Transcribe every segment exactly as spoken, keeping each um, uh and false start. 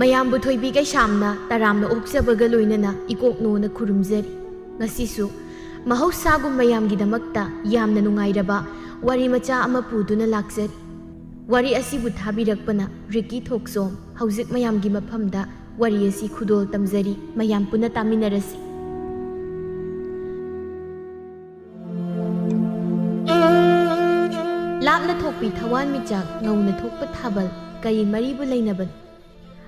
ꯃꯌꯥꯝꯕꯨ ꯊꯣꯏꯕꯤ ꯀꯩꯁꯥꯝꯅ ꯇꯔꯥꯝꯅ ꯑꯣꯛꯆꯕꯒ ꯂꯣꯏꯅꯅ ꯏꯀꯣꯛꯅꯣꯅ ꯈꯨꯔꯨꯝꯖꯔꯤ꯫ ꯉꯁꯤꯁꯨ ꯃꯍꯧꯁꯥꯒꯨꯝ ꯃꯌꯥꯝꯒꯤꯗꯃꯛꯇ ꯌꯥꯝꯅ ꯅꯨꯡꯉꯥꯏꯔꯕ ꯋꯥꯔꯤ ꯃꯆꯥ ꯑꯃ ꯄꯨꯗꯨꯅ ꯂꯥꯛꯆꯔꯤ꯫ ꯋꯥꯔꯤ ꯑꯁꯤꯕꯨ ꯊꯥꯕꯤꯔꯛꯄꯅ ꯔꯤꯀꯤ ꯊꯣꯛꯆꯣꯝ꯫ ꯍꯧꯖꯤꯛ ꯃꯌꯥꯝꯒꯤ ꯃꯐꯝꯗ ꯋꯥꯔꯤ ꯑꯁꯤ ꯈꯨꯗꯣꯜ ꯇꯝꯖꯔꯤ, ꯃꯌꯥꯝ ꯄꯨꯟꯅ ꯇꯥꯃꯤꯟꯅꯔꯁꯤ꯫ ꯂꯥꯞꯅ ꯊꯣꯛꯄꯤ ꯊꯋꯥꯟꯃꯤꯆꯥꯛ, ꯉꯧꯅ ꯊꯣꯛꯄ ꯊꯥꯕꯜ, ꯀꯔꯤ ꯃꯔꯤꯕꯨ ꯂꯩꯅꯕꯅꯣ?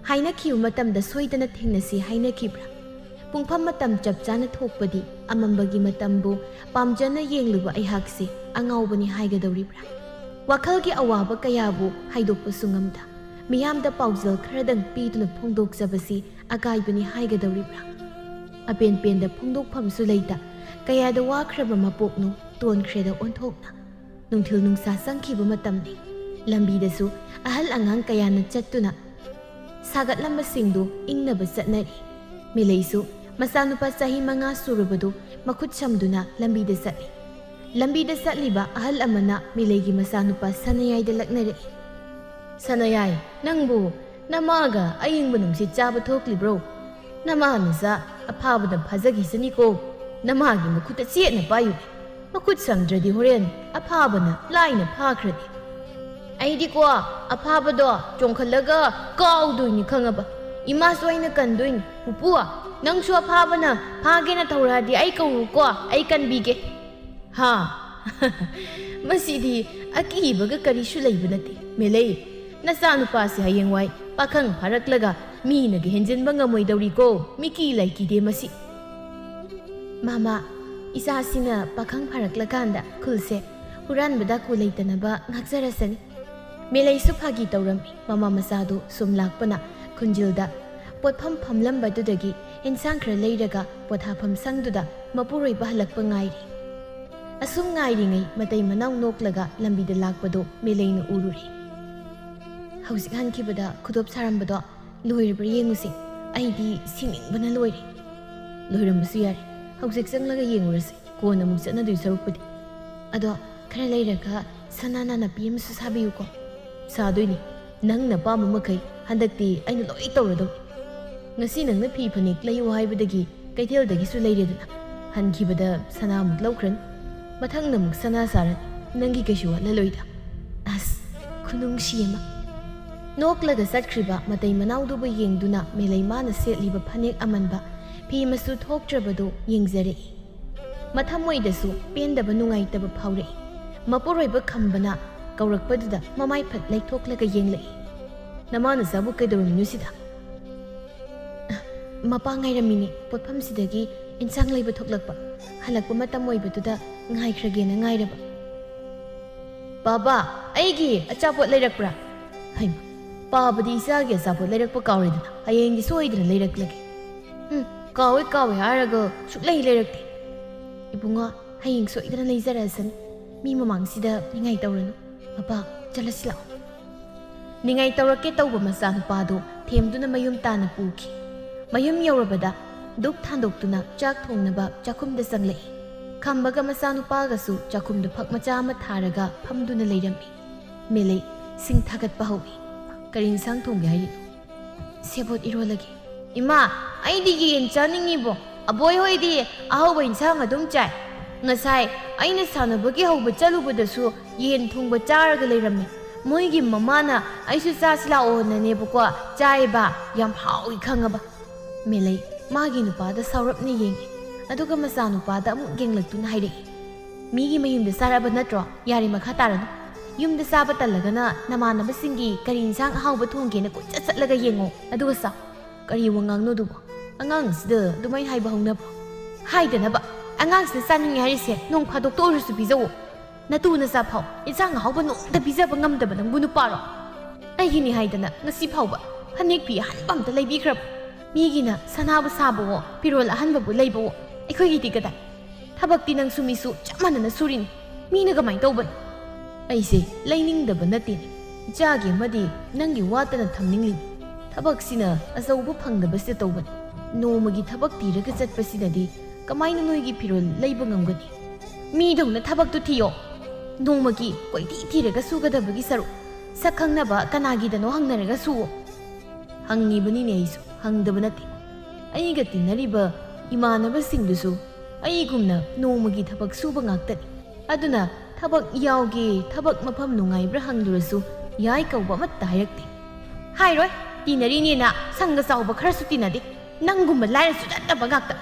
ꯍꯥꯏꯅꯈꯤꯕ ꯃꯇꯝꯗ ꯁꯣꯏꯗꯅ ꯊꯦꯡꯅꯁꯤ ꯍꯥꯏꯅꯈꯤꯕ꯭ꯔꯥ? ꯄꯨꯡꯐꯝ ꯃꯇꯝ ꯆꯞ ꯆꯥꯅ ꯊꯣꯛꯄꯗꯤ ꯑꯃꯝꯕꯒꯤ ꯃꯇꯝꯕꯨ ꯄꯥꯝꯖꯅ ꯌꯦꯡꯂꯨꯕ ꯑꯩꯍꯥꯛꯁꯤ ꯑꯉꯥꯎꯕꯅꯤ ꯍꯥꯏꯒꯗꯧꯔꯤꯕ꯭ꯔꯥ? ꯋꯥꯈꯜꯒꯤ ꯑꯋꯥꯕ ꯀꯌꯥꯕꯨ ꯍꯥꯏꯗꯣꯛꯄꯁꯨ ꯉꯝꯗ, ꯃꯤꯌꯥꯝꯗ ꯄꯥꯎꯖꯦꯜ ꯈꯔꯗꯪ ꯄꯤꯗꯨꯅ ꯐꯣꯡꯗꯣꯛꯆꯕꯁꯤ ꯑꯀꯥꯏꯕꯅꯤ ꯍꯥꯏꯒꯗꯧꯔꯤꯕ꯭ꯔꯥ? ꯑꯄꯦꯟ ꯄꯦꯟꯗ ꯐꯣꯡꯗꯣꯛꯐꯝꯁꯨ ꯂꯩꯇ, ꯀꯌꯥꯗ ꯋꯥꯈ꯭ꯔꯕ ꯃꯄꯣꯛꯅꯣ ꯇꯣꯟꯈ꯭ꯔꯦꯗ ꯑꯣꯟꯊꯣꯛꯅ꯫ ꯅꯨꯡꯊꯤꯜ ꯅꯨꯡꯁꯥ ꯆꯪꯈꯤꯕ ꯃꯇꯝꯅꯤ꯫ ꯂꯝꯕꯤꯗꯁꯨ ꯑꯍꯜ ꯑꯉꯥꯡ ꯀꯌꯥꯅ ꯆꯠꯇꯨꯅ ꯁꯥꯒꯠꯂꯝꯕꯁꯤꯡꯗꯨ ꯏꯪꯅꯕ ꯆꯠꯅꯔꯤ꯫ ꯃꯤꯂꯩꯁꯨ ꯃꯆꯥꯅꯨꯄꯥ ꯆꯍꯤ ꯃꯉꯥ ꯁꯨꯔꯕꯗꯨ ꯃꯈꯨꯠ ꯁꯝꯗꯨꯅ ꯂꯝꯕꯤꯗ ꯆꯠꯂꯤ꯫ ꯂꯝꯕꯤꯗ ꯆꯠꯂꯤꯕ ꯑꯍꯜ ꯑꯃꯅ ꯃꯤꯂꯩꯒꯤ ꯃꯆꯥꯅꯨꯄꯥ ꯁꯅꯥꯌꯥꯏꯗ ꯂꯛꯅꯔꯛꯏ꯫ "ꯁꯅꯥꯌꯥꯏ, ꯅꯪꯕꯨ ꯅꯃꯥꯒ ꯑꯌꯤꯡꯕ ꯅꯨꯡꯁꯤꯠ ꯆꯥꯕ ꯊꯣꯛꯂꯤꯕ꯭ꯔꯣ? ꯅꯃꯥ ꯅꯆꯥ ꯑꯐꯥꯕꯅ ꯐꯥꯖꯈꯤꯁꯅꯤꯀꯣ꯫ ꯅꯃꯥꯒꯤ ꯃꯈꯨꯠꯇ ꯆꯦꯠꯅ ꯄꯥꯏꯌꯨ꯫ ꯃꯈꯨꯠ ꯁꯝꯗ꯭ꯔꯗꯤ ꯍꯣꯔꯦꯟ ꯑꯐꯥꯕꯅ ꯂꯥꯏꯅ ꯐꯥꯈ꯭ꯔꯅꯤ꯫ ꯑꯩꯗꯤꯀꯣ ꯑꯐꯥꯕꯗꯣ ꯆꯣꯡꯈꯠꯂꯒ ꯀꯥꯎꯗꯣꯏꯅꯤ ꯈꯪꯉꯕ? ꯏꯃꯥꯁꯨ ꯑꯩꯅ ꯀꯟꯗꯣꯏꯅꯤ꯫ ꯄꯨꯄꯨ, ꯅꯪꯁꯨ ꯑꯐꯥꯕꯅ ꯐꯥꯒꯦꯅ ꯊꯧꯔꯛꯑꯗꯤ ꯑꯩ ꯀꯧꯔꯨꯀꯣ, ꯑꯩ ꯀꯟꯕꯤꯒꯦ꯫" "ꯍꯥ? ꯃꯁꯤꯗꯤ ꯑꯀꯤꯕꯒ ꯀꯔꯤꯁꯨ ꯂꯩꯕ ꯅꯠꯇꯦ꯫ ꯃꯦꯂꯩ, ꯅꯆꯥꯅꯨꯄꯥꯁꯤ ꯍꯌꯦꯡꯋꯥꯏ ꯄꯥꯈꯪ ꯐꯥꯔꯛꯂꯒ ꯃꯤꯅꯒ ꯍꯦꯟꯖꯤꯟꯕ ꯉꯝꯃꯣꯏꯗꯧꯔꯤꯀꯣ, ꯃꯤꯀꯤ ꯂꯥꯏꯀꯤꯗꯦ ꯃꯁꯤ꯫" "ꯃꯃꯥ, ꯏꯆꯥꯁꯤꯅ ꯄꯥꯈꯪ ꯐꯥꯔꯛꯂꯀꯥꯟꯗ ꯈꯨꯜꯁꯦ ꯍꯨꯔꯥꯟꯕ ꯗꯥꯀꯨ ꯂꯩꯇꯅꯕ ꯉꯥꯛꯆꯔꯁꯅꯤ꯫" ꯃꯦꯂꯩꯁꯨ ꯐꯥꯒꯤ ꯇꯧꯔꯝꯃꯤ꯫ ꯃꯃꯥ ꯃꯆꯥꯗꯨ ꯁꯨꯝ ꯂꯥꯛꯄꯅ ꯈꯨꯟꯖꯤꯜꯗ ꯄꯣꯠꯐꯝ ꯐꯝꯂꯝꯕꯗꯨꯗꯒꯤ ꯏꯟꯁꯥꯡ ꯈꯔ ꯂꯩꯔꯒ ꯄꯣꯊꯥꯐꯝ ꯁꯪꯗꯨꯗ ꯃꯄꯨꯔꯣꯏꯕ ꯍꯜꯂꯛꯄ ꯉꯥꯏꯔꯤ꯫ ꯑꯁꯨꯝ ꯉꯥꯏꯔꯤꯉꯩ ꯃꯇꯩ ꯃꯅꯥꯎ ꯅꯣꯛꯂꯒ ꯂꯝꯕꯤꯗ ꯂꯥꯛꯄꯗꯨ ꯃꯦꯂꯩꯅ ꯎꯔꯨꯔꯦ꯫ "ꯍꯧꯖꯤꯛ ꯍꯟꯈꯤꯕꯗ ꯈꯨꯗꯣꯞ ꯁꯥꯔꯝꯕꯗꯣ ꯂꯣꯏꯔꯕ꯭ꯔꯥ ꯌꯦꯡꯉꯨꯁꯦ꯫ ꯑꯩꯗꯤ ꯁꯤꯡꯅꯤꯡꯕꯅ ꯂꯣꯏꯔꯦ꯫" "ꯂꯣꯏꯔꯝꯕꯁꯨ ꯌꯥꯔꯦ꯫ ꯍꯧꯖꯤꯛ ꯆꯪꯂꯒ ꯌꯦꯡꯉꯨꯔꯁꯤ, ꯀꯣꯟꯅ ꯑꯃꯨꯛ ꯆꯠꯅꯗꯣꯏ ꯁꯔꯨꯛꯄꯨꯗꯤ꯫ ꯑꯗꯣ ꯈꯔ ꯂꯩꯔꯒ ꯁꯅꯥ ꯅꯥꯅꯞꯄꯤ ꯑꯃꯁꯨ ꯁꯥꯕꯤꯌꯨꯀꯣ꯫ ꯁꯥꯗꯣꯏꯅꯤ, ꯅꯪꯅ ꯑꯄꯥꯝꯕ ꯃꯈꯩ꯫ ꯍꯟꯗꯛꯇꯤ ꯑꯩꯅ ꯂꯣꯏ ꯇꯧꯔꯗꯧꯅꯤ꯫ ꯉꯁꯤ ꯅꯪꯅ ꯐꯤ ꯐꯅꯦꯛ ꯂꯩꯌꯨ ꯍꯥꯏꯕꯗꯒꯤ ꯀꯩꯊꯦꯜꯗꯒꯤꯁꯨ ꯂꯩꯔꯦꯗꯅ꯫ ꯍꯟꯈꯤꯕꯗ ꯁꯅꯥ ꯑꯃꯨꯛ ꯂꯧꯈ꯭ꯔꯅꯤ, ꯃꯊꯪꯗ ꯑꯃꯨꯛ ꯁꯅꯥ ꯁꯥꯔꯅꯤ꯫ ꯅꯪꯒꯤ ꯀꯩꯁꯨ ꯋꯥꯠꯂꯂꯣꯏꯗ꯫ ꯑꯁ, ꯈꯨꯅꯨꯡꯁꯤ ꯑꯃ꯫ ꯅꯣꯛꯂꯒ ꯆꯠꯈ꯭ꯔꯤꯕ ꯃꯇꯩ ꯃꯅꯥꯎꯗꯨꯕꯨ ꯌꯦꯡꯗꯨꯅ ꯃꯦꯂꯩꯃꯥꯅ ꯁꯦꯠꯂꯤꯕ ꯐꯅꯦꯛ ꯑꯃꯟꯕ, ꯐꯤ ꯃꯆꯨ ꯊꯣꯛꯇ꯭ꯔꯕꯗꯨ ꯌꯦꯡꯖꯔꯛꯏ꯫ ꯃꯊꯃꯣꯏꯗꯁꯨ ꯄꯦꯟꯗꯕ ꯅꯨꯡꯉꯥꯏꯇꯕ ꯐꯥꯎꯔꯛꯏ꯫ ꯃꯄꯨꯔꯣꯏꯕ ꯈꯝꯕꯅ ꯀꯧꯔꯛꯄꯗꯨꯗ ꯃꯃꯥꯏ ꯐꯠ ꯂꯩꯊꯣꯛꯂꯒ ꯌꯦꯡꯂꯛꯏ꯫ "ꯅꯃꯥ ꯅꯆꯥꯕꯨ ꯀꯩꯗꯧꯔꯝꯃꯤꯅꯣ ꯁꯤꯗ?" "ꯃꯄꯥ ꯉꯥꯏꯔꯝꯃꯤꯅꯦ, ꯄꯣꯠꯐꯝꯁꯤꯗꯒꯤ ꯏꯟꯁꯥꯡ ꯂꯩꯕ ꯊꯣꯛꯂꯛꯄ꯫ ꯍꯜꯂꯛꯄ ꯃꯇꯝ ꯑꯣꯏꯕꯗꯨꯗ ꯉꯥꯏꯈ꯭ꯔꯒꯦꯅ ꯉꯥꯏꯔꯕ꯫" "ꯕꯥꯕꯥ, ꯑꯩꯒꯤ ꯑꯆꯥꯄꯣꯠ ꯂꯩꯔꯛꯄ꯭ꯔꯥ?" "ꯍꯩꯃ, ꯄꯥꯕꯗꯤ ꯏꯆꯥꯒꯤ ꯑꯆꯥꯄꯣꯠ ꯂꯩꯔꯛꯄ ꯀꯥꯎꯔꯦꯗꯅ, ꯍꯌꯦꯡꯗꯤ ꯁꯣꯏꯗꯅ ꯂꯩꯔꯛꯂꯒꯦ꯫" "ꯎꯝ, ꯀꯥꯎꯋꯦ ꯀꯥꯎꯋꯦ ꯍꯥꯏꯔꯒ ꯁꯨꯛꯂꯩ ꯂꯩꯔꯛꯇꯦ꯫" "ꯏꯕꯨꯡꯉꯣ, ꯍꯌꯦꯡ ꯁꯣꯏꯗꯅ ꯂꯩꯖꯔꯛꯑꯁꯅꯤ꯫ ꯃꯤ ꯃꯃꯥꯡꯁꯤꯗ ꯅꯤꯡꯉꯥꯏ ꯇꯧꯔꯅꯨ꯫ ꯃꯄꯥ, ꯆꯠꯂꯁꯤ ꯂꯥꯛꯑꯣ꯫" ꯅꯤꯡꯉꯥꯏ ꯇꯧꯔꯛꯀꯦ ꯇꯧꯕ ꯃꯆꯥꯅꯨꯄꯥꯗꯨ ꯊꯦꯝꯗꯨꯅ ꯃꯌꯨꯝ ꯇꯥꯅ ꯄꯨꯈꯤ꯫ ꯃꯌꯨꯝ ꯌꯧꯔꯕꯗ ꯙꯨꯞ ꯊꯥꯟꯗꯣꯛꯇꯨꯅ ꯆꯥꯛ ꯊꯣꯡꯅꯕ ꯆꯥꯛꯈꯨꯝꯗ ꯆꯪꯂꯛꯏ꯫ ꯈꯝꯕꯒ ꯃꯆꯥꯅꯨꯄꯥꯒꯁꯨ ꯆꯥꯛꯈꯨꯝꯗ ꯐꯛ ꯃꯆꯥ ꯑꯃ ꯊꯥꯔꯒ ꯐꯝꯗꯨꯅ ꯂꯩꯔꯝꯃꯤ꯫ ꯃꯦꯂꯩ ꯁꯤꯡ ꯊꯥꯒꯠꯄ ꯍꯧꯏ꯫ "ꯀꯔꯤ ꯏꯟꯁꯥꯡ ꯊꯣꯡꯒꯦ ꯍꯥꯏꯔꯤꯅꯣ?" "ꯁꯦꯕꯣꯠ ꯏꯔꯣꯜꯂꯒꯦ꯫" "ꯏꯃꯥ, ꯑꯩꯗꯤ ꯌꯦꯟ ꯆꯥꯅꯤꯡꯉꯤꯕꯣ꯫ ꯑꯕꯣꯏ ꯍꯣꯏꯗꯤ ꯑꯍꯥꯎꯕ ꯏꯟꯁꯥꯡ ꯑꯗꯨꯝ ꯆꯥꯏ꯫ ꯉꯁꯥꯏ ꯑꯩꯅ ꯁꯥꯟꯅꯕꯒꯤ ꯍꯧꯕ ꯆꯠꯂꯨꯕꯗꯁꯨ ꯌꯦꯟ ꯊꯣꯡꯕ ꯆꯥꯔꯒ ꯂꯩꯔꯝꯃꯦ꯫ ꯃꯣꯏꯒꯤ ꯃꯃꯥꯅ ꯑꯩꯁꯨ ꯆꯥꯁꯤ ꯂꯥꯛꯑꯣꯅꯅꯦꯕꯀꯣ ꯆꯥꯏꯕ꯫ ꯌꯥꯝ ꯍꯥꯎꯏ ꯈꯪꯉꯕ꯫" ꯃꯦꯂꯩ ꯃꯥꯒꯤ ꯅꯨꯄꯥꯗ ꯁꯥꯎꯔꯞꯅ ꯌꯦꯡꯉꯤ꯫ ꯑꯗꯨꯒ ꯃꯆꯥꯅꯨꯄꯥꯗ ꯑꯃꯨꯛ ꯌꯦꯡꯂꯛꯇꯨꯅ ꯍꯥꯏꯔꯛꯏ, "ꯃꯤꯒꯤ ꯃꯌꯨꯝꯗ ꯆꯥꯔꯕ ꯅꯠꯇ꯭ꯔꯣ? ꯌꯥꯔꯦ, ꯃꯈꯥ ꯇꯥꯔꯅꯨ꯫ ꯌꯨꯝꯗ ꯆꯥꯕ ꯇꯜꯂꯒꯅ ꯅꯃꯥꯟꯅꯕꯁꯤꯡꯒꯤ ꯀꯔꯤ ꯏꯟꯁꯥꯡ ꯑꯍꯥꯎꯕ ꯊꯣꯡꯒꯦꯅ ꯀꯣꯏꯆꯠ ꯆꯠꯂꯒ ꯌꯦꯡꯉꯣ, ꯑꯗꯨꯒ ꯆꯥꯎ꯫" "ꯀꯔꯤ ꯋꯥꯉꯥꯡꯅꯣ ꯑꯗꯨꯕꯣ? ꯑꯉꯥꯡꯁꯤꯗ ꯑꯗꯨꯃꯥꯏꯅ ꯍꯥꯏꯕ ꯍꯧꯅꯕ꯭ꯔꯣ?" "ꯍꯥꯏꯗꯅꯕ, ꯑꯉꯥꯡꯁꯤꯅ ꯆꯥꯅꯤꯡꯉꯦ ꯍꯥꯏꯔꯤꯁꯦ ꯅꯣꯡ ꯐꯥꯗꯣꯛꯇ ꯑꯣꯏꯔꯁꯨ ꯄꯤꯖꯧꯑꯣ꯫ ꯅꯇꯨ ꯅꯆꯥ ꯐꯥꯎ ꯏꯟꯁꯥꯡ ꯑꯍꯥꯎꯕ ꯅꯣꯡꯃꯇ ꯄꯤꯖꯕ ꯉꯝꯗꯕ ꯅꯪꯕꯨ ꯅꯨꯄꯥꯔꯣ? ꯑꯩꯒꯤꯅꯤ ꯍꯥꯏꯗꯅ ꯉꯁꯤ ꯐꯥꯎꯕ ꯐꯅꯦꯛ ꯐꯤ ꯑꯍꯟꯕ ꯑꯝꯇ ꯂꯩꯕꯤꯈ꯭ꯔꯕ? ꯃꯤꯒꯤꯅ ꯁꯅꯥꯕꯨ ꯁꯥꯕꯋꯣ, ꯐꯤꯔꯣꯜ ꯑꯍꯟꯕꯕꯨ ꯂꯩꯕꯋꯣ, ꯑꯩꯈꯣꯏꯒꯤꯗꯤ ꯀꯗꯥꯏ? ꯊꯕꯛꯇꯤ ꯅꯪꯁꯨ ꯃꯤꯁꯨ ꯆꯞ ꯃꯥꯟꯅꯅ ꯁꯨꯔꯤꯅꯤ꯫ ꯃꯤꯅ ꯀꯃꯥꯏꯅ ꯇꯧꯕꯅꯣ?" "ꯑꯩꯁꯦ ꯂꯩꯅꯤꯡꯗꯕ ꯅꯠꯇꯦꯅꯦ꯫ ꯏꯆꯥꯒꯤ ꯑꯃꯗꯤ ꯅꯪꯒꯤ ꯋꯥꯠꯇꯅ ꯊꯝꯅꯤꯡꯂꯤꯅꯤ꯫ ꯊꯕꯛꯁꯤꯅ ꯑꯆꯧꯕ ꯐꯪꯗꯕꯁꯤꯗ ꯇꯧꯕꯅꯤ꯫ ꯅꯣꯡꯃꯒꯤ ꯊꯕꯛ ꯊꯤꯔꯒ ꯆꯠꯄꯁꯤꯅꯗꯤ ꯀꯃꯥꯏꯅ ꯅꯣꯏꯒꯤ ꯐꯤꯔꯣꯜ ꯂꯩꯕ ꯉꯝꯒꯅꯤ? ꯃꯤꯗꯧꯅ ꯊꯕꯛꯇꯨ ꯊꯤꯌꯣ꯫ ꯅꯣꯡꯃꯒꯤ ꯀꯣꯏꯊꯤ ꯊꯤꯔꯒ ꯁꯨꯒꯗꯕꯒꯤ ꯁꯔꯨꯛ, ꯁꯛ ꯈꯪꯅꯕ ꯀꯅꯥꯒꯤꯗꯅꯣ ꯍꯪꯅꯔꯒ ꯁꯨꯋꯣ꯫ ꯍꯪꯉꯤꯕꯅꯤꯅꯦ ꯑꯩꯁꯨ, ꯍꯪꯗꯕ ꯅꯠꯇꯦ꯫ ꯑꯩꯒ ꯇꯤꯟꯅꯔꯤꯕ ꯏꯃꯥꯟꯅꯕꯁꯤꯡꯗꯨꯁꯨ ꯑꯩꯒꯨꯝꯅ ꯅꯣꯡꯃꯒꯤ ꯊꯕꯛ ꯁꯨꯕ ꯉꯥꯛꯇꯅꯤ꯫ ꯑꯗꯨꯅ ꯊꯕꯛ ꯌꯥꯎꯒꯦ, ꯊꯕꯛ ꯃꯐꯝ ꯅꯨꯡꯉꯥꯏꯕ꯭ꯔꯥ ꯍꯪꯂꯨꯔꯁꯨ ꯌꯥꯏ ꯀꯧꯕ ꯑꯃꯠꯇ ꯍꯥꯏꯔꯛꯇꯦ꯫ ꯍꯥꯏꯔꯣꯏ, ꯇꯤꯟꯅꯔꯤꯅꯦꯅ ꯁꯪꯒ ꯆꯥꯎꯕ ꯈꯔꯁꯨ ꯇꯤꯟꯅꯗꯦ꯫ ꯅꯪꯒꯨꯝꯕ ꯂꯥꯏꯔꯁꯨ ꯆꯠꯇꯕ ꯉꯥꯛꯇ꯫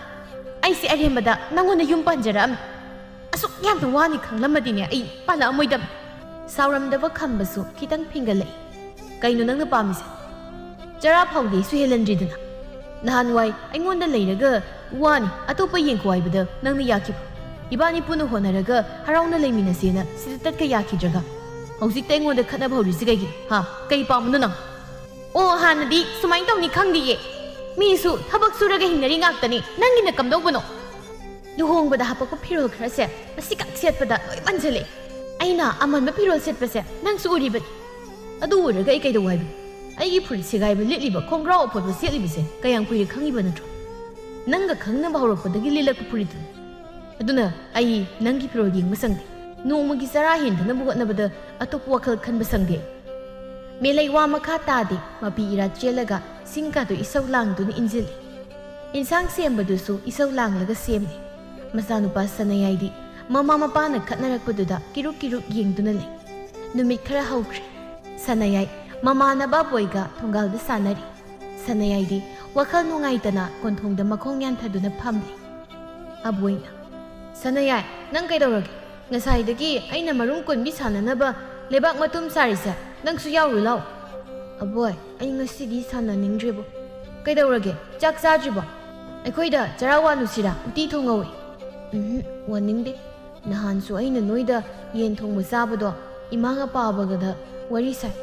ꯑꯩꯁꯦ ꯑꯔꯦꯝꯕꯗ ꯅꯪꯉꯣꯟꯗ ꯌꯨꯝ ꯄꯥꯟꯖꯔꯛꯑꯝꯃꯤ꯫ ꯑꯁꯨꯛ ꯌꯥꯝꯅ ꯋꯥꯅꯤ ꯈꯪꯂꯝꯃꯗꯤꯅꯦ ꯑꯩ ꯄꯥꯜꯂꯛꯑꯝꯃꯣꯏꯗꯕꯅꯤ꯫ ꯁꯥꯎꯔꯝꯗꯕ ꯈꯝꯕꯁꯨ ꯈꯤꯇꯪ ꯐꯤꯡꯒꯠꯂꯛꯏ꯫ ꯀꯩꯅꯣ ꯅꯪꯅ ꯄꯥꯝꯃꯤꯁꯦ? ꯆꯔꯥ ꯐꯥꯎꯗꯤ ꯑꯩꯁꯨ ꯍꯦꯜꯍꯟꯗ꯭ꯔꯤꯗꯅ꯫ ꯅꯍꯥꯟꯋꯥꯏ ꯑꯩꯉꯣꯟꯗ ꯂꯩꯔꯒ ꯋꯥꯅꯤ ꯑꯇꯣꯞꯄ ꯌꯦꯡꯈꯣ ꯍꯥꯏꯕꯗ ꯅꯪꯅ ꯌꯥꯈꯤꯕ꯫ ꯏꯕꯥꯅꯤ ꯄꯨꯟꯅ ꯍꯣꯠꯅꯔꯒ ꯍꯔꯥꯎꯅ ꯂꯩꯃꯤꯟꯅꯁꯦꯅ ꯁꯤꯗ ꯇꯠꯀ ꯌꯥꯈꯤꯗ꯭ꯔꯒ ꯍꯧꯖꯤꯛꯇ ꯑꯩꯉꯣꯟꯗ ꯈꯠꯅꯕ ꯍꯧꯔꯤꯁꯤ ꯀꯩꯒꯤꯅꯣ? ꯍꯥ? ꯀꯩ ꯄꯥꯝꯕꯅꯣ ꯅꯪ? ꯑꯣ, ꯍꯥꯟꯅꯗꯤ ꯁꯨꯃꯥꯏꯅ ꯇꯧꯅꯤ ꯈꯪꯗꯤꯌꯦ꯫ ꯃꯤꯁꯨ ꯊꯕꯛ ꯁꯨꯔꯒ ꯍꯤꯡꯅꯔꯤ ꯉꯥꯛꯇꯅꯤ, ꯅꯪꯒꯤꯅ ꯀꯝꯗꯧꯕꯅꯣ? ꯂꯨꯍꯣꯡꯕꯗ ꯍꯥꯄꯛꯄ ꯐꯤꯔꯣꯜ ꯈꯔꯁꯦ ꯃꯁꯤꯈꯛ ꯁꯦꯠꯄꯗ ꯂꯣꯏ ꯃꯟꯁꯤꯜꯂꯛꯑꯦ꯫ ꯑꯩꯅ ꯑꯃꯟꯕ ꯐꯤꯔꯣꯜ ꯁꯦꯠꯄꯁꯦ ꯅꯪꯁꯨ ꯎꯔꯤꯕꯅꯤ꯫ ꯑꯗꯨ ꯎꯔꯒ ꯑꯩ ꯀꯩꯗꯧ ꯍꯥꯏꯕꯅꯣ? ꯑꯩꯒꯤ ꯐꯨꯔꯤꯠ ꯁꯦꯒꯥꯏꯕ ꯂꯤꯠꯂꯤꯕ, ꯈꯣꯡꯒ꯭ꯔꯥꯎ ꯑꯐꯣꯠꯄ ꯁꯦꯠꯂꯤꯕꯁꯦ ꯀꯌꯥꯝ ꯀꯨꯏꯔꯦ ꯈꯪꯉꯤꯕ ꯅꯠꯇ꯭ꯔꯣ? ꯅꯪꯒ ꯈꯪꯅꯕ ꯍꯧꯔꯛꯄꯗꯒꯤ ꯂꯤꯠꯂꯛꯄ ꯐꯨꯔꯤꯠꯇꯨꯅꯤ꯫ ꯑꯗꯨꯅ ꯑꯩ ꯅꯪꯒꯤ ꯐꯤꯔꯣꯜ ꯌꯦꯡꯕ ꯁꯪꯗꯦ꯫ ꯅꯣꯡꯃꯒꯤ ꯆꯔꯥ ꯍꯦꯟꯗꯅꯕ ꯍꯣꯠꯅꯕꯗ ꯑꯇꯣꯞꯄ ꯋꯥꯈꯜ ꯈꯟꯕ ꯁꯪꯗꯦ꯫ ꯃꯦꯂꯩ ꯋꯥ ꯃꯈꯥ ꯇꯥꯗꯦ, ꯃꯄꯤ ꯏꯔꯥ ꯆꯦꯜꯂꯒ ꯁꯤꯡꯀꯥꯗꯨ ꯏꯁꯧ ꯂꯥꯡꯗꯨꯅ ꯏꯟꯖꯤꯜꯂꯤ꯫ ꯏꯟꯁꯥꯡ ꯁꯦꯝꯕꯗꯨꯁꯨ ꯏꯁꯧ ꯂꯥꯡꯂꯒ ꯁꯦꯝꯂꯤ꯫ ꯃꯆꯥꯅꯨꯄꯥ ꯁꯅꯥꯌꯥꯏꯗꯤ ꯃꯃꯥ ꯃꯄꯥꯅ ꯈꯠꯅꯔꯛꯄꯗꯨꯗ ꯀꯤꯔꯨꯛ ꯀꯤꯔꯨꯛ ꯌꯦꯡꯗꯨꯅ ꯂꯩ꯫ ꯅꯨꯃꯤꯠ ꯈꯔ ꯍꯧꯈ꯭ꯔꯦ꯫ ꯁꯅꯥꯌꯥꯏ ꯃꯃꯥꯟꯅꯕ ꯕꯣꯏꯒ ꯊꯣꯡꯒꯥꯜꯗ ꯁꯥꯟꯅꯔꯤ꯫ ꯁꯅꯥꯌꯥꯏꯗꯤ ꯋꯥꯈꯜ ꯅꯨꯡꯉꯥꯏꯇꯅ ꯀꯣꯟꯊꯣꯡꯗ ꯃꯈꯣꯡ ꯌꯥꯟꯊꯗꯨꯅ ꯐꯝꯂꯤ꯫ ꯑꯕꯣꯏꯅ, "ꯁꯅꯥꯌꯥꯏ, ꯅꯪ ꯀꯩꯗꯧꯔꯒꯦ? ꯉꯁꯥꯏꯗꯒꯤ ꯑꯩꯅ ꯃꯔꯨꯝ ꯀꯣꯟꯕꯤ ꯁꯥꯟꯅꯅꯕ ꯂꯩꯕꯥꯛ ꯃꯇꯨꯝ ꯁꯥꯔꯤꯁꯦ ꯅꯪꯁꯨ ꯌꯥꯎꯔꯨ ꯂꯥꯎ꯫" "ꯑꯕꯣꯏ, ꯑꯩ ꯉꯁꯤꯗꯤ ꯁꯥꯟꯅꯅꯤꯡꯗ꯭ꯔꯦꯕꯣ꯫" "ꯀꯩꯗꯧꯔꯒꯦ? ꯆꯥꯛ ꯆꯥꯗ꯭ꯔꯤꯕꯣ? ꯑꯩꯈꯣꯏꯗ ꯆꯔꯥ ꯋꯥꯅꯨꯁꯤꯔꯥ? ꯎꯇꯤ ꯊꯣꯡꯍꯧꯋꯤ꯫" "ꯎꯝꯍꯨꯝ, ꯋꯥꯅꯤꯡꯗꯦ꯫ ꯅꯍꯥꯟꯁꯨ ꯑꯩꯅ ꯅꯣꯏꯗ ꯌꯦꯟ ꯊꯣꯡꯕ ꯆꯥꯕꯗꯣ ꯏꯃꯥꯒ ꯄꯥꯕꯒꯗ ꯋꯥꯔꯤ ꯁꯥꯏ꯫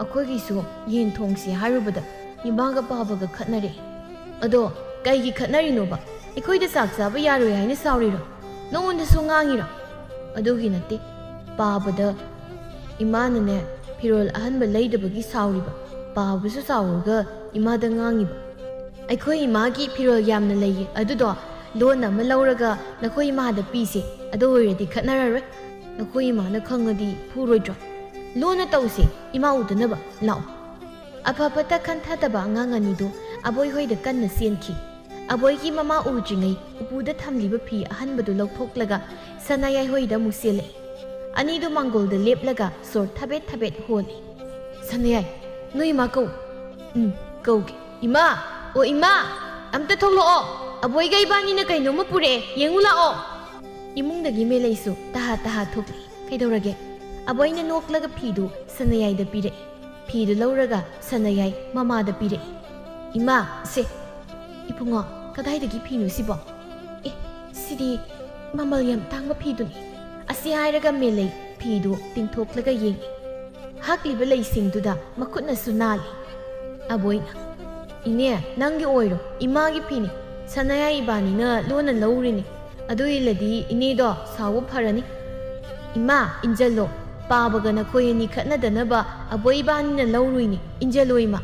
ꯑꯩꯈꯣꯏꯒꯤꯁꯨ ꯌꯦꯟ ꯊꯣꯡꯁꯤ ꯍꯥꯏꯔꯨꯕꯗ ꯏꯃꯥꯒ ꯄꯥꯕꯒ ꯈꯠꯅꯔꯛꯏ꯫" "ꯑꯗꯣ ꯀꯩꯒꯤ ꯈꯠꯅꯔꯤꯅꯣꯕ? ꯑꯩꯈꯣꯏꯗ ꯆꯥꯛ ꯆꯥꯕ ꯌꯥꯔꯣꯏ ꯍꯥꯏꯅ ꯁꯥꯎꯔꯤꯔꯣ? ꯅꯉꯣꯟꯗꯁꯨ ꯉꯥꯡꯉꯤꯔꯣ?" "ꯑꯗꯨꯒꯤ ꯅꯠꯇꯦ꯫ ꯄꯥꯕꯗ ꯏꯃꯥꯅꯅꯦ ꯐꯤꯔꯣꯜ ꯑꯍꯟꯕ ꯂꯩꯗꯕꯒꯤ ꯁꯥꯎꯔꯤꯕ꯫ ꯄꯥꯕꯁꯨ ꯁꯥꯎꯔꯒ ꯏꯃꯥꯗ ꯉꯥꯡꯉꯤꯕ꯫ ꯑꯩꯈꯣꯏ ꯏꯃꯥꯒꯤ ꯐꯤꯔꯣꯜ ꯌꯥꯝꯅ ꯂꯩꯌꯦ, ꯑꯗꯨꯗꯣ ꯂꯣꯟꯅ ꯑꯃ ꯂꯧꯔꯒ ꯅꯈꯣꯏ ꯏꯃꯥꯗ ꯄꯤꯁꯦ꯫ ꯑꯗꯨ ꯑꯣꯏꯔꯗꯤ ꯈꯠꯅꯔꯔꯣꯏ꯫ ꯅꯈꯣꯏ ꯏꯃꯥꯅ ꯈꯪꯉꯗꯤ ꯐꯨꯔꯣꯏꯗ꯭ꯔꯣ? ꯂꯣꯟꯅ ꯇꯧꯁꯦ, ꯏꯃꯥ ꯎꯗꯅꯕ꯫ ꯂꯥꯛꯑꯣ꯫ ꯑꯐ ꯐꯠꯇ ꯈꯟꯊꯗꯕ ꯑꯉꯥꯡ ꯑꯅꯤꯗꯨ ꯑꯕꯣꯏ ꯍꯣꯏꯗ ꯀꯟꯅ ꯆꯦꯟꯈꯤ꯫ ꯑꯕꯣꯏꯒꯤ ꯃꯃꯥ ꯎꯗ꯭ꯔꯤꯉꯩ ꯎꯄꯨꯗ ꯊꯝꯂꯤꯕ ꯐꯤ ꯑꯍꯟꯕꯗꯨ ꯂꯧꯊꯣꯛꯂꯒ ꯁꯅꯥꯌꯥꯏ ꯍꯣꯏꯗ ꯑꯃꯨꯛ ꯆꯦꯜꯂꯛꯏ꯫ ꯑꯅꯤꯗꯨ ꯃꯥꯡꯒꯣꯜꯗ ꯂꯦꯞꯂꯒ ꯁꯣꯔ ꯊꯕꯦꯠ ꯊꯕꯦꯠ ꯍꯣꯜꯂꯤ꯫ "ꯁꯅꯥꯌꯥꯏ, ꯅꯣꯏ ꯏꯃꯥ ꯀꯧ꯫" "ꯎꯝ, ꯀꯧꯒꯦ꯫ ꯏꯃꯥ! ꯑꯣ ꯏꯃꯥ! ꯑꯝꯇ ꯊꯣꯛꯂꯛꯑꯣ! ꯑꯕꯣꯏꯒ ꯏꯕꯥꯅꯤꯅ ꯀꯩꯅꯣꯝꯃ ꯄꯨꯔꯛꯑꯦ, ꯌꯦꯡꯉꯨ ꯂꯥꯛꯑꯣ!" ꯏꯃꯨꯡꯗꯒꯤ ꯃꯦꯂꯩꯁꯨ ꯇꯍꯥ ꯇꯍꯥ ꯊꯣꯛꯂꯛꯏ꯫ "ꯀꯩꯗꯧꯔꯒꯦ?" ꯑꯕꯣꯏꯅ ꯅꯣꯛꯂꯒ ꯐꯤꯗꯨ ꯁꯅꯥꯌꯥꯏꯗ ꯄꯤꯔꯛꯏ꯫ ꯐꯤꯗꯨ ꯂꯧꯔꯒ ꯁꯅꯥꯌꯥꯏ ꯃꯃꯥꯗ ꯄꯤꯔꯛꯏ꯫ "ꯏꯃꯥ, ꯁꯦ꯫" "ꯏꯕꯨꯡꯉꯣ, ꯀꯗꯥꯏꯗꯒꯤ ꯐꯤꯅꯣ ꯁꯤꯕꯣ?" "ꯑꯦ, ꯁꯤꯗꯤ ꯃꯃꯜ ꯌꯥꯝ ꯇꯥꯡꯕ ꯐꯤꯗꯨꯅꯤ꯫" ꯑꯁꯤ ꯍꯥꯏꯔꯒ ꯃꯦꯂꯩ ꯐꯤꯗꯨ ꯇꯤꯡꯊꯣꯛꯂꯒ ꯌꯦꯡꯏ꯫ ꯍꯛꯂꯤꯕ ꯂꯩꯁꯤꯡꯗꯨꯗ ꯃꯈꯨꯠꯅꯁꯨ ꯅꯥꯜꯂꯤ꯫ ꯑꯕꯣꯏꯅ, "ꯏꯅꯦ, ꯅꯪꯒꯤ ꯑꯣꯏꯔꯣ, ꯏꯃꯥꯒꯤ ꯐꯤꯅꯤ꯫ ꯁꯅꯥꯌꯥꯏ ꯏꯕꯥꯅꯤꯅ ꯂꯣꯟꯅ ꯂꯧꯔꯤꯅꯤ꯫ ꯑꯗꯨ ꯏꯜꯂꯗꯤ ꯏꯅꯦꯗꯣ ꯁꯥꯎꯕ ꯐꯔꯅꯤ꯫" "ꯏꯃꯥ, ꯏꯟꯖꯜꯂꯣ꯫ ꯄꯥꯕꯒ ꯅꯈꯣꯏ ꯑꯅꯤ ꯈꯠꯅꯗꯅꯕ ꯑꯕꯣꯏ ꯏꯕꯥꯅꯤꯅ ꯂꯧꯔꯨꯏꯅꯤ꯫ ꯏꯟꯖꯜꯂꯣ ꯏꯃꯥ꯫"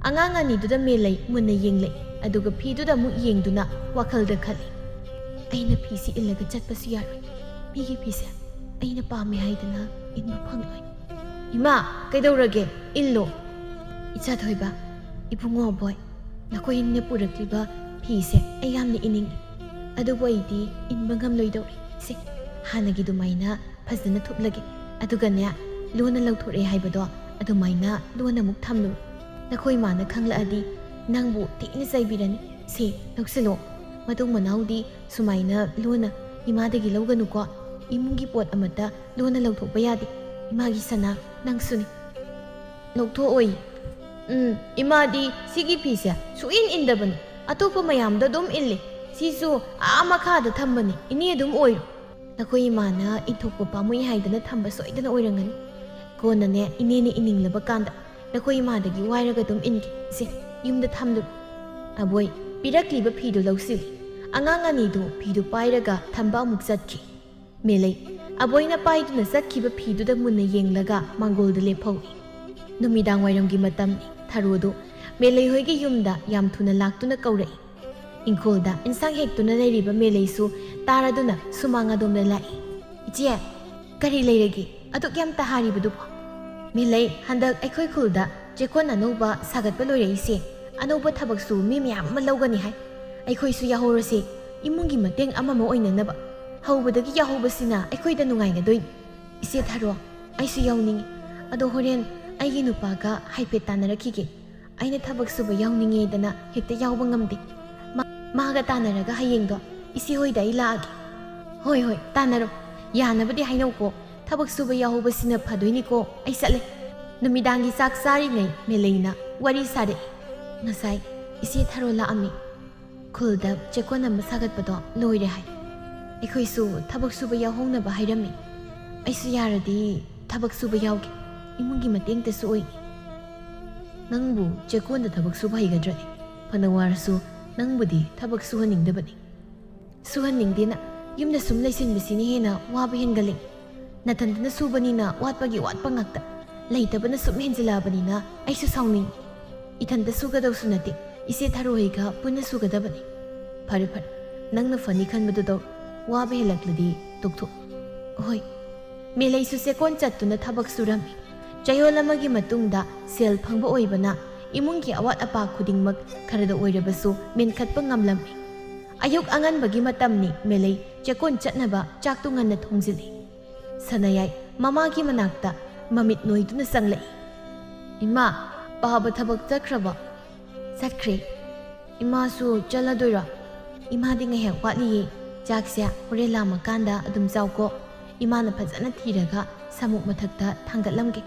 ꯑꯉꯥꯡ ꯑꯅꯤꯗꯨꯗ ꯃꯦꯂꯩ ꯃꯨꯟꯅ ꯌꯦꯡꯂꯛꯏ, ꯑꯗꯨꯒ ꯐꯤꯗꯨꯗ ꯑꯃꯨꯛ ꯌꯦꯡꯗꯨꯅ ꯋꯥꯈꯜꯗ ꯈꯜꯂꯤ꯫ "ꯑꯩꯅ ꯐꯤꯁꯤ ꯏꯜꯂꯒ ꯆꯠꯄꯁꯨ ꯌꯥꯔꯣꯏ꯫ ꯃꯤꯒꯤ ꯐꯤꯁꯦ ꯑꯩꯅ ꯄꯥꯝꯃꯦ ꯍꯥꯏꯗꯅ ꯏꯟꯕ ꯐꯪꯂꯣꯏ꯫" "ꯏꯃꯥ, ꯀꯩꯗꯧꯔꯒꯦ? ꯏꯜꯂꯣ꯫" "ꯏꯆꯥ ꯊꯣꯏꯕ, ꯏꯕꯨꯡꯉꯣ ꯑꯕꯣꯏ, ꯅꯈꯣꯏ ꯑꯅꯤꯅ ꯄꯨꯔꯛꯂꯤꯕ ꯐꯤꯁꯦ ꯑꯩ ꯌꯥꯝꯅ ꯏꯅꯤꯡꯉꯤ꯫ ꯑꯗꯨꯕꯨ ꯑꯩꯗꯤ ꯏꯟꯕ ꯉꯝꯂꯣꯏꯗꯧꯔꯤ꯫ ꯁꯦ, ꯍꯥꯟꯅꯒꯤ ꯑꯗꯨꯃꯥꯏꯅ ꯐꯖꯅ ꯊꯨꯞꯂꯒꯦ꯫ ꯑꯗꯨꯒꯅꯦ, ꯂꯣꯟꯅ ꯂꯧꯊꯣꯔꯛꯑꯦ ꯍꯥꯏꯕꯗꯣ ꯑꯗꯨꯃꯥꯏꯅ ꯂꯣꯟꯅ ꯑꯃꯨꯛ ꯊꯝꯂꯨ꯫ ꯅꯈꯣꯏ ꯃꯥꯅ ꯈꯪꯂꯛꯑꯗꯤ ꯅꯪꯕꯨ ꯊꯤꯅ ꯆꯩꯕꯤꯔꯅꯤ꯫ ꯁꯦ, ꯂꯧꯁꯤꯜꯂꯣ꯫ ꯃꯇꯨꯡ ꯃꯅꯥꯎꯗꯤ ꯁꯨꯃꯥꯏꯅ ꯂꯣꯟꯅ ꯏꯃꯥꯗꯒꯤ ꯂꯧꯒꯅꯨꯀꯣ꯫ ꯏꯃꯨꯡꯒꯤ ꯄꯣꯠ ꯑꯃꯠꯇ ꯂꯣꯟꯅ ꯂꯧꯊꯣꯛꯄ ꯌꯥꯗꯦ꯫ ꯏꯃꯥꯒꯤ ꯁꯅꯥ, ꯅꯪꯁꯨꯅꯤ꯫" "ꯂꯧꯊꯣꯛꯑꯣꯏ꯫" "ꯎꯝ, ꯏꯃꯥꯗꯤ ꯁꯤꯒꯤ ꯐꯤꯁꯦ ꯁꯨꯛꯏꯟ ꯏꯟꯗꯕꯅꯤ꯫ ꯑꯇꯣꯞꯄ ꯃꯌꯥꯝꯗ ꯑꯗꯨꯝ ꯏꯜꯂꯤ꯫ ꯁꯤꯁꯨ ꯑꯥ ꯃꯈꯥꯗ ꯊꯝꯕꯅꯤ꯫ ꯏꯅꯦ ꯑꯗꯨꯝ ꯑꯣꯏꯔꯣ꯫ ꯅꯈꯣꯏ ꯏꯃꯥꯅ ꯏꯟꯊꯣꯛꯄ ꯄꯥꯝꯃꯨꯏ ꯍꯥꯏꯗꯅ ꯊꯝꯕ ꯁꯣꯏꯗꯅ ꯑꯣꯏꯔꯝꯒꯅꯤ꯫ ꯀꯣꯟꯅꯅꯦ, ꯏꯅꯦꯅ ꯏꯅꯤꯡꯂꯕ ꯀꯥꯟꯗ ꯅꯈꯣꯏ ꯏꯃꯥꯗꯒꯤ ꯋꯥꯏꯔꯒ ꯑꯗꯨꯝ ꯏꯟꯒꯦ꯫ ꯁꯦ, ꯌꯨꯝꯗ ꯊꯝꯂꯨꯔꯣ꯫" ꯑꯕꯣꯏ ꯄꯤꯔꯛꯂꯤꯕ ꯐꯤꯗꯨ ꯂꯧꯁꯤꯜꯂꯤ꯫ ꯑꯉꯥꯡ ꯑꯅꯤꯗꯨ ꯐꯤꯗꯨ ꯄꯥꯏꯔꯒ ꯊꯝꯕ ꯑꯃꯨꯛ ꯆꯠꯈꯤ꯫ ꯃꯦꯂꯩ ꯑꯕꯣꯏꯅ ꯄꯥꯏꯗꯨꯅ ꯆꯠꯈꯤꯕ ꯐꯤꯗꯨꯗ ꯃꯨꯟꯅ ꯌꯦꯡꯂꯒ ꯃꯥꯡꯒꯣꯜꯗ ꯂꯦꯞꯍꯧꯏ꯫ ꯅꯨꯃꯤꯗꯥꯡ ꯋꯥꯏꯔꯝꯒꯤ ꯃꯇꯝꯅꯤ꯫ ꯊꯔꯣꯗꯨ ꯃꯦꯂꯩ ꯍꯣꯏꯒꯤ ꯌꯨꯝꯗ ꯌꯥꯝ ꯊꯨꯅ ꯂꯥꯛꯇꯨꯅ ꯀꯧꯔꯛꯏ꯫ ꯏꯪꯈꯣꯜꯗ ꯏꯟꯁꯥꯡ ꯍꯦꯛꯇꯨꯅ ꯂꯩꯔꯤꯕ ꯃꯦꯂꯩꯁꯨ ꯇꯥꯔꯗꯨꯅ ꯁꯨꯃꯥꯡ ꯑꯗꯣꯝꯗ ꯂꯥꯛꯏ꯫ "ꯏꯆꯦ, ꯀꯔꯤ ꯂꯩꯔꯒꯦ? ꯑꯗꯨꯛ ꯌꯥꯝ ꯇꯍꯥꯔꯤꯕꯗꯨꯕꯣ?" "ꯃꯦꯂꯩ, ꯍꯟꯗꯛ ꯑꯩꯈꯣꯏ ꯈꯨꯜꯗ ꯆꯦꯛꯀꯣꯟ ꯑꯅꯧꯕ ꯁꯥꯒꯠꯄ ꯂꯣꯏꯔꯛꯏꯁꯦ, ꯑꯅꯧꯕ ꯊꯕꯛꯁꯨ ꯃꯤ ꯃꯌꯥꯝ ꯑꯃ ꯂꯧꯒꯅꯤ ꯍꯥꯏ꯫ ꯑꯩꯈꯣꯏꯁꯨ ꯌꯥꯍꯧꯔꯁꯦ, ꯏꯃꯨꯡꯒꯤ ꯃꯇꯦꯡ ꯑꯃꯃ ꯑꯣꯏꯅꯅꯕ꯫ ꯍꯧꯕꯗꯒꯤ ꯌꯥꯍꯧꯕꯁꯤꯅ ꯑꯩꯈꯣꯏꯗ ꯅꯨꯡꯉꯥꯏꯒꯗꯣꯏꯅꯤ꯫" "ꯏꯆꯦ ꯊꯥꯔꯣ, ꯑꯩꯁꯨ ꯌꯥꯎꯅꯤꯡꯉꯤ꯫ ꯑꯗꯣ ꯍꯣꯔꯦꯟ ꯑꯩꯒꯤ ꯅꯨꯄꯥꯒ ꯍꯥꯏꯐꯦꯠ ꯇꯥꯟꯅꯔꯛꯈꯤꯒꯦ꯫ ꯑꯩꯅ ꯊꯕꯛ ꯁꯨꯕ ꯌꯥꯎꯅꯤꯡꯉꯦꯗꯅ ꯍꯦꯛꯇ ꯌꯥꯎꯕ ꯉꯝꯗꯦ꯫ ꯃꯥ-, ꯃꯥꯒ ꯇꯥꯟꯅꯔꯒ ꯍꯌꯦꯡꯗꯣ ꯏꯆꯦ ꯍꯣꯏꯗ ꯑꯩ ꯂꯥꯛꯑꯒꯦ꯫" "ꯍꯣꯏ, ꯍꯣꯏ, ꯇꯥꯟꯅꯔꯣ꯫ ꯌꯥꯅꯕꯗꯤ ꯍꯥꯏꯅꯧꯀꯣ꯫ ꯊꯕꯛ ꯁꯨꯕ ꯌꯥꯎꯍꯧꯕꯁꯤꯅ ꯐꯗꯣꯏꯅꯤꯀꯣ꯫ ꯑꯩ ꯆꯠꯂꯦ꯫ ꯅꯨꯃꯤꯗꯥꯡꯒꯤ ꯆꯥꯛ ꯆꯥꯔꯤꯉꯩ ꯃꯦꯂꯩꯅ ꯋꯥꯔꯤ ꯁꯥꯔꯛꯏ꯫ ꯉꯁꯥꯏ ꯏꯆꯦ ꯊꯥꯔꯣ ꯂꯥꯛꯑꯝꯃꯤ꯫ ꯈꯨꯜꯗ ꯆꯦꯛꯀꯣꯟ ꯑꯃ ꯁꯥꯒꯠꯄꯗꯣ ꯂꯣꯏꯔꯦ ꯍꯥꯏ꯫ ꯑꯩꯈꯣꯏꯁꯨ ꯊꯕꯛ ꯁꯨꯕ ꯌꯥꯎꯍꯧꯅꯕ ꯍꯥꯏꯔꯝꯃꯤ꯫ ꯑꯩꯁꯨ ꯌꯥꯔꯗꯤ ꯊꯕꯛ ꯁꯨꯕ ꯌꯥꯎꯒꯦ꯫ ꯏꯃꯨꯡꯒꯤ ꯃꯇꯦꯡꯇꯁꯨ ꯑꯣꯏꯒꯦ꯫" "ꯅꯪꯕꯨ ꯆꯦꯛꯀꯣꯟꯗ ꯊꯕꯛ ꯁꯨꯕ ꯍꯩꯒꯗ꯭ꯔꯅꯦ? ꯐꯅ ꯋꯥꯔꯁꯨ ꯅꯪꯕꯨꯗꯤ ꯊꯕꯛ ꯁꯨꯍꯟꯅꯤꯡꯗꯕꯅꯤ꯫" "ꯁꯨꯍꯟꯅꯤꯡꯗꯦꯅ ꯌꯨꯝꯗ ꯁꯨꯝ ꯂꯩꯁꯤꯟꯕꯁꯤꯅ ꯍꯦꯟꯅ ꯋꯥꯕ ꯍꯦꯟꯒꯠꯂꯦ꯫ ꯅꯊꯟꯇꯅ ꯁꯨꯕꯅꯤꯅ ꯋꯥꯠꯄꯒꯤ ꯋꯥꯠꯄ ꯉꯥꯛꯇ꯫ ꯂꯩꯇꯕꯅ ꯁꯨꯝ ꯍꯦꯟꯖꯤꯜꯂꯛꯑꯕꯅꯤꯅ ꯑꯩꯁꯨ ꯁꯥꯎꯅꯤꯡꯉꯤ꯫ ꯏꯊꯟꯇ ꯁꯨꯒꯗꯧꯁꯨ ꯅꯠꯇꯦ, ꯏꯆꯦ ꯊꯥꯔꯣ ꯍꯣꯏꯒ ꯄꯨꯟꯅ ꯁꯨꯒꯗꯕꯅꯤ꯫" "ꯐꯔꯦ, ꯐꯔꯦ, ꯅꯪꯅ ꯐꯅꯤ ꯈꯟꯕꯗꯨ ꯇꯧ꯫ ꯋꯥꯕ ꯍꯦꯜꯂꯛꯂꯗꯤ ꯇꯣꯛꯊꯣꯛ꯫" "ꯍꯣꯏ꯫" ꯃꯦꯂꯩꯁꯨ ꯆꯦꯛꯀꯣꯟ ꯆꯠꯇꯨꯅ ꯊꯕꯛ ꯁꯨꯔꯝꯃꯤ꯫ ꯆꯌꯣꯜ ꯑꯃꯒꯤ ꯃꯇꯨꯡꯗ ꯁꯦꯜ ꯐꯪꯕ ꯑꯣꯏꯕꯅ ꯏꯃꯨꯡꯒꯤ ꯑꯋꯥꯠ ꯑꯄꯥ ꯈꯨꯗꯤꯡꯃꯛ ꯈꯔꯗ ꯑꯣꯏꯔꯕꯁꯨ ꯃꯦꯟꯈꯠꯄ ꯉꯝꯂꯝꯃꯤ꯫ ꯑꯌꯨꯛ ꯑꯉꯟꯕꯒꯤ ꯃꯇꯝꯅꯤ꯫ ꯃꯦꯂꯩ ꯆꯦꯛꯀꯣꯟ ꯆꯠꯅꯕ ꯆꯥꯛꯇꯨ ꯉꯟꯅ ꯊꯣꯡꯖꯤꯜꯂꯤ꯫ ꯁꯅꯥꯌꯥꯏ ꯃꯃꯥꯒꯤ ꯃꯅꯥꯛꯇ ꯃꯃꯤꯠ ꯅꯣꯏꯗꯨꯅ ꯆꯪꯂꯛꯏ꯫ "ꯏꯃꯥ, ꯄꯥꯕ ꯊꯕꯛ ꯆꯠꯈ꯭ꯔꯕꯣ?" "ꯆꯠꯈ꯭ꯔꯦ꯫" "ꯏꯃꯥꯁꯨ ꯆꯠꯂꯗꯣꯏꯔꯣ?" "ꯏꯃꯥꯗꯤ ꯉꯥꯏꯍꯥꯛ ꯋꯥꯠꯂꯤꯌꯦ꯫ ꯆꯥꯛꯁꯦ ꯍꯣꯔꯦꯟ ꯂꯥꯝꯃꯀꯥꯟꯗ ꯑꯗꯨꯝ ꯆꯥꯎꯀꯣ꯫ ꯏꯃꯥꯅ ꯐꯖꯅ ꯊꯤꯔꯒ ꯁꯥꯃꯨꯛ ꯃꯊꯛꯇ ꯊꯥꯡꯒꯠꯂꯝꯒꯦ꯫"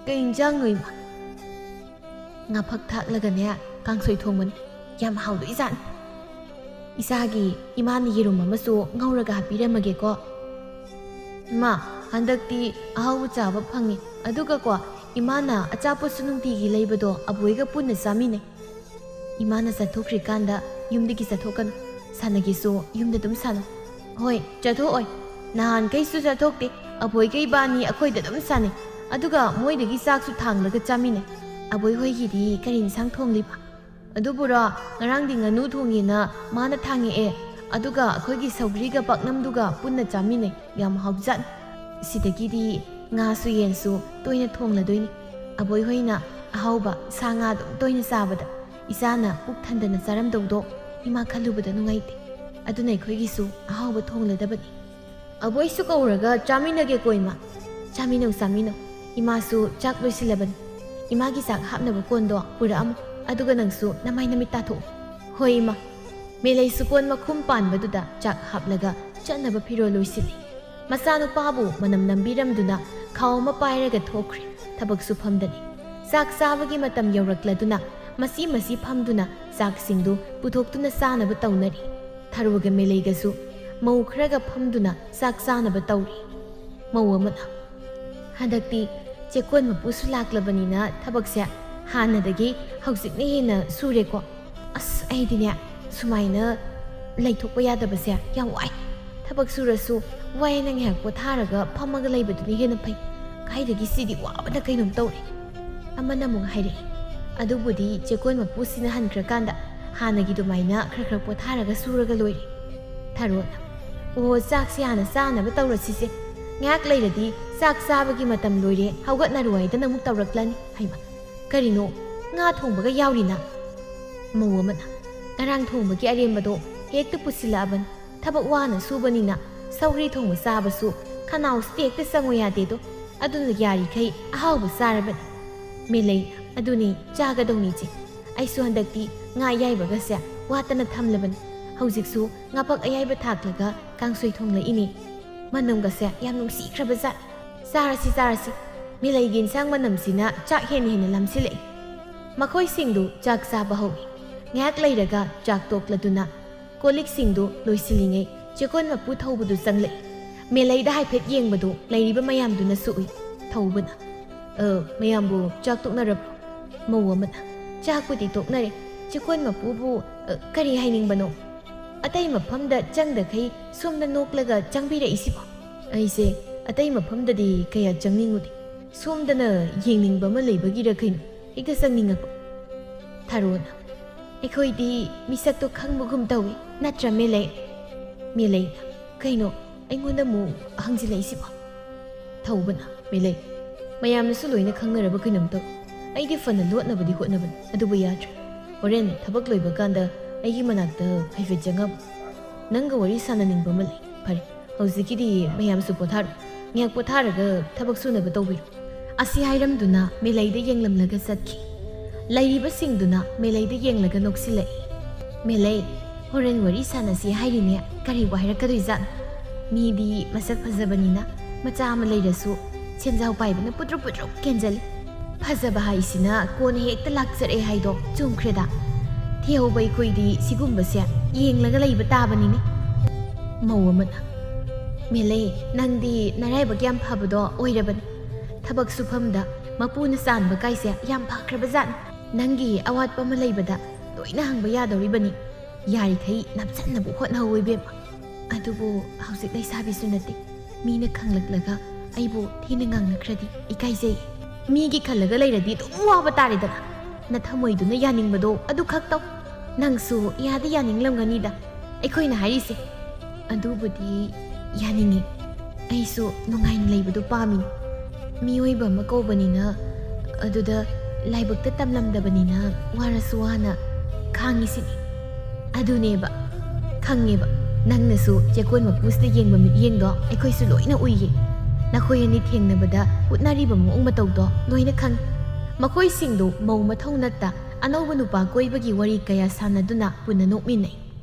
"ꯀꯩ ꯏꯟꯖꯥꯡꯅꯣ, ꯏꯃꯥ?" "ꯉꯥꯐꯛ ꯊꯥꯛꯂꯒꯅꯦ, ꯀꯥꯡꯁꯣꯏ ꯊꯣꯡꯕꯅꯤ꯫ ꯌꯥꯝ ꯍꯥꯎꯗꯣꯏꯖꯥꯠꯅꯤ꯫" "ꯏꯆꯥꯒꯤ ꯏꯃꯥꯅ ꯌꯦꯔꯨꯝ ꯑꯃꯁꯨ ꯉꯧꯔꯒ ꯍꯥꯞꯄꯤꯔꯝꯃꯒꯦꯀꯣ꯫" "ꯏꯃꯥ, ꯍꯟꯗꯛꯇꯤ ꯑꯍꯥꯎꯕ ꯆꯥꯕ ꯐꯪꯉꯤ꯫ ꯑꯗꯨꯒꯀꯣ, ꯏꯃꯥꯅ ꯑꯆꯥꯄꯣꯠꯁꯨ ꯅꯨꯡꯇꯤꯒꯤ ꯂꯩꯕꯗꯣ ꯑꯕꯣꯏꯒ ꯄꯨꯟꯅ ꯆꯥꯃꯤꯟꯅꯩ꯫" "ꯏꯃꯥꯅ ꯆꯠꯊꯣꯛꯈ꯭ꯔꯤꯀꯥꯟꯗ ꯌꯨꯝꯗꯒꯤ ꯆꯠꯊꯣꯛꯀꯅꯨ꯫ ꯁꯥꯟꯅꯒꯦꯁꯨ ꯌꯨꯝꯗ ꯑꯗꯨꯝ ꯁꯥꯟꯅꯧ꯫" "ꯍꯣꯏ, ꯆꯠꯊꯣꯛꯑꯣꯏ꯫ ꯅꯍꯥꯟꯈꯩꯁꯨ ꯆꯠꯊꯣꯛꯇꯦ꯫ ꯑꯕꯣꯏꯒ ꯏꯕꯥꯅꯤ ꯑꯩꯈꯣꯏꯗ ꯑꯗꯨꯝ ꯁꯥꯟꯅꯩ꯫ ꯑꯗꯨꯒ ꯃꯣꯏꯗꯒꯤ ꯆꯥꯛꯁꯨ ꯊꯥꯡꯂꯒ ꯆꯥꯃꯤꯟꯅꯩ꯫" "ꯑꯕꯣꯏ ꯍꯣꯏꯒꯤꯗꯤ ꯀꯔꯤ ꯏꯟꯁꯥꯡ ꯊꯣꯡꯂꯤꯕ?" "ꯑꯗꯨꯕꯨꯔꯣ, ꯉꯔꯥꯡꯗꯤ ꯉꯥꯅꯨ ꯊꯣꯡꯉꯦꯅ ꯃꯥꯅ ꯊꯥꯡꯉꯛꯑꯦ, ꯑꯗꯨꯒ ꯑꯩꯈꯣꯏꯒꯤ ꯁꯧꯒ꯭ꯔꯤꯒ ꯄꯥꯛꯅꯝꯗꯨꯒ ꯄꯨꯟꯅ ꯆꯥꯃꯤꯟꯅꯩ, ꯌꯥꯝ ꯍꯥꯎꯖꯥꯠꯅꯤ꯫ ꯁꯤꯗꯒꯤꯗꯤ ꯉꯥꯁꯨ ꯌꯦꯟꯁꯨ ꯇꯣꯏꯅ ꯊꯣꯡꯂꯗꯣꯏꯅꯤ꯫ ꯑꯕꯣꯏ ꯍꯣꯏꯅ ꯑꯍꯥꯎꯕ ꯁꯥ ꯉꯥ ꯑꯗꯨꯝ ꯇꯣꯏꯅ ꯆꯥꯕꯗ ꯏꯆꯥꯅ ꯄꯨꯛ ꯊꯟꯗꯅ ꯆꯥꯔꯝꯗꯧꯗꯣ ꯏꯃꯥ ꯈꯜꯂꯨꯕꯗ ꯅꯨꯡꯉꯥꯏꯇꯦ꯫ ꯑꯗꯨꯅ ꯑꯩꯈꯣꯏꯒꯤꯁꯨ ꯑꯍꯥꯎꯕ ꯊꯣꯡꯂꯗꯕꯅꯤ꯫ ꯑꯕꯣꯏꯁꯨ ꯀꯧꯔꯒ ꯆꯥꯃꯤꯟꯅꯒꯦꯀꯣ, ꯏꯃꯥ꯫ ꯆꯥꯃꯤꯟꯅꯧ, ꯆꯥꯃꯤꯟꯅꯧ꯫ ꯏꯃꯥꯁꯨ ꯆꯥꯛ ꯂꯣꯏꯁꯤꯜꯂꯕꯅꯤ꯫ ꯏꯃꯥꯒꯤ ꯆꯥꯛ ꯍꯥꯞꯅꯕ ꯀꯣꯟꯗꯣ ꯄꯨꯔꯛꯑꯝꯃꯨ, ꯑꯗꯨꯒ ꯅꯪꯁꯨ ꯅꯃꯥꯏ ꯅꯃꯤꯠ ꯇꯥꯊꯣꯛꯎ꯫" "ꯍꯣꯏ, ꯏꯃꯥ꯫" ꯃꯦꯂꯩꯁꯨ ꯀꯣꯟ ꯃꯈꯨꯝ ꯄꯥꯟꯕꯗꯨꯗ ꯆꯥꯛ ꯍꯥꯞꯂꯒ ꯆꯠꯅꯕ ꯐꯤꯔꯣꯜ ꯂꯣꯏꯁꯤꯜꯂꯤ꯫ ꯃꯆꯥꯅꯨꯄꯥꯕꯨ ꯃꯅꯝ ꯅꯝꯕꯤꯔꯝꯗꯨꯅ ꯈꯥꯎ ꯑꯃ ꯄꯥꯏꯔꯒ ꯊꯣꯛꯈ꯭ꯔꯦ꯫ ꯊꯕꯛ ꯁꯨꯐꯝꯗꯅꯤ꯫ ꯆꯥꯛ ꯆꯥꯕꯒꯤ ꯃꯇꯝ ꯌꯧꯔꯛꯂꯗꯨꯅ ꯃꯆꯤ ꯃꯆꯤ ꯐꯝꯗꯨꯅ ꯆꯥꯛꯁꯤꯡꯗꯨ ꯄꯨꯊꯣꯛꯇꯨꯅ ꯆꯥꯅꯕ ꯇꯧꯅꯔꯤ꯫ ꯊꯔꯣꯒ ꯃꯦꯂꯩꯒꯁꯨ ꯃꯧ ꯈꯔꯒ ꯐꯝꯗꯨꯅ ꯆꯥꯛ ꯆꯥꯅꯕ ꯇꯧꯔꯤ꯫ ꯃꯧ ꯑꯃꯅ, "ꯍꯟꯗꯛꯇꯤ ꯆꯦꯛꯀꯣꯟ ꯃꯄꯨꯁꯨ ꯂꯥꯛꯂꯕꯅꯤꯅ ꯊꯕꯛꯁꯦ ꯍꯥꯟꯅꯗꯒꯤ ꯍꯧꯖꯤꯛꯅ ꯍꯦꯟꯅ ꯁꯨꯔꯦꯀꯣ꯫ ꯑꯁ, ꯑꯩꯗꯤꯅꯦ, ꯁꯨꯃꯥꯏꯅ ꯂꯩꯊꯣꯛꯄ ꯌꯥꯗꯕꯁꯦ ꯌꯥꯝ ꯋꯥꯏ꯫ ꯊꯕꯛ ꯁꯨꯔꯁꯨ ꯋꯥꯏꯅ ꯉꯥꯏꯍꯥꯛ ꯄꯣꯊꯥꯔꯒ ꯐꯝꯃꯒ ꯂꯩꯕꯗꯨꯅ ꯍꯦꯟꯅ ꯐꯩ꯫ ꯀꯥꯏꯗꯒꯤ ꯁꯤꯗꯤ ꯋꯥꯕꯅ ꯀꯩꯅꯣꯝ ꯇꯧꯔꯦ꯫" ꯑꯃꯅ ꯑꯃꯨꯛ ꯍꯥꯏꯔꯛꯏ, "ꯑꯗꯨꯕꯨꯗꯤ ꯆꯦꯛꯀꯣꯟ ꯃꯄꯨꯁꯤꯅ ꯍꯟꯈ꯭ꯔꯀꯥꯟꯗ ꯍꯥꯟꯅꯒꯤ ꯑꯗꯨꯃꯥꯏꯅ ꯈꯔ ꯈꯔ ꯄꯣꯊꯥꯔꯒ ꯁꯨꯔꯒ ꯂꯣꯏꯔꯦ꯫" ꯊꯔꯣꯅ, "ꯑꯣ, ꯆꯥꯛꯁꯦ ꯍꯥꯟꯅ ꯆꯥꯅꯕ ꯇꯧꯔꯁꯤꯁꯦ꯫ ꯉꯥꯏꯍꯥꯛ ꯂꯩꯔꯗꯤ ꯆꯥꯛ ꯆꯥꯕꯒꯤ ꯃꯇꯝ ꯂꯣꯏꯔꯦ, ꯍꯧꯒꯠꯅꯔꯣ ꯍꯥꯏꯗꯅ ꯑꯃꯨꯛ ꯇꯧꯔꯛꯂꯅꯤ꯫ ꯍꯩꯃ, ꯀꯔꯤꯅꯣ, ꯉꯥ ꯊꯣꯡꯕꯒ ꯌꯥꯎꯔꯤꯅ?" ꯃꯧ ꯑꯃꯅ, "ꯉꯔꯥꯡ ꯊꯣꯡꯕꯒꯤ ꯑꯔꯦꯝꯕꯗꯣ ꯍꯦꯛꯇ ꯄꯨꯁꯤꯜꯂꯛꯑꯕꯅꯤ꯫ ꯊꯕꯛ ꯋꯥꯅ ꯁꯨꯕꯅꯤꯅ ꯁꯧꯒ꯭ꯔꯤ ꯊꯣꯡꯕ ꯆꯥꯕꯁꯨ ꯈꯅꯥꯎꯁꯤꯗ ꯍꯦꯛꯇ ꯆꯪꯉꯨ ꯌꯥꯗꯦꯗꯣ꯫ ꯑꯗꯨꯅ ꯌꯥꯔꯤꯈꯩ ꯑꯍꯥꯎꯕ ꯆꯥꯔꯕꯅꯤ꯫" ꯃꯦꯂꯩ, "ꯑꯗꯨꯅꯤ, ꯆꯥꯒꯗꯧꯅꯤ ꯏꯆꯦ꯫ ꯑꯩꯁꯨ ꯍꯟꯗꯛꯇꯤ ꯉꯥ ꯑꯌꯥꯏꯕꯒꯁꯦ ꯋꯥꯠꯇꯅ ꯊꯝꯂꯕꯅꯤ꯫ ꯍꯧꯖꯤꯛꯁꯨ ꯉꯥꯄꯛ ꯑꯌꯥꯏꯕ ꯊꯥꯛꯂꯒ ꯀꯥꯡꯁꯣꯏ ꯊꯣꯡꯂꯛꯏꯅꯦ꯫ ꯃꯅꯝꯒꯁꯦ ꯌꯥꯝ ꯅꯨꯡꯁꯤꯈ꯭ꯔꯕ ꯖꯥꯠ꯫ ꯆꯥꯔꯁꯤ, ꯆꯥꯔꯁꯤ꯫" ꯃꯦꯂꯩꯒꯤ ꯏꯟꯁꯥꯡ ꯃꯅꯝꯁꯤꯅ ꯆꯥꯛ ꯍꯦꯟꯅ ꯍꯦꯟꯅ ꯂꯥꯝꯁꯤꯜꯂꯛꯏ꯫ ꯃꯈꯣꯏꯁꯤꯡꯗꯨ ꯆꯥꯛ ꯆꯥꯕ ꯍꯧꯏ꯫ ꯉꯥꯏꯍꯥꯛ ꯂꯩꯔꯒ ꯆꯥꯛ ꯇꯣꯛꯂꯗꯨꯅ ꯀꯣꯜ ꯂꯤꯛꯁꯤꯡꯗꯨ ꯂꯣꯏꯁꯤꯜꯂꯤꯉꯩ ꯆꯦꯛꯀꯣꯟ ꯃꯄꯨ ꯊꯧꯕꯗꯨ ꯆꯪꯂꯛꯏ꯫ ꯃꯦꯂꯩꯗ ꯍꯥꯏꯐꯦꯠ ꯌꯦꯡꯕꯗꯨ ꯂꯩꯔꯤꯕ ꯃꯌꯥꯝꯗꯨꯅꯁꯨ ꯎꯏ꯫ ꯊꯧꯕꯅ, "ꯑ, ꯃꯌꯥꯝꯕꯨ ꯆꯥꯛ ꯇꯣꯛꯅꯔꯕ꯭ꯔꯣ?" ꯃꯧ ꯑꯃꯅ, "ꯆꯥꯛꯄꯨꯗꯤ ꯇꯣꯛꯅꯔꯦ꯫ ꯆꯦꯛꯀꯣꯟ ꯃꯄꯨꯕꯨ, ꯑ, ꯀꯔꯤ ꯍꯥꯏꯅꯤꯡꯕꯅꯣ? ꯑꯇꯩ ꯃꯐꯝꯗ ꯆꯪꯗꯈꯩ ꯁꯣꯝꯗ ꯅꯣꯛꯂꯒ ꯆꯪꯕꯤꯔꯛꯏꯁꯤꯕꯣ?" "ꯑꯩꯁꯦ ꯑꯇꯩ ꯃꯐꯝꯗꯗꯤ ꯀꯌꯥ ꯆꯪꯅꯤꯡꯉꯨꯗꯦ꯫ ꯁꯣꯝꯗꯅ ꯌꯦꯡꯅꯤꯡꯕ ꯑꯃ ꯂꯩꯕꯒꯤꯔ ꯀꯩꯅꯣ ꯍꯦꯛꯇ ꯆꯪꯅꯤꯡꯉꯛꯄ꯫" ꯊꯔꯣꯅ, ꯑꯩꯈꯣꯏꯗꯤ ꯃꯤꯁꯛꯇꯣ ꯈꯪꯕꯒꯨꯝ ꯇꯧꯏ, ꯅꯠꯇ꯭ꯔ ꯃꯦꯂꯩ? ꯃꯦꯂꯩꯅ, "ꯀꯩꯅꯣ ꯑꯩꯉꯣꯟꯗ ꯑꯃꯨꯛ ꯍꯪꯖꯤꯜꯂꯛꯏꯁꯤꯕꯣ?" ꯊꯧꯕꯅ, "ꯃꯦꯂꯩ, ꯃꯌꯥꯝꯅꯁꯨ ꯂꯣꯏꯅ ꯈꯪꯅꯔꯕ ꯀꯩꯅꯣꯝ ꯇꯧ꯫ ꯑꯩꯗꯤ ꯐꯅ ꯂꯣꯠꯅꯕꯗꯤ ꯍꯣꯠꯅꯕꯅꯤ, ꯑꯗꯨꯕꯨ ꯌꯥꯗ꯭ꯔꯦ꯫ ꯍꯣꯔꯦꯟ ꯊꯕꯛ ꯂꯣꯏꯕ ꯀꯥꯟꯗ ꯑꯩꯒꯤ ꯃꯅꯥꯛꯇ ꯍꯥꯏꯐꯦꯠ ꯆꯪꯉꯝꯃꯨ꯫ ꯅꯪꯒ ꯋꯥꯔꯤ ꯁꯥꯟꯅꯅꯤꯡꯕ ꯑꯃ ꯂꯩ꯫ ꯐꯔꯦ, ꯍꯧꯖꯤꯛꯀꯤꯗꯤ ꯃꯌꯥꯝꯁꯨ ꯄꯣꯊꯥꯔꯣ꯫ ꯉꯥꯏꯍꯥꯛ ꯄꯣꯊꯥꯔꯒ ꯊꯕꯛ ꯁꯨꯅꯕ ꯇꯧꯕꯤꯔꯣ꯫" ꯑꯁꯤ ꯍꯥꯏꯔꯝꯗꯨꯅ ꯃꯦꯂꯩꯗ ꯌꯦꯡꯂꯝꯂꯒ ꯆꯠꯈꯤ꯫ ꯂꯩꯔꯤꯕꯁꯤꯡꯗꯨꯅ ꯃꯦꯂꯩꯗ ꯌꯦꯡꯂꯒ ꯅꯣꯛꯁꯤꯜꯂꯛꯏ꯫ "ꯃꯦꯂꯩ, ꯍꯣꯔꯦꯟ ꯋꯥꯔꯤ ꯁꯥꯟꯅꯁꯤ ꯍꯥꯏꯔꯤꯅꯦ, ꯀꯔꯤꯕꯨ ꯍꯥꯏꯔꯛꯀꯗꯣꯏꯖꯥꯠꯅꯣ? ꯃꯤꯗꯤ ꯃꯁꯛ ꯐꯖꯕꯅꯤꯅ ꯃꯆꯥ ꯑꯃ ꯂꯩꯔꯁꯨ ꯁꯦꯟꯖꯥꯎ ꯄꯥꯏꯕꯅ ꯄꯨꯗ꯭ꯔꯨꯞ ꯄꯨꯗ꯭ꯔꯨꯞ ꯀꯦꯟꯖꯜꯂꯤ꯫ ꯐꯖꯕ ꯍꯥꯏꯁꯤꯅ ꯀꯣꯟꯅ ꯍꯦꯛꯇ ꯂꯥꯛꯆꯔꯛꯑꯦ ꯍꯥꯏꯗꯣ ꯆꯨꯝꯈ꯭ꯔꯦꯗ꯫ ꯊꯤꯍꯧꯕ ꯑꯩꯈꯣꯏꯗꯤ ꯁꯤꯒꯨꯝꯕꯁꯦ ꯌꯦꯡꯂꯒ ꯂꯩꯕ ꯇꯥꯕꯅꯤꯅꯦ꯫" ꯃꯧ ꯑꯃꯅ, "ꯃꯦꯂꯩ, ꯅꯪꯗꯤ ꯅꯔꯥꯏꯕꯛ ꯌꯥꯝ ꯐꯕꯗꯣ ꯑꯣꯏꯔꯕꯅꯤ꯫ ꯊꯕꯛ ꯁꯨꯐꯝꯗ ꯃꯄꯨꯅ ꯆꯥꯟꯕ ꯀꯥꯏꯁꯦ ꯌꯥꯝ ꯐꯈ꯭ꯔꯕꯖꯥꯠꯅꯤ꯫ ꯅꯪꯒꯤ ꯑꯋꯥꯠꯄ ꯑꯃ ꯂꯩꯕꯗ ꯂꯣꯏꯅ ꯍꯪꯕ ꯌꯥꯗꯧꯔꯤꯕꯅꯤ꯫ ꯌꯥꯔꯤꯈꯩ ꯅꯞꯁꯟꯅꯕ ꯍꯣꯠꯅꯍꯧ ꯏꯕꯦꯝꯃ꯫ ꯑꯗꯨꯕꯨ ꯍꯧꯖꯤꯛ ꯂꯩꯁꯥꯕꯤꯁꯨ ꯅꯠꯇꯦ, ꯃꯤꯅ ꯈꯪꯂꯛꯂꯒ ꯑꯩꯕꯨ ꯊꯤꯅ ꯉꯥꯡꯅꯈ꯭ꯔꯗꯤ ꯏꯀꯥꯏꯖꯩ꯫ ꯃꯤꯒꯤ ꯈꯜꯂꯒ ꯂꯩꯔꯗꯤ ꯑꯗꯨꯝ ꯋꯥꯕ ꯇꯥꯔꯦꯗꯅ꯫ ꯅꯊꯃꯣꯏꯗꯨꯅ ꯌꯥꯅꯤꯡꯕꯗꯣ ꯑꯗꯨꯈꯛ ꯇꯧ꯫ ꯅꯪꯁꯨ ꯌꯥꯗꯤ ꯌꯥꯅꯤꯡꯂꯝꯒꯅꯤꯗ ꯑꯩꯈꯣꯏꯅ ꯍꯥꯏꯔꯤꯁꯦ꯫" "ꯑꯗꯨꯕꯨꯗꯤ ꯌꯥꯅꯤꯡꯉꯤ꯫ ꯑꯩꯁꯨ ꯅꯨꯡꯉꯥꯏꯅ ꯂꯩꯕꯗꯣ ꯄꯥꯝꯃꯤꯅꯤ꯫ ꯃꯤꯑꯣꯏꯕ ꯑꯃ ꯀꯧꯕꯅꯤꯅ, ꯑꯗꯨꯗ ꯂꯥꯏꯕꯛꯇ ꯇꯝꯂꯝꯗꯕꯅꯤꯅ ꯋꯥꯔꯁꯨ ꯋꯥꯅ ꯈꯥꯡꯉꯤꯁꯤꯅꯤ꯫" "ꯑꯗꯨꯅꯦꯕ, ꯈꯪꯉꯦꯕ꯫ ꯅꯪꯅꯁꯨ ꯆꯦꯛꯀꯣꯟ ꯃꯄꯨꯁꯤꯗ ꯌꯦꯡꯕ ꯃꯤꯠꯌꯦꯡꯗꯣ ꯑꯩꯈꯣꯏꯁꯨ ꯂꯣꯏꯅ ꯎꯏꯌꯦ꯫ ꯅꯈꯣꯏ ꯑꯅꯤ ꯊꯦꯡꯅꯕꯗ ꯎꯠꯅꯔꯤꯕ ꯃꯑꯣꯡ ꯃꯇꯧꯗꯣ ꯂꯣꯏꯅ ꯈꯪꯉꯤ꯫" ꯃꯈꯣꯏꯁꯤꯡꯗꯨ ꯃꯧ ꯃꯊꯧ ꯅꯠꯇ ꯑꯅꯧꯕ ꯅꯨꯄꯥ ꯀꯣꯏꯕꯒꯤ ꯋꯥꯔꯤ ꯀꯌꯥ ꯁꯥꯟꯅꯗꯨꯅ ꯄꯨꯟꯅ ꯅꯣꯛꯃꯤꯟꯅꯩ꯫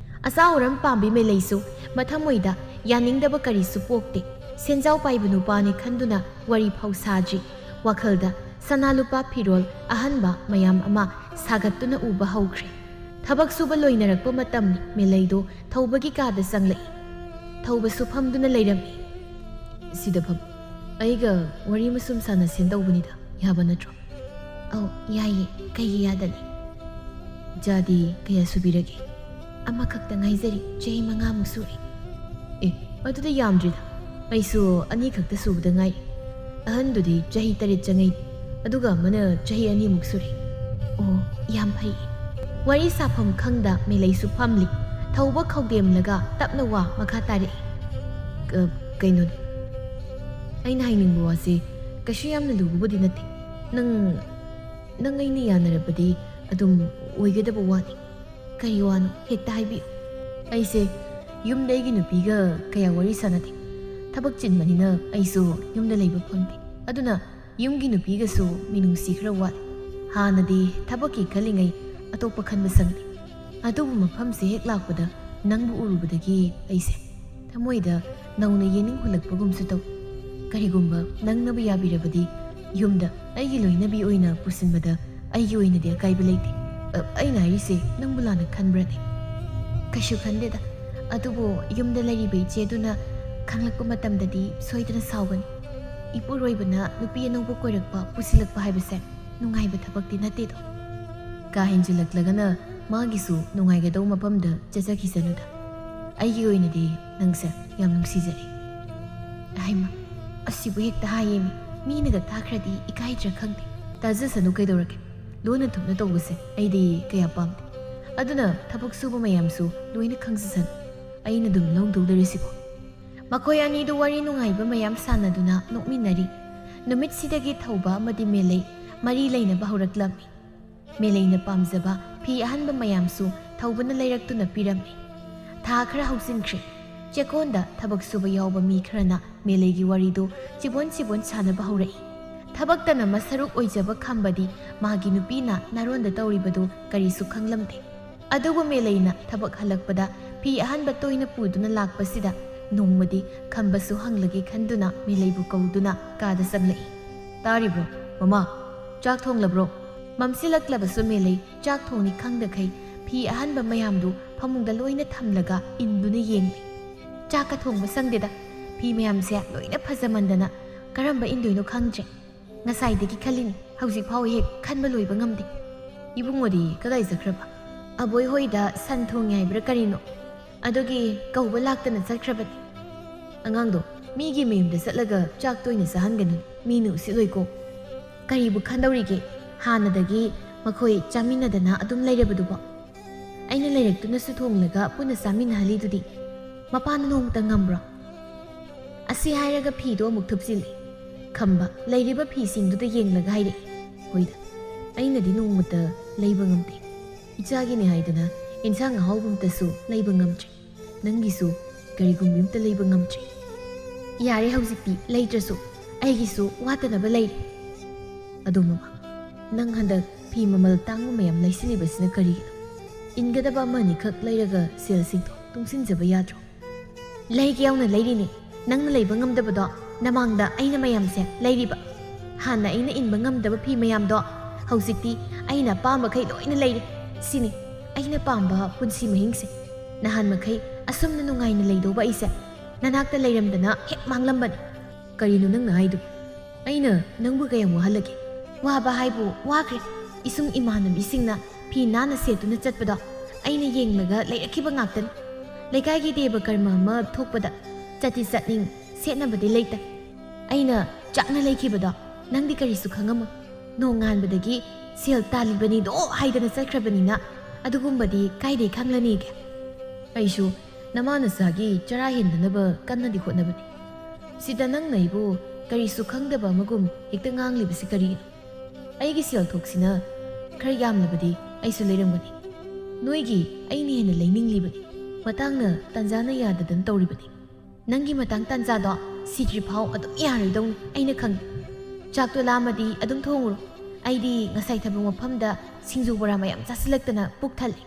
ꯑꯆꯥ ꯑꯣꯔꯝ ꯄꯥꯝꯕꯤ ꯃꯦꯂꯩꯁꯨ ꯃꯊꯃꯣꯏꯗ ꯌꯥꯅꯤꯡꯗꯕ ꯀꯔꯤꯁꯨ ꯄꯣꯛꯇꯦ꯫ ꯁꯦꯟꯖꯥꯎ ꯄꯥꯏꯕ ꯅꯨꯄꯥꯅꯤ ꯈꯟꯗꯨꯅ ꯋꯥꯔꯤ ꯐꯥꯎ ꯁꯥꯗ꯭ꯔꯤ꯫ ꯋꯥꯈꯜꯗ ꯁꯅꯥ ꯂꯨꯄꯥ ꯐꯤꯔꯣꯜ ꯑꯍꯟꯕ ꯃꯌꯥꯝ ꯑꯃ ꯁꯥꯒꯠꯇꯨꯅ ꯎꯕ ꯍꯧꯈ꯭ꯔꯦ꯫ ꯊꯕꯛ ꯁꯨꯕ ꯂꯣꯏꯅꯔꯛꯄ ꯃꯇꯝꯅꯤ꯫ ꯃꯦꯂꯩꯗꯣ ꯊꯧꯕꯒꯤ ꯀꯥꯗ ꯆꯪꯂꯛꯏ꯫ ꯊꯧꯕꯁꯨ ꯐꯝꯗꯨꯅ ꯂꯩꯔꯝꯃꯤ꯫ "ꯁꯤꯗ ꯐꯝ꯫ ꯑꯩꯒ ꯋꯥꯔꯤ ꯑꯃ ꯁꯨꯝ ꯁꯥꯟꯅꯁꯦꯅ ꯇꯧꯕꯅꯤꯗ, ꯌꯥꯕ ꯅꯠꯇ꯭ꯔꯣ?" "ꯑꯧ, ꯌꯥꯏꯌꯦ꯫ ꯀꯩꯒꯤ ꯌꯥꯗꯅꯤ?" "ꯏꯆꯥꯗꯤ ꯀꯌꯥ ꯁꯨꯕꯤꯔꯒꯦ?" "ꯑꯃꯈꯛꯇ ꯉꯥꯏꯖꯔꯤ꯫ ꯆꯍꯤ ꯃꯉꯥꯃꯨꯛ ꯁꯨꯔꯦ꯫" "ꯑꯦ, ꯑꯗꯨꯗꯤ ꯌꯥꯝꯗ꯭ꯔꯤꯗ꯫ ꯑꯩꯁꯨ ꯑꯅꯤꯈꯛꯇ ꯁꯨꯕꯗ ꯉꯥꯏꯔꯤ꯫ ꯑꯍꯟꯗꯨꯗꯤ ꯆꯍꯤ ꯇꯔꯦꯠ ꯆꯪꯉꯛꯏ, ꯑꯗꯨꯒ ꯑꯃꯅ ꯆꯍꯤ ꯑꯅꯤꯃꯨꯛ ꯁꯨꯔꯦ꯫" "ꯑꯣ, ꯌꯥꯝ ꯐꯩ꯫" ꯋꯥꯔꯤ ꯁꯥꯐꯝ ꯈꯪꯗ ꯃꯦꯂꯩꯁꯨ ꯐꯝꯂꯤ꯫ ꯊꯧꯕ ꯈꯧꯗꯦꯝꯂꯒ ꯇꯞꯅ ꯋꯥ ꯃꯈꯥ ꯇꯥꯔꯛꯏ꯫ "ꯀ-, ꯀꯩꯅꯣꯅꯦ? ꯑꯩꯅ ꯍꯥꯏꯅꯤꯡꯕ ꯋꯥꯁꯦ ꯀꯩꯁꯨ ꯌꯥꯝꯅ ꯂꯨꯕꯕꯨꯗꯤ ꯅꯠꯇꯦ꯫ ꯅꯪ, ꯅꯪ ꯑꯩꯅ ꯌꯥꯅꯔꯕꯗꯤ ꯑꯗꯨꯝ ꯑꯣꯏꯒꯗꯕ ꯋꯥꯅꯤ꯫ ꯀꯔꯤ ꯋꯥꯅꯣ? ꯍꯦꯛꯇ ꯍꯥꯏꯕꯤꯌꯨ꯫" "ꯑꯩꯁꯦ ꯌꯨꯝꯗ ꯑꯩꯒꯤ ꯅꯨꯄꯤꯒ ꯀꯌꯥ ꯋꯥꯔꯤ ꯁꯥꯟꯅꯗꯦ꯫ ꯊꯕꯛ ꯆꯤꯟꯕꯅꯤꯅ ꯑꯩꯁꯨ ꯌꯨꯝꯗ ꯂꯩꯕ ꯐꯪꯗꯦ꯫ ꯑꯗꯨꯅ ꯌꯨꯝꯒꯤ ꯅꯨꯄꯤꯒꯁꯨ ꯃꯤꯅꯨꯡꯁꯤ ꯈꯔ ꯋꯥꯠꯂꯤ꯫ ꯍꯥꯟꯅꯗꯤ ꯊꯕꯛꯀꯤ ꯈꯜꯂꯤꯉꯩ ꯑꯇꯣꯞꯄ ꯈꯟꯕ ꯁꯪꯗꯦ꯫ ꯑꯗꯨꯕꯨ ꯃꯐꯝꯁꯦ ꯍꯦꯛ ꯂꯥꯛꯄꯗ ꯅꯪꯕꯨ ꯎꯔꯨꯕꯗꯒꯤ ꯑꯩꯁꯦ ꯊꯃꯣꯏꯗ ꯅꯧꯅ ꯌꯦꯅꯤꯡ ꯍꯨꯜꯂꯛꯄꯒꯨꯝꯁꯨ ꯇꯧꯏ꯫ ꯀꯔꯤꯒꯨꯝꯕ ꯅꯪꯅꯕꯨ ꯌꯥꯕꯤꯔꯕꯗꯤ ꯌꯨꯝꯗ ꯑꯩꯒꯤ ꯂꯣꯏꯅꯕꯤ ꯑꯣꯏꯅ ꯄꯨꯁꯤꯟꯕꯗ ꯑꯩꯒꯤ ꯑꯣꯏꯅꯗꯤ ꯑꯀꯥꯏꯕ ꯂꯩꯇꯦ꯫" "ꯑ, ꯑꯩꯅ ꯍꯥꯏꯔꯤꯁꯦ ꯅꯪꯕꯨ ꯂꯥꯟꯅ ꯈꯟꯕ꯭ꯔꯅꯦ?" "ꯀꯩꯁꯨ ꯈꯟꯗꯦꯗ꯫ ꯑꯗꯨꯕꯨ ꯌꯨꯝꯗ ꯂꯩꯔꯤꯕ ꯏꯆꯦꯗꯨꯅ ꯈꯪꯂꯛꯄ ꯃꯇꯝꯗꯗꯤ ꯁꯣꯏꯗꯅ ꯁꯥꯎꯒꯅꯤ꯫ ꯏꯄꯨꯔꯣꯏꯕꯅ ꯅꯨꯄꯤ ꯑꯅꯧꯕ ꯀꯣꯏꯔꯛꯄ, ꯄꯨꯁꯤꯜꯂꯛꯄ ꯍꯥꯏꯕꯁꯦ ꯅꯨꯡꯉꯥꯏꯕ ꯊꯕꯛꯇꯤ ꯅꯠꯇꯦꯗꯣ꯫ ꯀꯥ ꯍꯦꯟꯖꯤꯜꯂꯛꯂꯒꯅ ꯃꯥꯒꯤꯁꯨ ꯅꯨꯡꯉꯥꯏꯒꯗꯧ ꯃꯐꯝꯗ ꯆꯠꯆꯈꯤꯁꯅꯨꯗ꯫ ꯑꯩꯒꯤ ꯑꯣꯏꯅꯗꯤ ꯅꯪꯁꯦ ꯌꯥꯝ ꯅꯨꯡꯁꯤꯖꯔꯦ꯫" ꯍꯩꯃꯥ, ꯑꯁꯤꯕꯨ ꯍꯦꯛꯇ ꯍꯥꯏꯌꯦꯃꯤ꯫ ꯃꯤꯅꯒ ꯇꯥꯈ꯭ꯔꯗꯤ ꯏꯀꯥꯏꯗ꯭ꯔꯥ ꯈꯪꯗꯦ꯫ ꯇꯥꯖꯁꯅꯨ ꯀꯩꯗꯧꯔꯒꯦ? ꯂꯣꯟꯅ ꯊꯨꯞꯅ ꯇꯧꯕꯁꯦ ꯑꯩꯗꯤ ꯀꯌꯥ ꯄꯥꯝꯗꯦ꯫ ꯑꯗꯨꯅ ꯊꯕꯛ ꯁꯨꯕ ꯃꯌꯥꯝꯁꯨ ꯂꯣꯏꯅ ꯈꯪꯖꯁꯅꯨ꯫ ꯑꯩꯅ ꯑꯗꯨꯝ ꯂꯧꯗꯧꯗꯔꯤꯁꯤꯕꯣ꯫ ꯃꯈꯣꯏ ꯑꯅꯤꯗꯨ ꯋꯥꯔꯤ ꯅꯨꯡꯉꯥꯏꯕ ꯃꯌꯥꯝ ꯁꯥꯟꯅꯗꯨꯅ ꯅꯣꯛꯃꯤꯟꯅꯔꯤ꯫ ꯅꯨꯃꯤꯠꯁꯤꯗꯒꯤ ꯊꯧꯕ ꯑꯃꯗꯤ ꯃꯦꯂꯩ ꯃꯔꯤ ꯂꯩꯅꯕ ꯍꯧꯔꯛꯂꯝꯃꯤ꯫ ꯃꯦꯂꯩꯅ ꯄꯥꯝꯖꯕ ꯐꯤ ꯑꯍꯟꯕ ꯃꯌꯥꯝꯁꯨ ꯊꯧꯕꯅ ꯂꯩꯔꯛꯇꯨꯅ ꯄꯤꯔꯝꯃꯤ꯫ ꯊꯥ ꯈꯔ ꯍꯧꯖꯤꯟꯈ꯭ꯔꯦ꯫ ꯆꯦꯛꯀꯣꯟꯗ ꯊꯕꯛ ꯁꯨꯕ ꯌꯥꯎꯕ ꯃꯤ ꯈꯔꯅ ꯃꯦꯂꯩꯒꯤ ꯋꯥꯔꯤꯗꯨ ꯆꯤꯕꯣꯟ ꯆꯤꯕꯣꯟ ꯁꯥꯟꯅꯕ ꯍꯧꯔꯛꯏ꯫ ꯊꯕꯛꯇꯅ ꯃꯁꯔꯨꯛ ꯑꯣꯏꯖꯕ ꯈꯝꯕꯗꯤ ꯃꯥꯒꯤ ꯅꯨꯄꯤꯅ ꯅꯥꯔꯣꯟꯗ ꯇꯧꯔꯤꯕꯗꯨ ꯀꯔꯤꯁꯨ ꯈꯪꯂꯝꯗꯦ꯫ ꯑꯗꯨꯕꯨ ꯃꯦꯂꯩꯅ ꯊꯕꯛ ꯍꯜꯂꯛꯄꯗ ꯐꯤ ꯑꯍꯟꯕ ꯇꯣꯏꯅ ꯄꯨꯗꯨꯅ ꯂꯥꯛꯄꯁꯤꯗ ꯅꯣꯡꯃꯗꯤ ꯈꯝꯕꯁꯨ ꯍꯪꯂꯒꯦ ꯈꯟꯗꯨꯅ ꯃꯦꯂꯩꯕꯨ ꯀꯧꯗꯨꯅ ꯀꯥꯗ ꯆꯪꯂꯛꯏ꯫ "ꯇꯥꯔꯤꯕ꯭ꯔꯣ, ꯃꯃꯥ? ꯆꯥꯛ ꯊꯣꯡꯂꯕ꯭ꯔꯣ?" ꯃꯝꯁꯤꯜꯂꯛꯂꯕꯁꯨ ꯃꯦꯂꯩ ꯆꯥꯛ ꯊꯣꯡꯅꯤ ꯈꯪꯗꯈꯩ ꯐꯤ ꯑꯍꯟꯕ ꯃꯌꯥꯝꯗꯨ ꯐꯃꯨꯡꯗ ꯂꯣꯏꯅ ꯊꯝꯂꯒ ꯏꯟꯗꯨꯅ ꯌꯦꯡꯂꯤ꯫ "ꯆꯥꯛꯀ ꯊꯣꯡꯕ ꯁꯪꯗꯦꯗ꯫ ꯐꯤ ꯃꯌꯥꯝꯁꯦ ꯂꯣꯏꯅ ꯐꯖꯃꯟꯗꯅ ꯀꯔꯝꯕ ꯏꯟꯗꯣꯏꯅꯣ ꯈꯪꯗ꯭ꯔꯦ꯫ ꯉꯁꯥꯏꯗꯒꯤ ꯈꯜꯂꯤꯅꯤ, ꯍꯧꯖꯤꯛ ꯐꯥꯎ ꯍꯦꯛ ꯈꯟꯕ ꯂꯣꯏꯕ ꯉꯝꯗꯦ꯫" "ꯏꯕꯨꯡꯉꯣꯗꯤ ꯀꯗꯥꯏ ꯆꯠꯈ꯭ꯔꯕ?" "ꯑꯕꯣꯏ ꯍꯣꯏꯗ ꯁꯟ ꯊꯣꯡꯉꯦ ꯍꯥꯏꯕ꯭ꯔꯥ ꯀꯔꯤꯅꯣ, ꯑꯗꯨꯒꯤ ꯀꯧꯕ ꯂꯥꯛꯇꯅ ꯆꯠꯈ꯭ꯔꯕꯅꯤ꯫" "ꯑꯉꯥꯡꯗꯣ ꯃꯤꯒꯤ ꯃꯌꯨꯝꯗ ꯆꯠꯂꯒ ꯆꯥꯛ ꯇꯣꯏꯅ ꯆꯥꯍꯟꯒꯅꯨ, ꯃꯤꯅ ꯎꯁꯤꯠꯂꯣꯏꯀꯣ꯫" "ꯀꯔꯤꯕꯨ ꯈꯟꯗꯧꯔꯤꯒꯦ? ꯍꯥꯟꯅꯗꯒꯤ ꯃꯈꯣꯏ ꯆꯥꯃꯤꯟꯅꯗꯅ ꯑꯗꯨꯝ ꯂꯩꯔꯕꯗꯨꯕꯣ? ꯑꯩꯅ ꯂꯩꯔꯛꯇꯨꯅꯁꯨ ꯊꯣꯡꯂꯒ ꯄꯨꯟꯅ ꯆꯥꯃꯤꯟꯅꯍꯜꯂꯤꯗꯨꯗꯤ꯫ ꯃꯄꯥꯅ ꯅꯣꯡꯃꯇ ꯉꯝꯕ꯭ꯔꯣ? ꯑꯁꯤ ꯍꯥꯏꯔꯒ ꯐꯤꯗꯣ ꯑꯃꯨꯛ ꯊꯨꯞꯆꯤꯜꯂꯤ꯫ ꯈꯝꯕ ꯂꯩꯔꯤꯕ ꯐꯤꯁꯤꯡꯗꯨꯗ ꯌꯦꯡꯂꯒ ꯍꯥꯏꯔꯛꯏ, "ꯍꯣꯏꯗ, ꯑꯩꯅꯗꯤ ꯅꯣꯡꯃꯇ ꯂꯩꯕ ꯉꯝꯗꯦ꯫ ꯏꯆꯥꯒꯤꯅꯤ ꯍꯥꯏꯗꯅ ꯏꯟꯁꯥꯡ ꯑꯍꯥꯎꯕ ꯑꯝꯇꯁꯨ ꯂꯩꯕ ꯉꯝꯗ꯭ꯔꯤ꯫ ꯅꯪꯒꯤꯁꯨ ꯀꯔꯤꯒꯨꯝꯕ ꯑꯝꯇ ꯂꯩꯕ ꯉꯝꯗ꯭ꯔꯤ꯫ ꯌꯥꯔꯦ, ꯍꯧꯖꯤꯛꯇꯤ ꯂꯩꯇ꯭ꯔꯁꯨ ꯑꯩꯒꯤꯁꯨ ꯋꯥꯠꯇꯅꯕ ꯂꯩꯔꯤ꯫ ꯑꯗꯣ ꯃꯃꯥ, ꯅꯪ ꯍꯟꯗꯛ ꯐꯤ ꯃꯃꯜ ꯇꯥꯡꯕ ꯃꯌꯥꯝ ꯂꯩꯁꯤꯜꯂꯤꯕꯁꯤꯅ ꯀꯔꯤꯒꯤꯅꯣ? ꯏꯟꯒꯗꯕ ꯑꯃ ꯑꯅꯤꯈꯛ ꯂꯩꯔꯒ ꯁꯦꯜꯁꯤꯡꯗꯣ ꯇꯨꯡꯁꯤꯟꯖꯕ ꯌꯥꯗ꯭ꯔꯣ?" "ꯂꯩꯒꯦ ꯌꯥꯎꯅ ꯂꯩꯔꯤꯅꯤ꯫ ꯅꯪꯅ ꯂꯩꯕ ꯉꯝꯗꯕꯗꯣ ꯅꯃꯥꯡꯗ ꯑꯩꯅ ꯃꯌꯥꯝꯁꯦ ꯂꯩꯔꯤꯕ꯫ ꯍꯥꯟꯅ ꯑꯩꯅ ꯏꯟꯕ ꯉꯝꯗꯕ ꯐꯤ ꯃꯌꯥꯝꯗꯣ ꯍꯧꯖꯤꯛꯇꯤ ꯑꯩꯅ ꯑꯄꯥꯝꯕꯈꯩ ꯂꯣꯏꯅ ꯂꯩꯔꯦ꯫ ꯁꯤꯅꯤ ꯑꯩꯅ ꯄꯥꯝꯕ ꯄꯨꯟꯁꯤ ꯃꯍꯤꯡꯁꯦ꯫ ꯅꯍꯥꯟ ꯃꯈꯩ ꯑꯁꯨꯝꯅ ꯅꯨꯡꯉꯥꯏꯅ ꯂꯩꯗꯧꯕ ꯑꯩꯁꯦ ꯅꯅꯥꯛꯇ ꯂꯩꯔꯝꯗꯅ ꯍꯦꯛ ꯃꯥꯡꯂꯝꯕꯅꯤ꯫" "ꯀꯔꯤꯅꯣ ꯅꯪꯅ ꯍꯥꯏꯗꯨꯕꯨ? ꯑꯩꯅ ꯅꯪꯕꯨ ꯀꯌꯥꯝ ꯋꯥꯍꯜꯂꯒꯦ?" "ꯋꯥꯕ ꯍꯥꯏꯕꯨ ꯋꯥꯈ꯭ꯔꯦ꯫ ꯏꯁꯨꯡ ꯏꯃꯥꯟꯅꯕꯤꯁꯤꯡꯅ ꯐꯤ ꯅꯥꯟꯅ ꯁꯦꯠꯇꯨꯅ ꯆꯠꯄꯗꯣ ꯑꯩꯅ ꯌꯦꯡꯂꯒ ꯂꯩꯔꯛꯈꯤꯕ ꯉꯥꯛꯇꯅꯤ꯫ ꯂꯩꯀꯥꯏꯒꯤ ꯗꯦꯕ ꯀꯔꯃ ꯑꯃ ꯊꯣꯛꯄꯗ ꯆꯠꯇꯤ ꯆꯠꯅꯤꯡ, ꯁꯦꯠꯅꯕꯗꯤ ꯂꯩꯇꯦ꯫ ꯑꯩꯅ ꯆꯥꯛꯅ ꯂꯩꯈꯤꯕꯗꯣ ꯅꯪꯗꯤ ꯀꯔꯤꯁꯨ ꯈꯪꯉꯝꯃꯣꯏ꯫ ꯅꯣꯡꯉꯥꯟꯕꯗꯒꯤ ꯁꯦꯜ ꯇꯥꯜꯂꯤꯕꯅꯤꯗꯣ ꯍꯥꯏꯗꯅ ꯆꯠꯈ꯭ꯔꯕꯅꯤꯅ ꯑꯗꯨꯒꯨꯝꯕꯗꯤ ꯀꯥꯏꯗꯩ ꯈꯪꯂꯅꯤꯒꯦ?" "ꯑꯩꯁꯨ ꯅꯃꯥ ꯅꯆꯥꯒꯤ ꯆꯔꯥ ꯍꯦꯟꯗꯅꯕ ꯀꯟꯅꯗꯤ ꯍꯣꯠꯅꯕꯅꯤ꯫ ꯁꯤꯗ ꯅꯪꯅ ꯑꯩꯕꯨ ꯀꯔꯤꯁꯨ ꯈꯪꯗꯕ ꯑꯃꯒꯨꯝ ꯍꯦꯛꯇ ꯉꯥꯡꯂꯤꯕꯁꯤ ꯀꯔꯤꯒꯤꯅꯣ? ꯑꯩꯒꯤ ꯁꯦꯜ ꯊꯣꯛꯁꯤꯅ ꯈꯔ ꯌꯥꯝꯂꯕꯗꯤ ꯑꯩꯁꯨ ꯂꯩꯔꯝꯒꯅꯤ꯫ ꯅꯣꯏꯒꯤ ꯑꯩꯅ ꯍꯦꯟꯅ ꯂꯩꯅꯤꯡꯂꯤꯕꯅꯤ꯫ ꯃꯇꯥꯡꯅ ꯇꯥꯟꯖꯥꯅ ꯌꯥꯗꯗꯅ ꯇꯧꯔꯤꯕꯅꯤ꯫ ꯅꯪꯒꯤ ꯃꯇꯥꯡ ꯇꯥꯟꯖꯥꯗꯣ ꯁꯤꯗ꯭ꯔꯤꯐꯥꯎ ꯑꯗꯨꯝ ꯌꯥꯔꯣꯏꯗꯧꯅꯤ, ꯑꯩꯅ ꯈꯪꯉꯤ꯫ ꯆꯥꯛꯇꯣ ꯂꯥꯝꯃꯗꯤ ꯑꯗꯨꯝ ꯊꯣꯡꯉꯨꯔꯣ꯫ ꯑꯩꯗꯤ ꯉꯁꯥꯏ ꯊꯕꯛ ꯃꯐꯝꯗ ꯁꯤꯡꯖꯨ ꯕꯣꯔꯥ ꯃꯌꯥꯝ ꯆꯥꯁꯤꯜꯂꯛꯇꯅ ꯄꯨꯛ ꯊꯜꯂꯦ꯫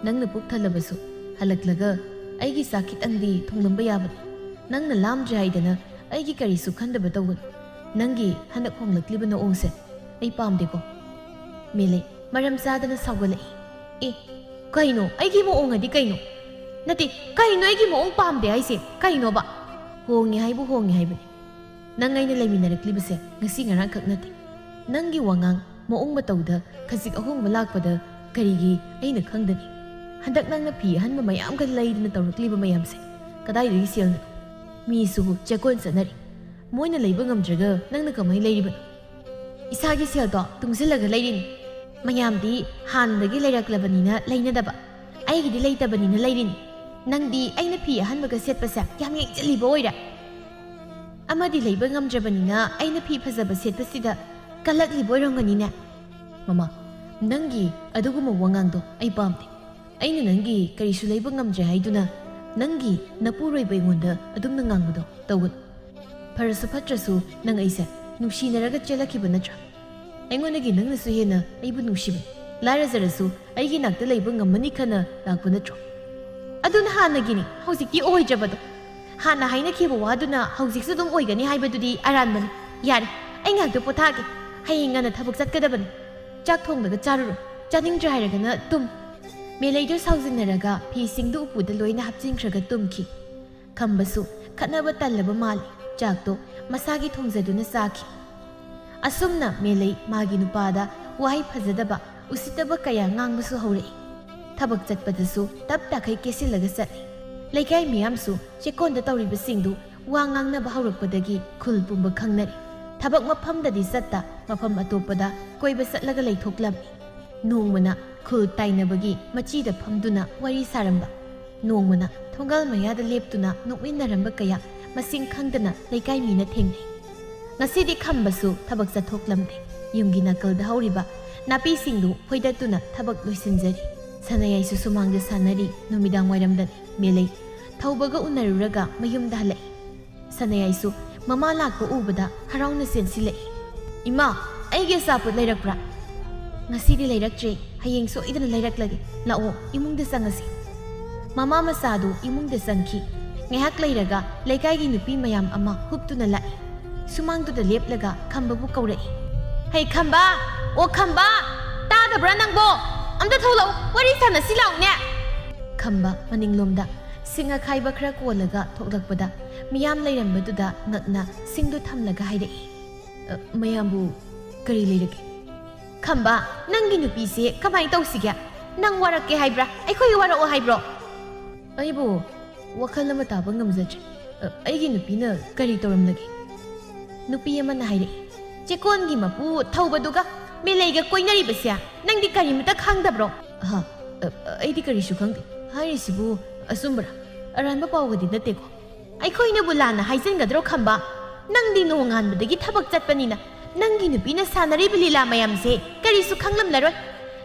ꯅꯪꯅ ꯄꯨꯛ ꯊꯜꯂꯕꯁꯨ ꯍꯜꯂꯛꯂꯒ ꯑꯩꯒꯤ ꯆꯥꯛ ꯈꯤꯇꯪꯗꯤ ꯊꯣꯡꯂꯝꯕ ꯌꯥꯕꯅꯤ꯫ ꯅꯪꯅ ꯂꯥꯝꯗ꯭ꯔꯦ ꯍꯥꯏꯗꯅ ꯑꯩꯒꯤ ꯀꯔꯤꯁꯨ ꯈꯟꯗꯕ ꯇꯧꯒꯅꯨ꯫ ꯅꯪꯒꯤ ꯍꯟꯗꯛ ꯍꯣꯡꯂꯛꯂꯤꯕ ꯅꯑꯣꯡꯁꯦ ꯑꯩ ꯄꯥꯝꯗꯦꯀꯣ꯫" ꯃꯦꯂꯩ ꯃꯔꯝ ꯆꯥꯗꯅ ꯁꯥꯎꯒꯠꯂꯛꯏ꯫ "ꯑꯦ, ꯀꯩꯅꯣ? ꯑꯩꯒꯤ ꯃꯑꯣꯡ ꯑꯗꯤ ꯀꯩꯅꯣ? ꯅꯠꯇꯦ, ꯀꯩꯅꯣ ꯑꯩꯒꯤ ꯃꯑꯣꯡ ꯄꯥꯝꯗꯦ ꯍꯥꯏꯁꯦ? ꯀꯩꯅꯣꯕ?" "ꯍꯣꯡꯉꯦ ꯍꯥꯏꯕꯨ ꯍꯣꯡꯉꯦ ꯍꯥꯏꯕꯅꯤ꯫ ꯅꯪ ꯑꯩꯅ ꯂꯩꯃꯤꯟꯅꯔꯛꯂꯤꯕꯁꯦ ꯉꯁꯤ ꯉꯔꯥꯡꯈꯛ ꯅꯠꯇꯦ꯫ ꯅꯪꯒꯤ ꯋꯥꯉꯥꯡ, ꯃꯑꯣꯡ ꯃꯇꯧꯗ ꯈꯖꯤꯛ ꯑꯍꯣꯡꯕ ꯂꯥꯛꯄꯗ ꯀꯔꯤꯒꯤ ꯑꯩꯅ ꯈꯪꯗꯅꯤ? ꯍꯟꯗꯛ ꯅꯪꯅ ꯐꯤ ꯑꯍꯟꯕ ꯃꯌꯥꯝꯒ ꯂꯩꯗꯅ ꯇꯧꯔꯛꯂꯤꯕ ꯃꯌꯥꯝꯁꯦ ꯀꯗꯥꯏꯗꯒꯤ ꯁꯦꯜꯅꯣ? ꯃꯤꯁꯨ ꯆꯦꯛꯀꯣꯟ ꯆꯠꯅꯔꯤ꯫ ꯃꯣꯏꯅ ꯂꯩꯕ ꯉꯝꯗ꯭ꯔꯒ ꯅꯪꯅ ꯀꯃꯥꯏꯅ ꯂꯩꯔꯤꯕꯅꯣ?" "ꯏꯁꯥꯒꯤ ꯁꯦꯜꯗꯣ ꯇꯨꯡꯁꯤꯜꯂꯒ ꯂꯩꯔꯤꯅꯤ꯫" ꯃꯌꯥꯝꯗꯤ ꯍꯥꯟꯅꯗꯒꯤ ꯂꯩꯔꯛꯂꯕꯅꯤꯅ ꯂꯩꯅꯗꯕ, ꯑꯩꯒꯤꯗꯤ ꯂꯩꯇꯕꯅꯤꯅ ꯂꯩꯔꯤꯅꯤ꯫ ꯅꯪꯗꯤ ꯑꯩꯅ ꯐꯤ ꯑꯍꯟꯕꯒ ꯁꯦꯠꯄꯁꯦ ꯌꯥꯝ ꯌꯦꯡꯁꯤꯜꯂꯤꯕ ꯑꯣꯏꯔꯦ꯫ ꯑꯃꯗꯤ ꯂꯩꯕ ꯉꯝꯗ꯭ꯔꯕꯅꯤꯅ ꯑꯩꯅ ꯐꯤ ꯐꯖꯕ ꯁꯦꯠꯄꯁꯤꯗ ꯀꯜꯂꯛꯂꯤꯕ ꯑꯣꯏꯔꯝꯒꯅꯤꯅꯦ꯫ ꯃꯃꯥ, ꯅꯪꯒꯤ ꯑꯗꯨꯒꯨꯝꯕ ꯋꯥꯉꯥꯡꯗꯣ ꯑꯩ ꯄꯥꯝꯗꯦ꯫ ꯑꯩꯅ ꯅꯪꯒꯤ ꯀꯔꯤꯁꯨ ꯂꯩꯕ ꯉꯝꯗ꯭ꯔꯦ ꯍꯥꯏꯗꯨꯅ ꯅꯪꯒꯤ ꯅꯄꯨꯔꯣꯏꯕ ꯑꯩꯉꯣꯟꯗ ꯑꯗꯨꯝꯅ ꯉꯥꯡꯕꯗꯣ ꯇꯧꯒꯅꯨ꯫ ꯐꯔꯁꯨ ꯐꯠꯇ꯭ꯔꯁꯨ ꯅꯪ ꯑꯩꯁꯦ ꯅꯨꯡꯁꯤꯅꯔꯒ ꯆꯦꯜꯂꯛꯈꯤꯕ ꯅꯠꯇ꯭ꯔꯥ? ꯑꯩꯉꯣꯟꯗꯒꯤ ꯅꯪꯅꯁꯨ ꯍꯦꯟꯅ ꯑꯩꯕꯨ ꯅꯨꯡꯁꯤꯕꯅꯤ꯫ ꯂꯥꯏꯔꯖꯔꯁꯨ ꯑꯩꯒꯤ ꯅꯥꯛꯇ ꯂꯩꯕ ꯉꯝꯃꯅꯤ ꯈꯟꯅ ꯂꯥꯛꯄ ꯅꯠꯇ꯭ꯔꯣ? ꯑꯗꯨꯅ ꯍꯥꯟꯅꯒꯤꯅꯤ, ꯍꯧꯖꯤꯛꯇꯤ ꯑꯣꯏꯗ꯭ꯔꯕꯗꯣ꯫ ꯍꯥꯟꯅ ꯍꯥꯏꯅꯈꯤꯕ ꯋꯥꯗꯨꯅ ꯍꯧꯖꯤꯛꯁꯨ ꯑꯗꯨꯝ ꯑꯣꯏꯒꯅꯤ ꯍꯥꯏꯕꯗꯨꯗꯤ ꯑꯔꯥꯟꯕꯅꯤ꯫ ꯌꯥꯔꯦ, ꯑꯩ ꯉꯥꯏꯍꯥꯛꯇ ꯄꯣꯊꯥꯒꯦ꯫ ꯍꯌꯦꯡ ꯉꯟꯅ ꯊꯕꯛ ꯆꯠꯀꯗꯕꯅꯤ꯫ ꯆꯥꯛ ꯊꯣꯡꯂꯒ ꯆꯥꯔꯨꯔꯣ꯫ ꯆꯥꯅꯤꯡꯗ꯭ꯔꯦ ꯍꯥꯏꯔꯒꯅ ꯇꯨꯝ꯫ ꯃꯦꯂꯩꯗꯨ ꯁꯥꯎꯖꯤꯟꯅꯔꯒ ꯐꯤꯁꯤꯡꯗꯨ ꯎꯄꯨꯗ ꯂꯣꯏꯅ ꯍꯥꯞꯆꯤꯟꯈ꯭ꯔꯒ ꯇꯨꯝꯈꯤ꯫ ꯈꯝꯕꯁꯨ ꯈꯠꯅꯕ ꯇꯜꯂꯕ ꯃꯥꯜꯂꯤ꯫ ꯆꯥꯛꯇꯣ ꯃꯁꯥꯒꯤ ꯊꯣꯡꯖꯗꯨꯅ ꯆꯥꯈꯤ꯫ ꯑꯁꯨꯝꯅ ꯃꯦꯂꯩ ꯃꯥꯒꯤ ꯅꯨꯄꯥꯗ ꯋꯥꯍꯩ ꯐꯖꯗꯕ, ꯎꯁꯤꯠꯇꯕ ꯀꯌꯥ ꯉꯥꯡꯕꯁꯨ ꯍꯧꯔꯛꯏ꯫ ꯊꯕꯛ ꯆꯠꯄꯗꯁꯨ ꯇꯞ ꯇꯥꯈꯩ ꯀꯦꯁꯤꯜꯂꯒ ꯆꯠꯂꯤ꯫ ꯂꯩꯀꯥꯏ ꯃꯤꯌꯥꯝꯁꯨ ꯆꯦꯛꯀꯣꯟꯗ ꯇꯧꯔꯤꯕꯁꯤꯡꯗꯨ ꯋꯥ ꯉꯥꯡꯅꯕ ꯍꯧꯔꯛꯄꯗꯒꯤ ꯈꯨꯜ ꯄꯨꯝꯕ ꯈꯪꯅꯔꯤ꯫ ꯊꯕꯛ ꯃꯐꯝꯗꯗꯤ ꯆꯠꯇ, ꯃꯐꯝ ꯑꯇꯣꯞꯄꯗ ꯀꯣꯏꯕ ꯆꯠꯂꯒ ꯂꯩꯊꯣꯛꯂꯝꯃꯤ꯫ ꯅꯣꯡꯃꯅ ꯈꯨꯜ ꯇꯥꯏꯅꯕꯒꯤ ꯃꯆꯤꯗ ꯐꯝꯗꯨꯅ ꯋꯥꯔꯤ ꯁꯥꯔꯝꯕ, ꯅꯣꯡꯃꯅ ꯊꯣꯡꯒꯥꯜ ꯃꯌꯥꯗ ꯂꯦꯞꯇꯨꯅ ꯅꯣꯛꯃꯤꯟꯅꯔꯝꯕ ꯀꯌꯥ ꯃꯁꯤꯡ ꯈꯪꯗꯅ ꯂꯩꯀꯥꯏ ꯃꯤꯅ ꯊꯦꯡꯅꯩ꯫ ꯉꯁꯤꯗꯤ ꯈꯝꯕꯁꯨ ꯊꯕꯛ ꯆꯠꯊꯣꯛꯂꯝꯗꯦ꯫ ꯌꯨꯝꯒꯤ ꯅꯥꯀꯜꯗ ꯍꯧꯔꯤꯕ ꯅꯥꯄꯤꯁꯤꯡꯗꯨ ꯐꯣꯏꯗꯠꯇꯨꯅ ꯊꯕꯛ ꯂꯣꯏꯁꯤꯟꯖꯔꯤ꯫ ꯁꯅꯥꯌꯥꯏꯁꯨ ꯁꯨꯃꯥꯡꯗ ꯁꯥꯟꯅꯔꯤ꯫ ꯅꯨꯃꯤꯗꯥꯡ ꯋꯥꯏꯔꯝꯗꯅꯤ꯫ ꯃꯦꯂꯩ ꯊꯧꯕꯒ ꯎꯅꯔꯨꯔꯒ ꯃꯌꯨꯝꯗ ꯍꯜꯂꯛꯏ꯫ ꯁꯅꯥꯌꯥꯏꯁꯨ ꯃꯃꯥ ꯂꯥꯛꯄ ꯎꯕꯗ ꯍꯔꯥꯎꯅ ꯆꯦꯟꯁꯤꯜꯂꯛꯏ꯫ "ꯏꯃꯥ, ꯑꯩꯒꯤ ꯑꯆꯥꯄꯣꯠ ꯂꯩꯔꯛꯄ꯭ꯔꯥ?" "ꯉꯁꯤꯗꯤ ꯂꯩꯔꯛꯇ꯭ꯔꯦ, ꯍꯌꯦꯡ ꯁꯣꯏꯗꯅ ꯂꯩꯔꯛꯂꯒꯦ꯫ ꯂꯥꯛꯑꯣ, ꯏꯃꯨꯡꯗ ꯆꯪꯉꯁꯤ꯫" ꯃꯃꯥ ꯃꯆꯥꯗꯨ ꯏꯃꯨꯡꯗ ꯆꯪꯈꯤ꯫ ꯉꯥꯏꯍꯥꯛ ꯂꯩꯔꯒ ꯂꯩꯀꯥꯏꯒꯤ ꯅꯨꯄꯤ ꯃꯌꯥꯝ ꯑꯃ ꯍꯨꯞꯇꯨꯅ ꯂꯥꯛꯏ꯫ ꯁꯨꯃꯥꯡꯗꯨꯗ ꯂꯦꯞꯂꯒ ꯈꯝꯕꯕꯨ ꯀꯧꯔꯛꯏ꯫ "ꯍꯩ ꯈꯝꯕ! ꯑꯣ ꯈꯝꯕ! ꯇꯥꯗꯕ꯭ꯔꯥ ꯅꯪꯕꯣ? ꯑꯝꯇ ꯊꯣꯛꯂꯛꯎ, ꯋꯥꯔꯤ ꯁꯥꯟꯅꯁꯤ ꯂꯥꯛꯎꯅꯦ!" ꯈꯝꯕ ꯃꯅꯤꯡꯂꯣꯝꯗ ꯁꯤꯡ ꯑꯈꯥꯏꯕ ꯈꯔ ꯀꯣꯜꯂꯒ ꯊꯣꯛꯂꯛꯄꯗ ꯃꯤꯌꯥꯝ ꯂꯩꯔꯝꯕꯗꯨꯗ ꯉꯛꯅ ꯁꯤꯡꯗꯨ ꯊꯝꯂꯒ ꯍꯥꯏꯔꯛꯏ꯫ "ꯑ, ꯃꯌꯥꯝꯕꯨ ꯀꯔꯤ ꯂꯩꯔꯒꯦ?" "ꯈꯝꯕ, ꯅꯪꯒꯤ ꯅꯨꯄꯤꯁꯦ ꯀꯃꯥꯏꯅ ꯇꯧꯁꯤꯒꯦ? ꯅꯪ ꯋꯥꯔꯛꯀꯦ ꯍꯥꯏꯕ꯭ꯔꯥ? ꯑꯩꯈꯣꯏ ꯋꯥꯔꯛꯑꯣ ꯍꯥꯏꯕ꯭ꯔꯣ?" "ꯑꯩꯕꯨ ꯋꯥꯈꯜ ꯑꯃ ꯇꯥꯕ ꯉꯝꯖꯗ꯭ꯔꯦ꯫ ꯑ, ꯑꯩꯒꯤ ꯅꯨꯄꯤꯅ ꯀꯔꯤ ꯇꯧꯔꯝꯂꯒꯦ?" ꯅꯨꯄꯤ ꯑꯃꯅ ꯍꯥꯏꯔꯛꯏ꯫ "ꯆꯦꯛꯀꯣꯟꯒꯤ ꯃꯄꯨ ꯊꯧꯕꯗꯨꯒ ꯃꯦꯂꯩꯒ ꯀꯣꯏꯅꯔꯤꯕꯁꯦ ꯅꯪꯗꯤ ꯀꯔꯤꯃꯇ ꯈꯪꯗꯕ꯭ꯔꯣ? ꯑꯍ, ꯑ, ꯑ, ꯑꯩꯗꯤ ꯀꯔꯤꯁꯨ ꯈꯪꯗꯦ꯫ ꯍꯥꯏꯔꯤꯁꯤꯕꯨ ꯑꯆꯨꯝꯕꯔꯥ? ꯑꯔꯥꯟꯕ ꯄꯥꯎꯒꯗꯤ ꯅꯠꯇꯦꯀꯣ? ꯑꯩꯈꯣꯏꯅꯕꯨ ꯂꯥꯟꯅ ꯍꯥꯏꯖꯤꯟꯒꯗ꯭ꯔꯣ ꯈꯝꯕ? ꯅꯪꯗꯤ ꯅꯣꯡꯉꯥꯟꯕꯗꯒꯤ ꯊꯕꯛ ꯆꯠꯄꯅꯤꯅ ꯅꯪꯒꯤ ꯅꯨꯄꯤꯅ ꯁꯥꯟꯅꯔꯤꯕ ꯂꯤꯂꯥ ꯃꯌꯥꯝꯁꯦ ꯀꯔꯤꯁꯨ ꯈꯪꯂꯝꯂꯔꯣꯏ꯫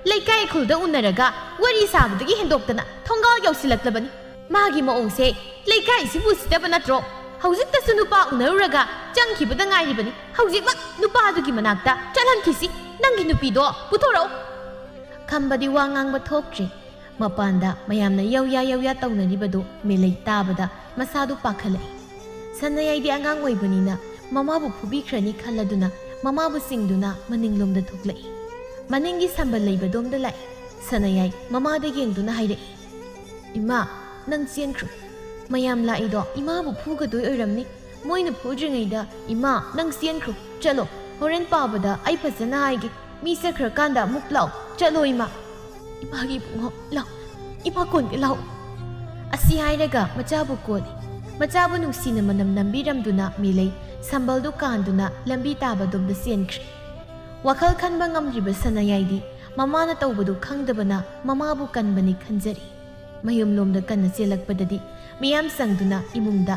ꯂꯩꯀꯥꯏ ꯈꯨꯜꯗ ꯎꯅꯔꯒ ꯋꯥꯔꯤ ꯁꯥꯕꯗꯒꯤ ꯍꯦꯟꯗꯣꯛꯇꯅ ꯊꯣꯡꯒꯥꯜ ꯌꯧꯁꯤꯜꯂꯛꯂꯕꯅꯤ꯫ ꯃꯥꯒꯤ ꯃꯑꯣꯡꯁꯦ ꯂꯩꯀꯥꯏꯁꯤꯕꯨ ꯁꯤꯗꯕ ꯅꯠꯇ꯭ꯔꯣ? ꯍꯧꯖꯤꯛꯇꯁꯨ ꯅꯨꯄꯥ ꯎꯅꯔꯨꯔꯒ ꯆꯪꯈꯤꯕꯗ ꯉꯥꯏꯔꯤꯕꯅꯤ꯫ ꯍꯧꯖꯤꯛꯃꯛ ꯅꯨꯄꯥꯗꯨꯒꯤ ꯃꯅꯥꯛꯇ ꯆꯠꯍꯟꯈꯤꯁꯤ꯫ ꯅꯪꯒꯤ ꯅꯨꯄꯤꯗꯣ ꯄꯨꯊꯣꯔꯛꯎ꯫ ꯈꯝꯕꯗꯤ ꯋꯥ ꯉꯥꯡꯕ ꯊꯣꯛꯇ꯭ꯔꯦ꯫ ꯃꯄꯥꯟꯗ ꯃꯌꯥꯝꯅ ꯌꯧꯌꯥ ꯌꯧꯌꯥ ꯇꯧꯅꯔꯤꯕꯗꯨ ꯃꯦꯂꯩ ꯇꯥꯕꯗ ꯃꯁꯥꯗꯨ ꯄꯥꯈꯠꯂꯛꯏ꯫ ꯁꯅꯥꯌꯥꯏꯗꯤ ꯑꯉꯥꯡ ꯑꯣꯏꯕꯅꯤꯅ ꯃꯃꯥꯕꯨ ꯐꯨꯕꯤꯈ꯭ꯔꯅꯤ ꯈꯜꯂꯗꯨꯅ ꯃꯃꯥꯕꯨ ꯆꯤꯡꯗꯨꯅ ꯃꯅꯤꯡꯂꯣꯝꯗ ꯊꯣꯛꯂꯛꯏ꯫ ꯃꯅꯤꯡꯒꯤ ꯁꯝꯕꯜ ꯂꯩꯕꯗꯣꯝꯗ ꯂꯥꯛꯏ꯫ ꯁꯅꯥꯌꯥꯏ ꯃꯃꯥꯗ ꯌꯦꯡꯗꯨꯅ ꯍꯥꯏꯔꯛꯏ, "ꯏꯃꯥ, ꯅꯪ ꯆꯦꯟꯈ꯭ꯔꯣ꯫ ꯃꯌꯥꯝ ꯂꯥꯛꯏꯗꯣ ꯏꯃꯥꯕꯨ ꯐꯨꯒꯗꯣꯏ ꯑꯣꯏꯔꯝꯅꯤ꯫ ꯃꯣꯏꯅ ꯐꯨꯗ꯭ꯔꯤꯉꯩꯗ ꯏꯃꯥ, ꯅꯪ ꯆꯦꯟꯈ꯭ꯔꯣ꯫ ꯆꯠꯂꯣ, ꯍꯣꯔꯦꯟ ꯄꯥꯕꯗ ꯑꯩ ꯐꯖꯅ ꯍꯥꯏꯒꯦ꯫ ꯃꯤ ꯆꯠꯈ꯭ꯔꯀꯥꯟꯗ ꯑꯃꯨꯛ ꯂꯥꯛꯑꯣ꯫ ꯆꯠꯂꯣ ꯏꯃꯥ꯫ ꯏꯃꯥꯒꯤ ꯏꯕꯨꯡꯉꯣ, ꯂꯥꯛꯑꯣ꯫ ꯏꯃꯥ ꯀꯣꯟꯒꯦ, ꯂꯥꯛꯑꯣ꯫" ꯑꯁꯤ ꯍꯥꯏꯔꯒ ꯃꯆꯥꯕꯨ ꯀꯣꯜꯂꯤ꯫ ꯃꯆꯥꯕꯨ ꯅꯨꯡꯁꯤꯅ ꯃꯅꯝ ꯅꯝꯕꯤꯔꯝꯗꯨꯅ ꯃꯦꯂꯩ ꯁꯝꯕꯜꯗꯨ ꯀꯥꯟꯗꯨꯅ ꯂꯝꯕꯤ ꯇꯥꯕꯗꯣꯝꯗ ꯆꯦꯟꯈ꯭ꯔꯦ꯫ ꯋꯥꯈꯜ ꯈꯟꯕ ꯉꯝꯗ꯭ꯔꯤꯕ ꯁꯅꯥꯌꯥꯏꯗꯤ ꯃꯃꯥꯅ ꯇꯧꯕꯗꯨ ꯈꯪꯗꯕꯅ ꯃꯃꯥꯕꯨ ꯀꯟꯕꯅꯤ ꯈꯟꯖꯔꯤ꯫ ꯃꯌꯨꯝꯂꯣꯝꯗ ꯀꯟꯅ ꯆꯦꯜꯂꯛꯄꯗꯗꯤ ꯃꯤꯌꯥꯝ ꯆꯪꯗꯨꯅ ꯏꯃꯨꯡꯗ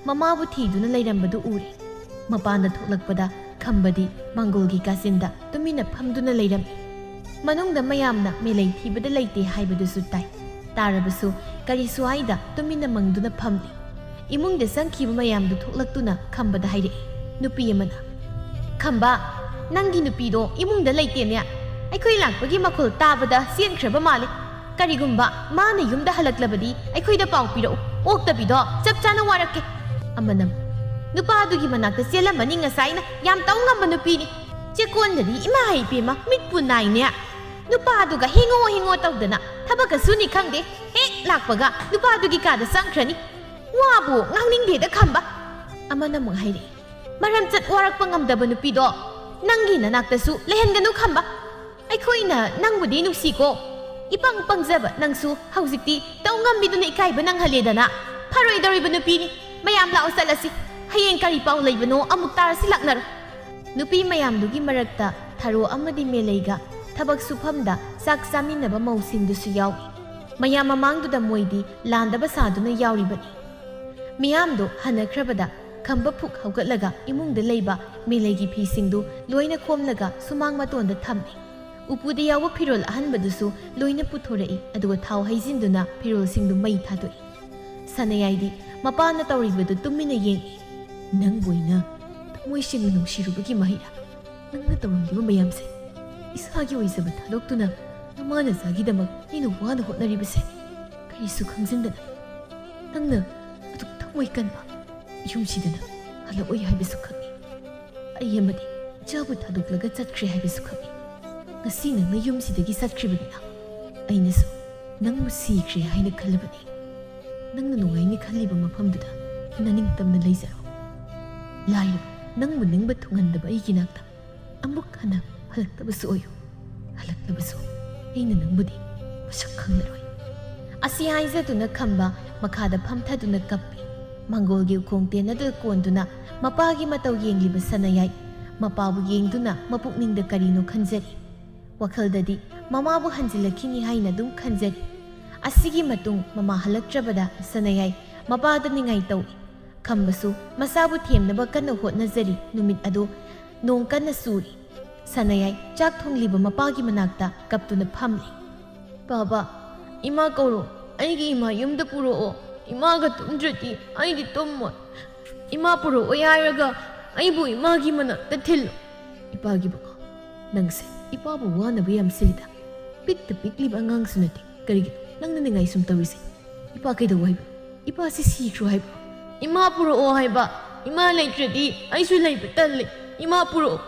ꯃꯃꯥꯕꯨ ꯊꯤꯗꯨꯅ ꯂꯩꯔꯝꯕꯗꯨ ꯎꯔꯦ꯫ ꯃꯄꯥꯟꯗ ꯊꯣꯛꯂꯛꯄꯗ ꯈꯝꯕꯗꯤ ꯃꯪꯒꯣꯜꯒꯤ ꯀꯥꯆꯤꯟꯗ ꯇꯨꯃꯤꯟꯅ ꯐꯝꯗꯨꯅ ꯂꯩꯔꯝꯃꯤ꯫ ꯃꯅꯨꯡꯗ ꯃꯌꯥꯝꯅ ꯃꯦꯂꯩ ꯊꯤꯕꯗ ꯂꯩꯇꯦ ꯍꯥꯏꯕꯗꯨꯁꯨ ꯇꯥꯏ꯫ ꯇꯥꯔꯕꯁꯨ ꯀꯔꯤꯁꯨ ꯍꯥꯏꯗ ꯇꯨꯃꯤꯟꯅ ꯃꯪꯗꯨꯅ ꯐꯝꯂꯤ꯫ ꯏꯃꯨꯡꯗ ꯆꯪꯈꯤꯕ ꯃꯌꯥꯝꯗꯨ ꯊꯣꯛꯂꯛꯇꯨꯅ ꯈꯝꯕꯗ ꯍꯥꯏꯔꯛꯏ꯫ ꯅꯨꯄꯤ ꯑꯃꯅ, "ꯈꯝꯕ, ꯅꯪꯒꯤ ꯅꯨꯄꯤꯗꯣ ꯏꯃꯨꯡꯗ ꯂꯩꯇꯦꯅꯦ꯫ ꯑꯩꯈꯣꯏ ꯂꯥꯛꯄꯒꯤ ꯃꯈꯣꯜ ꯇꯥꯕꯗ ꯆꯦꯟꯈ꯭ꯔꯕ ꯃꯥꯜꯂꯤ꯫ ꯀꯔꯤꯒꯨꯝꯕ ꯃꯥꯅ ꯌꯨꯝꯗ ꯍꯜꯂꯛꯂꯕꯗꯤ ꯑꯩꯈꯣꯏꯗ ꯄꯥꯎ ꯄꯤꯔꯛꯎ꯫ ꯑꯣꯛꯇꯕꯤꯗꯣ ꯆꯞ ꯆꯥꯅ ꯋꯥꯔꯛꯀꯦ꯫" ꯑꯃꯅ, "ꯅꯨꯄꯥꯗꯨꯒꯤ ꯃꯅꯥꯛꯇ ꯆꯦꯜꯂꯝꯃꯅꯤ ꯉꯁꯥꯏꯅ꯫ ꯌꯥꯝ ꯇꯧ ꯉꯝꯕ ꯅꯨꯄꯤꯅꯤ꯫ ꯆꯦꯛꯀꯣꯟꯗꯗꯤ ꯏꯃꯥ ꯏꯕꯦꯝꯃ ꯃꯤꯠꯄꯨ ꯅꯥꯏꯅꯦ꯫ ꯅꯨꯄꯥꯗꯨꯒ ꯍꯤꯡꯉꯣ ꯍꯤꯡꯉꯣ ꯇꯧꯗꯅ ꯊꯕꯛꯀ ꯁꯨꯅꯤ ꯈꯪꯗꯦ꯫ ꯍꯦꯛ ꯂꯥꯛꯄꯒ ꯅꯨꯄꯥꯗꯨꯒꯤ ꯀꯥꯗ ꯆꯪꯈ꯭ꯔꯅꯤ꯫ ꯋꯥꯕꯨ ꯉꯥꯡꯅꯤꯡꯗꯦꯗ ꯈꯝꯕ꯫" ꯑꯃꯅ ꯑꯃꯨꯛ ꯍꯥꯏꯔꯛꯏ, "ꯃꯔꯝ ꯆꯠ ꯋꯥꯔꯛꯄ ꯉꯝꯗꯕ ꯅꯨꯄꯤꯗꯣ ꯅꯪꯒꯤ ꯅꯅꯥꯛꯇꯁꯨ ꯂꯩꯍꯟꯒꯅꯨ ꯈꯝꯕ꯫ ꯑꯩꯈꯣꯏꯅ ꯅꯪꯕꯨꯗꯤ ꯅꯨꯡꯁꯤꯀꯣ꯫ ꯏꯄꯪ ꯄꯪꯖꯕ ꯅꯪꯁꯨ ꯍꯧꯖꯤꯛꯇꯤ ꯇꯧ ꯉꯝꯕꯤꯗꯨꯅ ꯏꯀꯥꯏꯕ ꯅꯪꯍꯜꯂꯦꯗꯅ꯫ ꯐꯔꯣꯏꯗꯧꯔꯤꯕ ꯅꯨꯄꯤꯅꯤ꯫ ꯃꯌꯥꯝ ꯂꯥꯛꯑꯣ ꯆꯠꯂꯁꯤ꯫ ꯍꯌꯦꯡ ꯀꯔꯤ ꯄꯥꯎ ꯂꯩꯕꯅꯣ ꯑꯃꯨꯛ ꯇꯥꯔꯁꯤ ꯂꯥꯛꯅꯔꯣ꯫" ꯅꯨꯄꯤ ꯃꯌꯥꯝꯗꯨꯒꯤ ꯃꯔꯛꯇ ꯊꯔꯣ ꯑꯃꯗꯤ ꯃꯦꯂꯩꯒ ꯊꯕꯛ ꯁꯨꯐꯝꯗ ꯆꯥꯛ ꯆꯥꯃꯤꯟꯅꯕ ꯃꯧꯁꯤꯡꯗꯨꯁꯨ ꯌꯥꯎꯏ꯫ ꯃꯌꯥꯝ ꯃꯃꯥꯡꯗꯨꯗ ꯃꯣꯏꯗꯤ ꯂꯥꯟꯗꯕ ꯁꯥꯗꯨꯅ ꯌꯥꯎꯔꯤꯕꯅꯤ꯫ ꯃꯤꯌꯥꯝꯗꯣ ꯍꯟꯅꯈ꯭ꯔꯕꯗ ꯈꯝꯕ ꯐꯨꯛ ꯍꯧꯒꯠꯂꯒ ꯏꯃꯨꯡꯗ ꯂꯩꯕ ꯃꯦꯂꯩꯒꯤ ꯐꯤꯁꯤꯡꯗꯨ ꯂꯣꯏꯅ ꯈꯣꯝꯂꯒ ꯁꯨꯃꯥꯡ ꯃꯇꯣꯟꯗ ꯊꯝꯃꯤ꯫ ꯎꯄꯨꯗ ꯌꯥꯎꯕ ꯐꯤꯔꯣꯜ ꯑꯍꯟꯕꯗꯨꯁꯨ ꯂꯣꯏꯅ ꯄꯨꯊꯣꯔꯛꯏ, ꯑꯗꯨꯒ ꯊꯥꯎ ꯍꯩꯖꯤꯟꯗꯨꯅ ꯐꯤꯔꯣꯜꯁꯤꯡꯗꯨ ꯃꯩ ꯊꯥꯗꯣꯛꯏ꯫ ꯁꯅꯥꯌꯥꯏꯗꯤ ꯃꯄꯥꯅ ꯇꯧꯔꯤꯕꯗꯨ ꯇꯨꯃꯤꯟꯅ ꯌꯦꯡꯏ꯫ "ꯅꯪꯕꯨ ꯑꯩꯅ ꯊꯃꯣꯏ ꯁꯦꯡꯅ ꯅꯨꯡꯁꯤꯔꯨꯕꯒꯤ ꯃꯍꯩꯔꯥ? ꯅꯪꯅ ꯇꯧꯔꯝꯂꯤꯕ ꯃꯌꯥꯝꯁꯦ, ꯏꯁꯥꯒꯤ ꯑꯣꯏꯖꯕ ꯊꯥꯗꯣꯛꯇꯨꯅ ꯅꯃꯥ ꯅꯆꯥꯒꯤꯗꯃꯛ ꯑꯩꯅ ꯋꯥꯅ ꯍꯣꯠꯅꯔꯤꯕꯁꯦ, ꯀꯔꯤꯁꯨ ꯈꯪꯖꯤꯟꯗꯅ ꯅꯪꯅ ꯑꯗꯨꯛ ꯊꯃꯣꯏ ꯀꯟꯕ, ꯌꯨꯝꯁꯤꯗꯅ ꯍꯜꯂꯛꯑꯣꯏ ꯍꯥꯏꯕꯁꯨ ꯈꯪꯏ꯫ ꯑꯩ ꯑꯃꯗꯤ ꯏꯆꯥꯕꯨ ꯊꯥꯗꯣꯛꯂꯒ ꯆꯠꯈ꯭ꯔꯦ ꯍꯥꯏꯕꯁꯨ ꯈꯪꯏ꯫ ꯉꯁꯤ ꯅꯪꯅ ꯌꯨꯝꯁꯤꯗꯒꯤ ꯆꯠꯈ꯭ꯔꯤꯕꯅꯤꯅ ꯑꯩꯅꯁꯨ ꯅꯪꯕꯨ ꯁꯤꯈ꯭ꯔꯦ ꯍꯥꯏꯅ ꯈꯜꯂꯕꯅꯤ꯫ ꯅꯪꯅ ꯅꯨꯡꯉꯥꯏꯅꯤ ꯈꯜꯂꯤꯕ ꯃꯐꯝꯗꯨꯗ ꯅꯅꯤꯡꯇꯝꯅ ꯂꯩꯖꯔꯣ꯫ ꯂꯥꯏꯔꯕ ꯅꯪꯕꯨ ꯅꯤꯡꯕ ꯊꯨꯡꯍꯟꯗꯕ ꯑꯩꯒꯤ ꯅꯥꯛꯇ ꯑꯃꯨꯛ ꯍꯟꯅ ꯍꯜꯂꯛꯇꯕꯁꯨ ꯑꯣꯏꯌꯨ꯫ ꯍꯜꯂꯛꯇꯕꯁꯨ ꯑꯩꯅ ꯅꯪꯕꯨꯗꯤ ꯃꯁꯛ ꯈꯪꯂꯔꯣꯏ꯫" ꯑꯁꯤ ꯍꯥꯏꯖꯗꯨꯅ ꯈꯝꯕ ꯃꯈꯥꯗ ꯐꯝꯊꯗꯨꯅ ꯀꯞꯄꯤ꯫ ꯃꯪꯒꯣꯜꯒꯤ ꯎꯈꯣꯡ ꯇꯦꯟ ꯑꯗꯨ ꯀꯣꯟꯗꯨꯅ ꯃꯄꯥꯒꯤ ꯃꯇꯧ ꯌꯦꯡꯂꯤꯕ ꯁꯅꯥꯌꯥꯏ ꯃꯄꯥꯕꯨ ꯌꯦꯡꯗꯨꯅ ꯃꯄꯨꯛꯅꯤꯡꯗ ꯀꯔꯤꯅꯣ ꯈꯟꯖꯔꯤ꯫ ꯋꯥꯈꯜꯗꯗꯤ ꯃꯃꯥꯕꯨ ꯍꯟꯖꯤꯜꯂꯛꯈꯤꯅꯤ ꯍꯥꯏꯅ ꯑꯗꯨꯝ ꯈꯟꯖꯔꯤ꯫ ꯑꯁꯤꯒꯤ ꯃꯇꯨꯡ ꯃꯃꯥ ꯍꯜꯂꯛꯇ꯭ꯔꯕꯗ ꯁꯅꯥꯌꯥꯏ ꯃꯄꯥꯗ ꯅꯤꯡꯉꯥꯏ ꯇꯧꯏ꯫ ꯈꯝꯕꯁꯨ ꯃꯆꯥꯕꯨ ꯊꯦꯝꯅꯕ ꯀꯟꯅ ꯍꯣꯠꯅꯖꯔꯤ꯫ ꯅꯨꯃꯤꯠ ꯑꯗꯨ ꯅꯣꯡ ꯀꯟꯅ ꯆꯨꯔꯤ꯫ ꯁꯅꯥꯌꯥꯏ ꯆꯥꯛ ꯊꯣꯡꯂꯤꯕ ꯃꯄꯥꯒꯤ ꯃꯅꯥꯛꯇ ꯀꯞꯇꯨꯅ ꯐꯝꯂꯤ꯫ "ꯕꯥꯕꯥ, ꯏꯃꯥ ꯀꯧꯔꯣ꯫ ꯑꯩꯒꯤ ꯏꯃꯥ ꯌꯨꯝꯗ ꯄꯨꯔꯛꯑꯣ꯫ ꯏꯃꯥꯒ ꯇꯨꯝꯗ꯭ꯔꯗꯤ ꯑꯩꯗꯤ ꯇꯨꯝꯃꯣꯏ꯫ ꯏꯃꯥ ꯄꯨꯔꯛꯑꯣꯏ ꯍꯥꯏꯔꯒ ꯑꯩꯕꯨ ꯏꯃꯥꯒꯤ ꯃꯅꯥꯛꯇ ꯊꯤꯜꯂꯣ꯫" "ꯏꯄꯥꯒꯤ ꯕꯉꯥ, ꯅꯪꯁꯦ ꯏꯄꯥꯕꯨ ꯋꯥꯅꯕ ꯌꯥꯝ ꯁꯤꯜꯂꯤꯗ꯫ ꯄꯤꯛꯇ ꯄꯤꯛꯂꯤꯕ ꯑꯉꯥꯡꯁꯨ ꯅꯠꯇꯦ꯫ ꯀꯔꯤꯒꯤꯅꯣ ꯅꯪꯅ ꯅꯤꯡꯉꯥꯏ ꯁꯨꯝ ꯇꯧꯔꯤꯁꯦ? ꯏꯄꯥ ꯀꯩꯗꯧ ꯍꯥꯏꯕ? ꯏꯄꯥꯁꯤ ꯁꯤꯈ꯭ꯔꯣ ꯍꯥꯏꯕ?" "ꯏꯃꯥ ꯄꯨꯔꯛꯑꯣ ꯍꯥꯏꯕ꯫ ꯏꯃꯥ ꯂꯩꯇ꯭ꯔꯗꯤ ꯑꯩꯁꯨ ꯂꯩꯕ ꯇꯜꯂꯦ꯫ ꯏꯃꯥ ꯄꯨꯔꯛꯑꯣ꯫"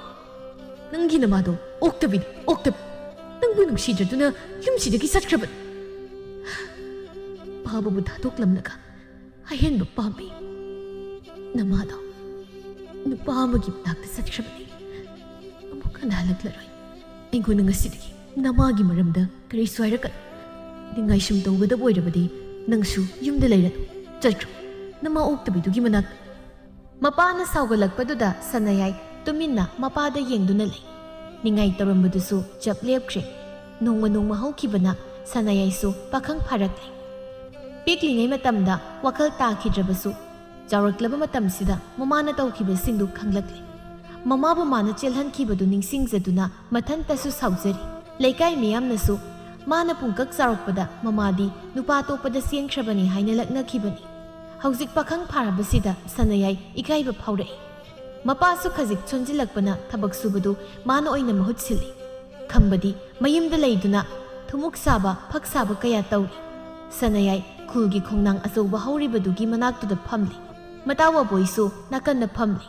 "ꯅꯪꯒꯤ ꯅꯃꯥꯗꯣ ꯑꯣꯛꯇꯕꯤꯅꯤ, ꯑꯣꯛꯇꯕꯤ꯫ ꯅꯪꯕꯨ ꯅꯨꯡꯁꯤꯗ꯭ꯔꯗꯨꯅ ꯌꯨꯝꯁꯤꯗꯒꯤ ꯆꯠꯈ꯭ꯔꯕꯅꯤ꯫ ꯄꯥꯕꯕꯨ ꯊꯥꯗꯣꯛꯂꯝꯂꯒ ꯑꯍꯦꯟꯕ ꯄꯥꯝꯃꯤ꯫ ꯅꯃꯥꯗꯣ ꯅꯨꯄꯥ ꯑꯃꯒꯤ ꯃꯅꯥꯛꯇ ꯆꯠꯈ꯭ꯔꯕꯅꯤ꯫ ꯑꯃꯨꯛ ꯍꯟꯅ ꯍꯜꯂꯛꯂꯔꯣꯏ꯫ ꯑꯩꯉꯣꯟꯗ ꯉꯁꯤꯗꯒꯤ ꯅꯃꯥꯒꯤ ꯃꯔꯝꯗ ꯀꯔꯤꯁꯨ ꯍꯥꯏꯔꯛꯀꯅꯨ꯫ ꯅꯤꯡꯉꯥꯏꯁꯨꯝ ꯇꯧꯒꯗꯕ ꯑꯣꯏꯔꯕꯗꯤ ꯅꯪꯁꯨ ꯌꯨꯝꯗ ꯂꯩꯔꯅꯨ꯫ ꯆꯠꯈ꯭ꯔꯣ ꯅꯃꯥ ꯑꯣꯛꯇꯕꯤꯗꯨꯒꯤ ꯃꯅꯥꯛꯇ꯫" ꯃꯄꯥꯅ ꯁꯥꯎꯒꯠꯂꯛꯄꯗꯨꯗ ꯁꯅꯥꯌꯥꯏ ꯇꯨꯃꯤꯟꯅ ꯃꯄꯥꯗ ꯌꯦꯡꯗꯨꯅ ꯂꯩ꯫ ꯅꯤꯡꯉꯥꯏ ꯇꯧꯔꯝꯕꯗꯨꯁꯨ ꯆꯞ ꯂꯦꯞꯈ꯭ꯔꯦ꯫ ꯅꯣꯡꯃ ꯅꯣꯡꯃ ꯍꯧꯈꯤꯕꯅ ꯁꯅꯥꯌꯥꯏꯁꯨ ꯄꯥꯈꯪ ꯐꯥꯔꯛꯂꯦ꯫ ꯄꯤꯛꯂꯤꯉꯩ ꯃꯇꯝꯗ ꯋꯥꯈꯜ ꯇꯥꯈꯤꯗ꯭ꯔꯕꯁꯨ, ꯆꯥꯎꯔꯛꯂꯕ ꯃꯇꯝꯁꯤꯗ ꯃꯃꯥꯅ ꯇꯧꯈꯤꯕꯁꯤꯡꯗꯨ ꯈꯪꯂꯛꯂꯦ꯫ ꯃꯃꯥꯕꯨ ꯃꯥꯅ ꯆꯦꯜꯍꯟꯈꯤꯕꯗꯨ ꯅꯤꯡꯁꯤꯡꯖꯗꯨꯅ ꯃꯊꯟꯇꯁꯨ ꯁꯥꯎꯖꯔꯤ꯫ ꯂꯩꯀꯥꯏ ꯃꯤꯌꯥꯝꯅꯁꯨ ꯃꯥꯅ ꯄꯨꯡꯀꯛ ꯆꯥꯎꯔꯛꯄꯗ ꯃꯃꯥꯗꯤ ꯅꯨꯄꯥ ꯑꯇꯣꯞꯄꯗ ꯆꯦꯟꯈ꯭ꯔꯕꯅꯤ ꯍꯥꯏꯅ ꯂꯛꯅꯈꯤꯕꯅꯤ꯫ ꯍꯧꯖꯤꯛ ꯄꯥꯈꯪ ꯐꯥꯔꯕꯁꯤꯗ ꯁꯅꯥꯌꯥꯏ ꯏꯀꯥꯏꯕ ꯐꯥꯎꯔꯛꯏ꯫ ꯃꯄꯥꯁꯨ ꯈꯖꯤꯛ ꯁꯣꯟꯖꯤꯜꯂꯛꯄꯅ ꯊꯕꯛ ꯁꯨꯕꯗꯨ ꯃꯥꯅ ꯑꯣꯏꯅ ꯃꯍꯨꯠ ꯁꯤꯜꯂꯤ꯫ ꯈꯝꯕꯗꯤ ꯃꯌꯨꯝꯗ ꯂꯩꯗꯨꯅ ꯊꯨꯃꯣꯛ ꯁꯥꯕ, ꯐꯛ ꯁꯥꯕ ꯀꯌꯥ ꯇꯧꯔꯤ꯫ ꯁꯅꯥꯌꯥꯏ ꯈꯨꯜꯒꯤ ꯈꯣꯡꯅꯥꯡ ꯑꯆꯧꯕ ꯍꯧꯔꯤꯕꯗꯨꯒꯤ ꯃꯅꯥꯛꯇꯨꯗ ꯐꯝꯂꯤ꯫ ꯃꯇꯥꯎ ꯑꯕꯣꯏꯁꯨ ꯅꯥꯀꯟꯗ ꯐꯝꯂꯤ꯫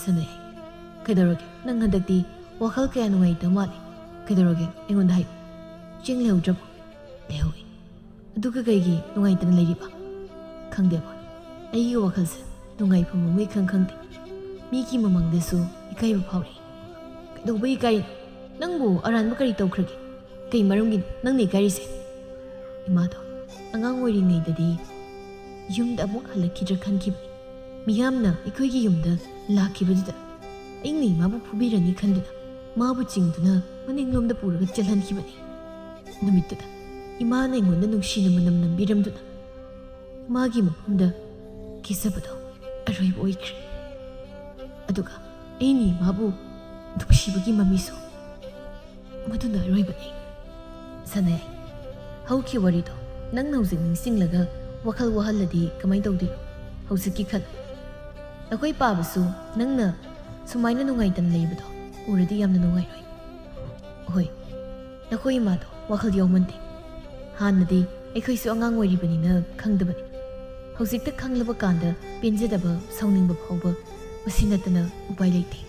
"ꯁꯅꯥꯌꯥꯏ, ꯀꯩꯗꯧꯔꯒꯦ? ꯅꯪ ꯍꯟꯗꯛꯇꯤ ꯋꯥꯈꯜ ꯀꯌꯥ ꯅꯨꯡꯉꯥꯏꯇꯕ ꯃꯥꯜꯂꯤ꯫ ꯀꯩꯗꯧꯔꯒꯦ? ꯑꯩꯉꯣꯟꯗ ꯍꯥꯏꯌꯨ꯫ ꯆꯦꯡ ꯂꯩꯍꯧꯗ꯭ꯔꯕꯣ?" "ꯂꯩꯍꯧꯏ꯫ ꯑꯗꯨꯒ ꯀꯩꯒꯤ ꯅꯨꯡꯉꯥꯏꯇꯅ ꯂꯩꯔꯤꯕ?" "ꯈꯪꯗꯦ ꯑꯕꯣꯏ, ꯑꯩꯒꯤ ꯋꯥꯈꯜꯁꯦ ꯅꯨꯡꯉꯥꯏꯐꯝ ꯑꯃ ꯏꯈꯪ ꯈꯪꯗꯦ꯫ ꯃꯤꯒꯤ ꯃꯃꯥꯡꯗꯁꯨ ꯏꯀꯥꯏꯕ ꯐꯥꯎꯔꯛꯏ꯫" "ꯀꯩꯗꯧꯕ ꯏꯀꯥꯏꯔꯤꯅꯣ? ꯅꯪꯕꯨ ꯑꯔꯥꯟꯕ ꯀꯔꯤ ꯇꯧꯈ꯭ꯔꯒꯦ? ꯀꯩ ꯃꯔꯝꯒꯤꯅꯣ ꯅꯪꯅ ꯏꯀꯥꯏꯔꯤꯁꯦ?" "ꯏꯃꯥꯗꯣ ꯑꯉꯥꯡ ꯑꯣꯏꯔꯤꯉꯩꯗꯗꯤ ꯌꯨꯝꯗ ꯑꯃꯨꯛ ꯍꯜꯂꯛꯈꯤꯗ꯭ꯔꯥ ꯈꯟꯈꯤꯕꯅꯤ꯫ ꯃꯤꯌꯥꯝꯅ ꯑꯩꯈꯣꯏꯒꯤ ꯌꯨꯝꯗ ꯂꯥꯛꯈꯤꯕꯗꯨꯗ ꯑꯩꯅ ꯏꯃꯥꯕꯨ ꯐꯨꯕꯤꯔꯅꯤ ꯈꯟꯗꯨꯅ ꯃꯥꯕꯨ ꯆꯤꯡꯗꯨꯅ ꯃꯅꯤꯡꯂꯣꯝꯗ ꯄꯨꯔꯒ ꯆꯦꯜꯍꯟꯈꯤꯕꯅꯤ꯫ ꯅꯨꯃꯤꯠꯇꯨꯗ ꯏꯃꯥꯅ ꯑꯩꯉꯣꯟꯗ ꯅꯨꯡꯁꯤꯅ ꯃꯅꯝ ꯅꯝꯕꯤꯔꯝꯗꯨꯅ ꯃꯥꯒꯤ ꯃꯐꯝꯗ ꯀꯤꯖꯕꯗꯣ ꯑꯔꯣꯏꯕ ꯑꯣꯏꯈ꯭ꯔꯦ꯫ ꯑꯗꯨꯒ ꯑꯩꯅ ꯏꯃꯥꯕꯨ ꯅꯨꯡꯁꯤꯕꯒꯤ ꯃꯃꯤꯁꯨ, ꯃꯗꯨꯅ ꯑꯔꯣꯏꯕꯅꯤ꯫" "ꯁꯅꯥꯌꯥꯏ, ꯍꯧꯈꯤꯕ ꯋꯥꯔꯤꯗꯣ ꯅꯪꯅ ꯍꯧꯖꯤꯛ ꯅꯤꯡꯁꯤꯡꯂꯒ ꯋꯥꯈꯜ ꯋꯥꯍꯜꯂꯗꯤ ꯀꯃꯥꯏꯅ ꯇꯧꯗꯣꯏꯅꯣ? ꯍꯧꯖꯤꯛꯀꯤ ꯈꯜꯂꯨ꯫ ꯅꯈꯣꯏ ꯄꯥꯕꯁꯨ ꯅꯪꯅ ꯁꯨꯃꯥꯏꯅ ꯅꯨꯡꯉꯥꯏꯇꯅ ꯂꯩꯕꯗꯣ ꯎꯔꯗꯤ ꯌꯥꯝꯅ ꯅꯨꯡꯉꯥꯏꯔꯣꯏ꯫ ꯍꯣꯏ, ꯅꯈꯣꯏ ꯏꯃꯥꯗꯣ ꯋꯥꯈꯜ ꯌꯥꯎꯃꯟꯗꯦ꯫ ꯍꯥꯟꯅꯗꯤ ꯑꯩꯈꯣꯏꯁꯨ ꯑꯉꯥꯡ ꯑꯣꯏꯔꯤꯕꯅꯤꯅ ꯈꯪꯗꯕꯅꯤ꯫ ꯍꯧꯖꯤꯛꯇ ꯈꯪꯂꯕ ꯀꯥꯟꯗ ꯄꯦꯟꯖꯗꯕ, ꯁꯥꯎꯅꯤꯡꯕ ꯐꯥꯎꯕ, ꯃꯁꯤ ꯅꯠꯇꯅ ꯎꯄꯥꯏ ꯂꯩꯇꯦ꯫"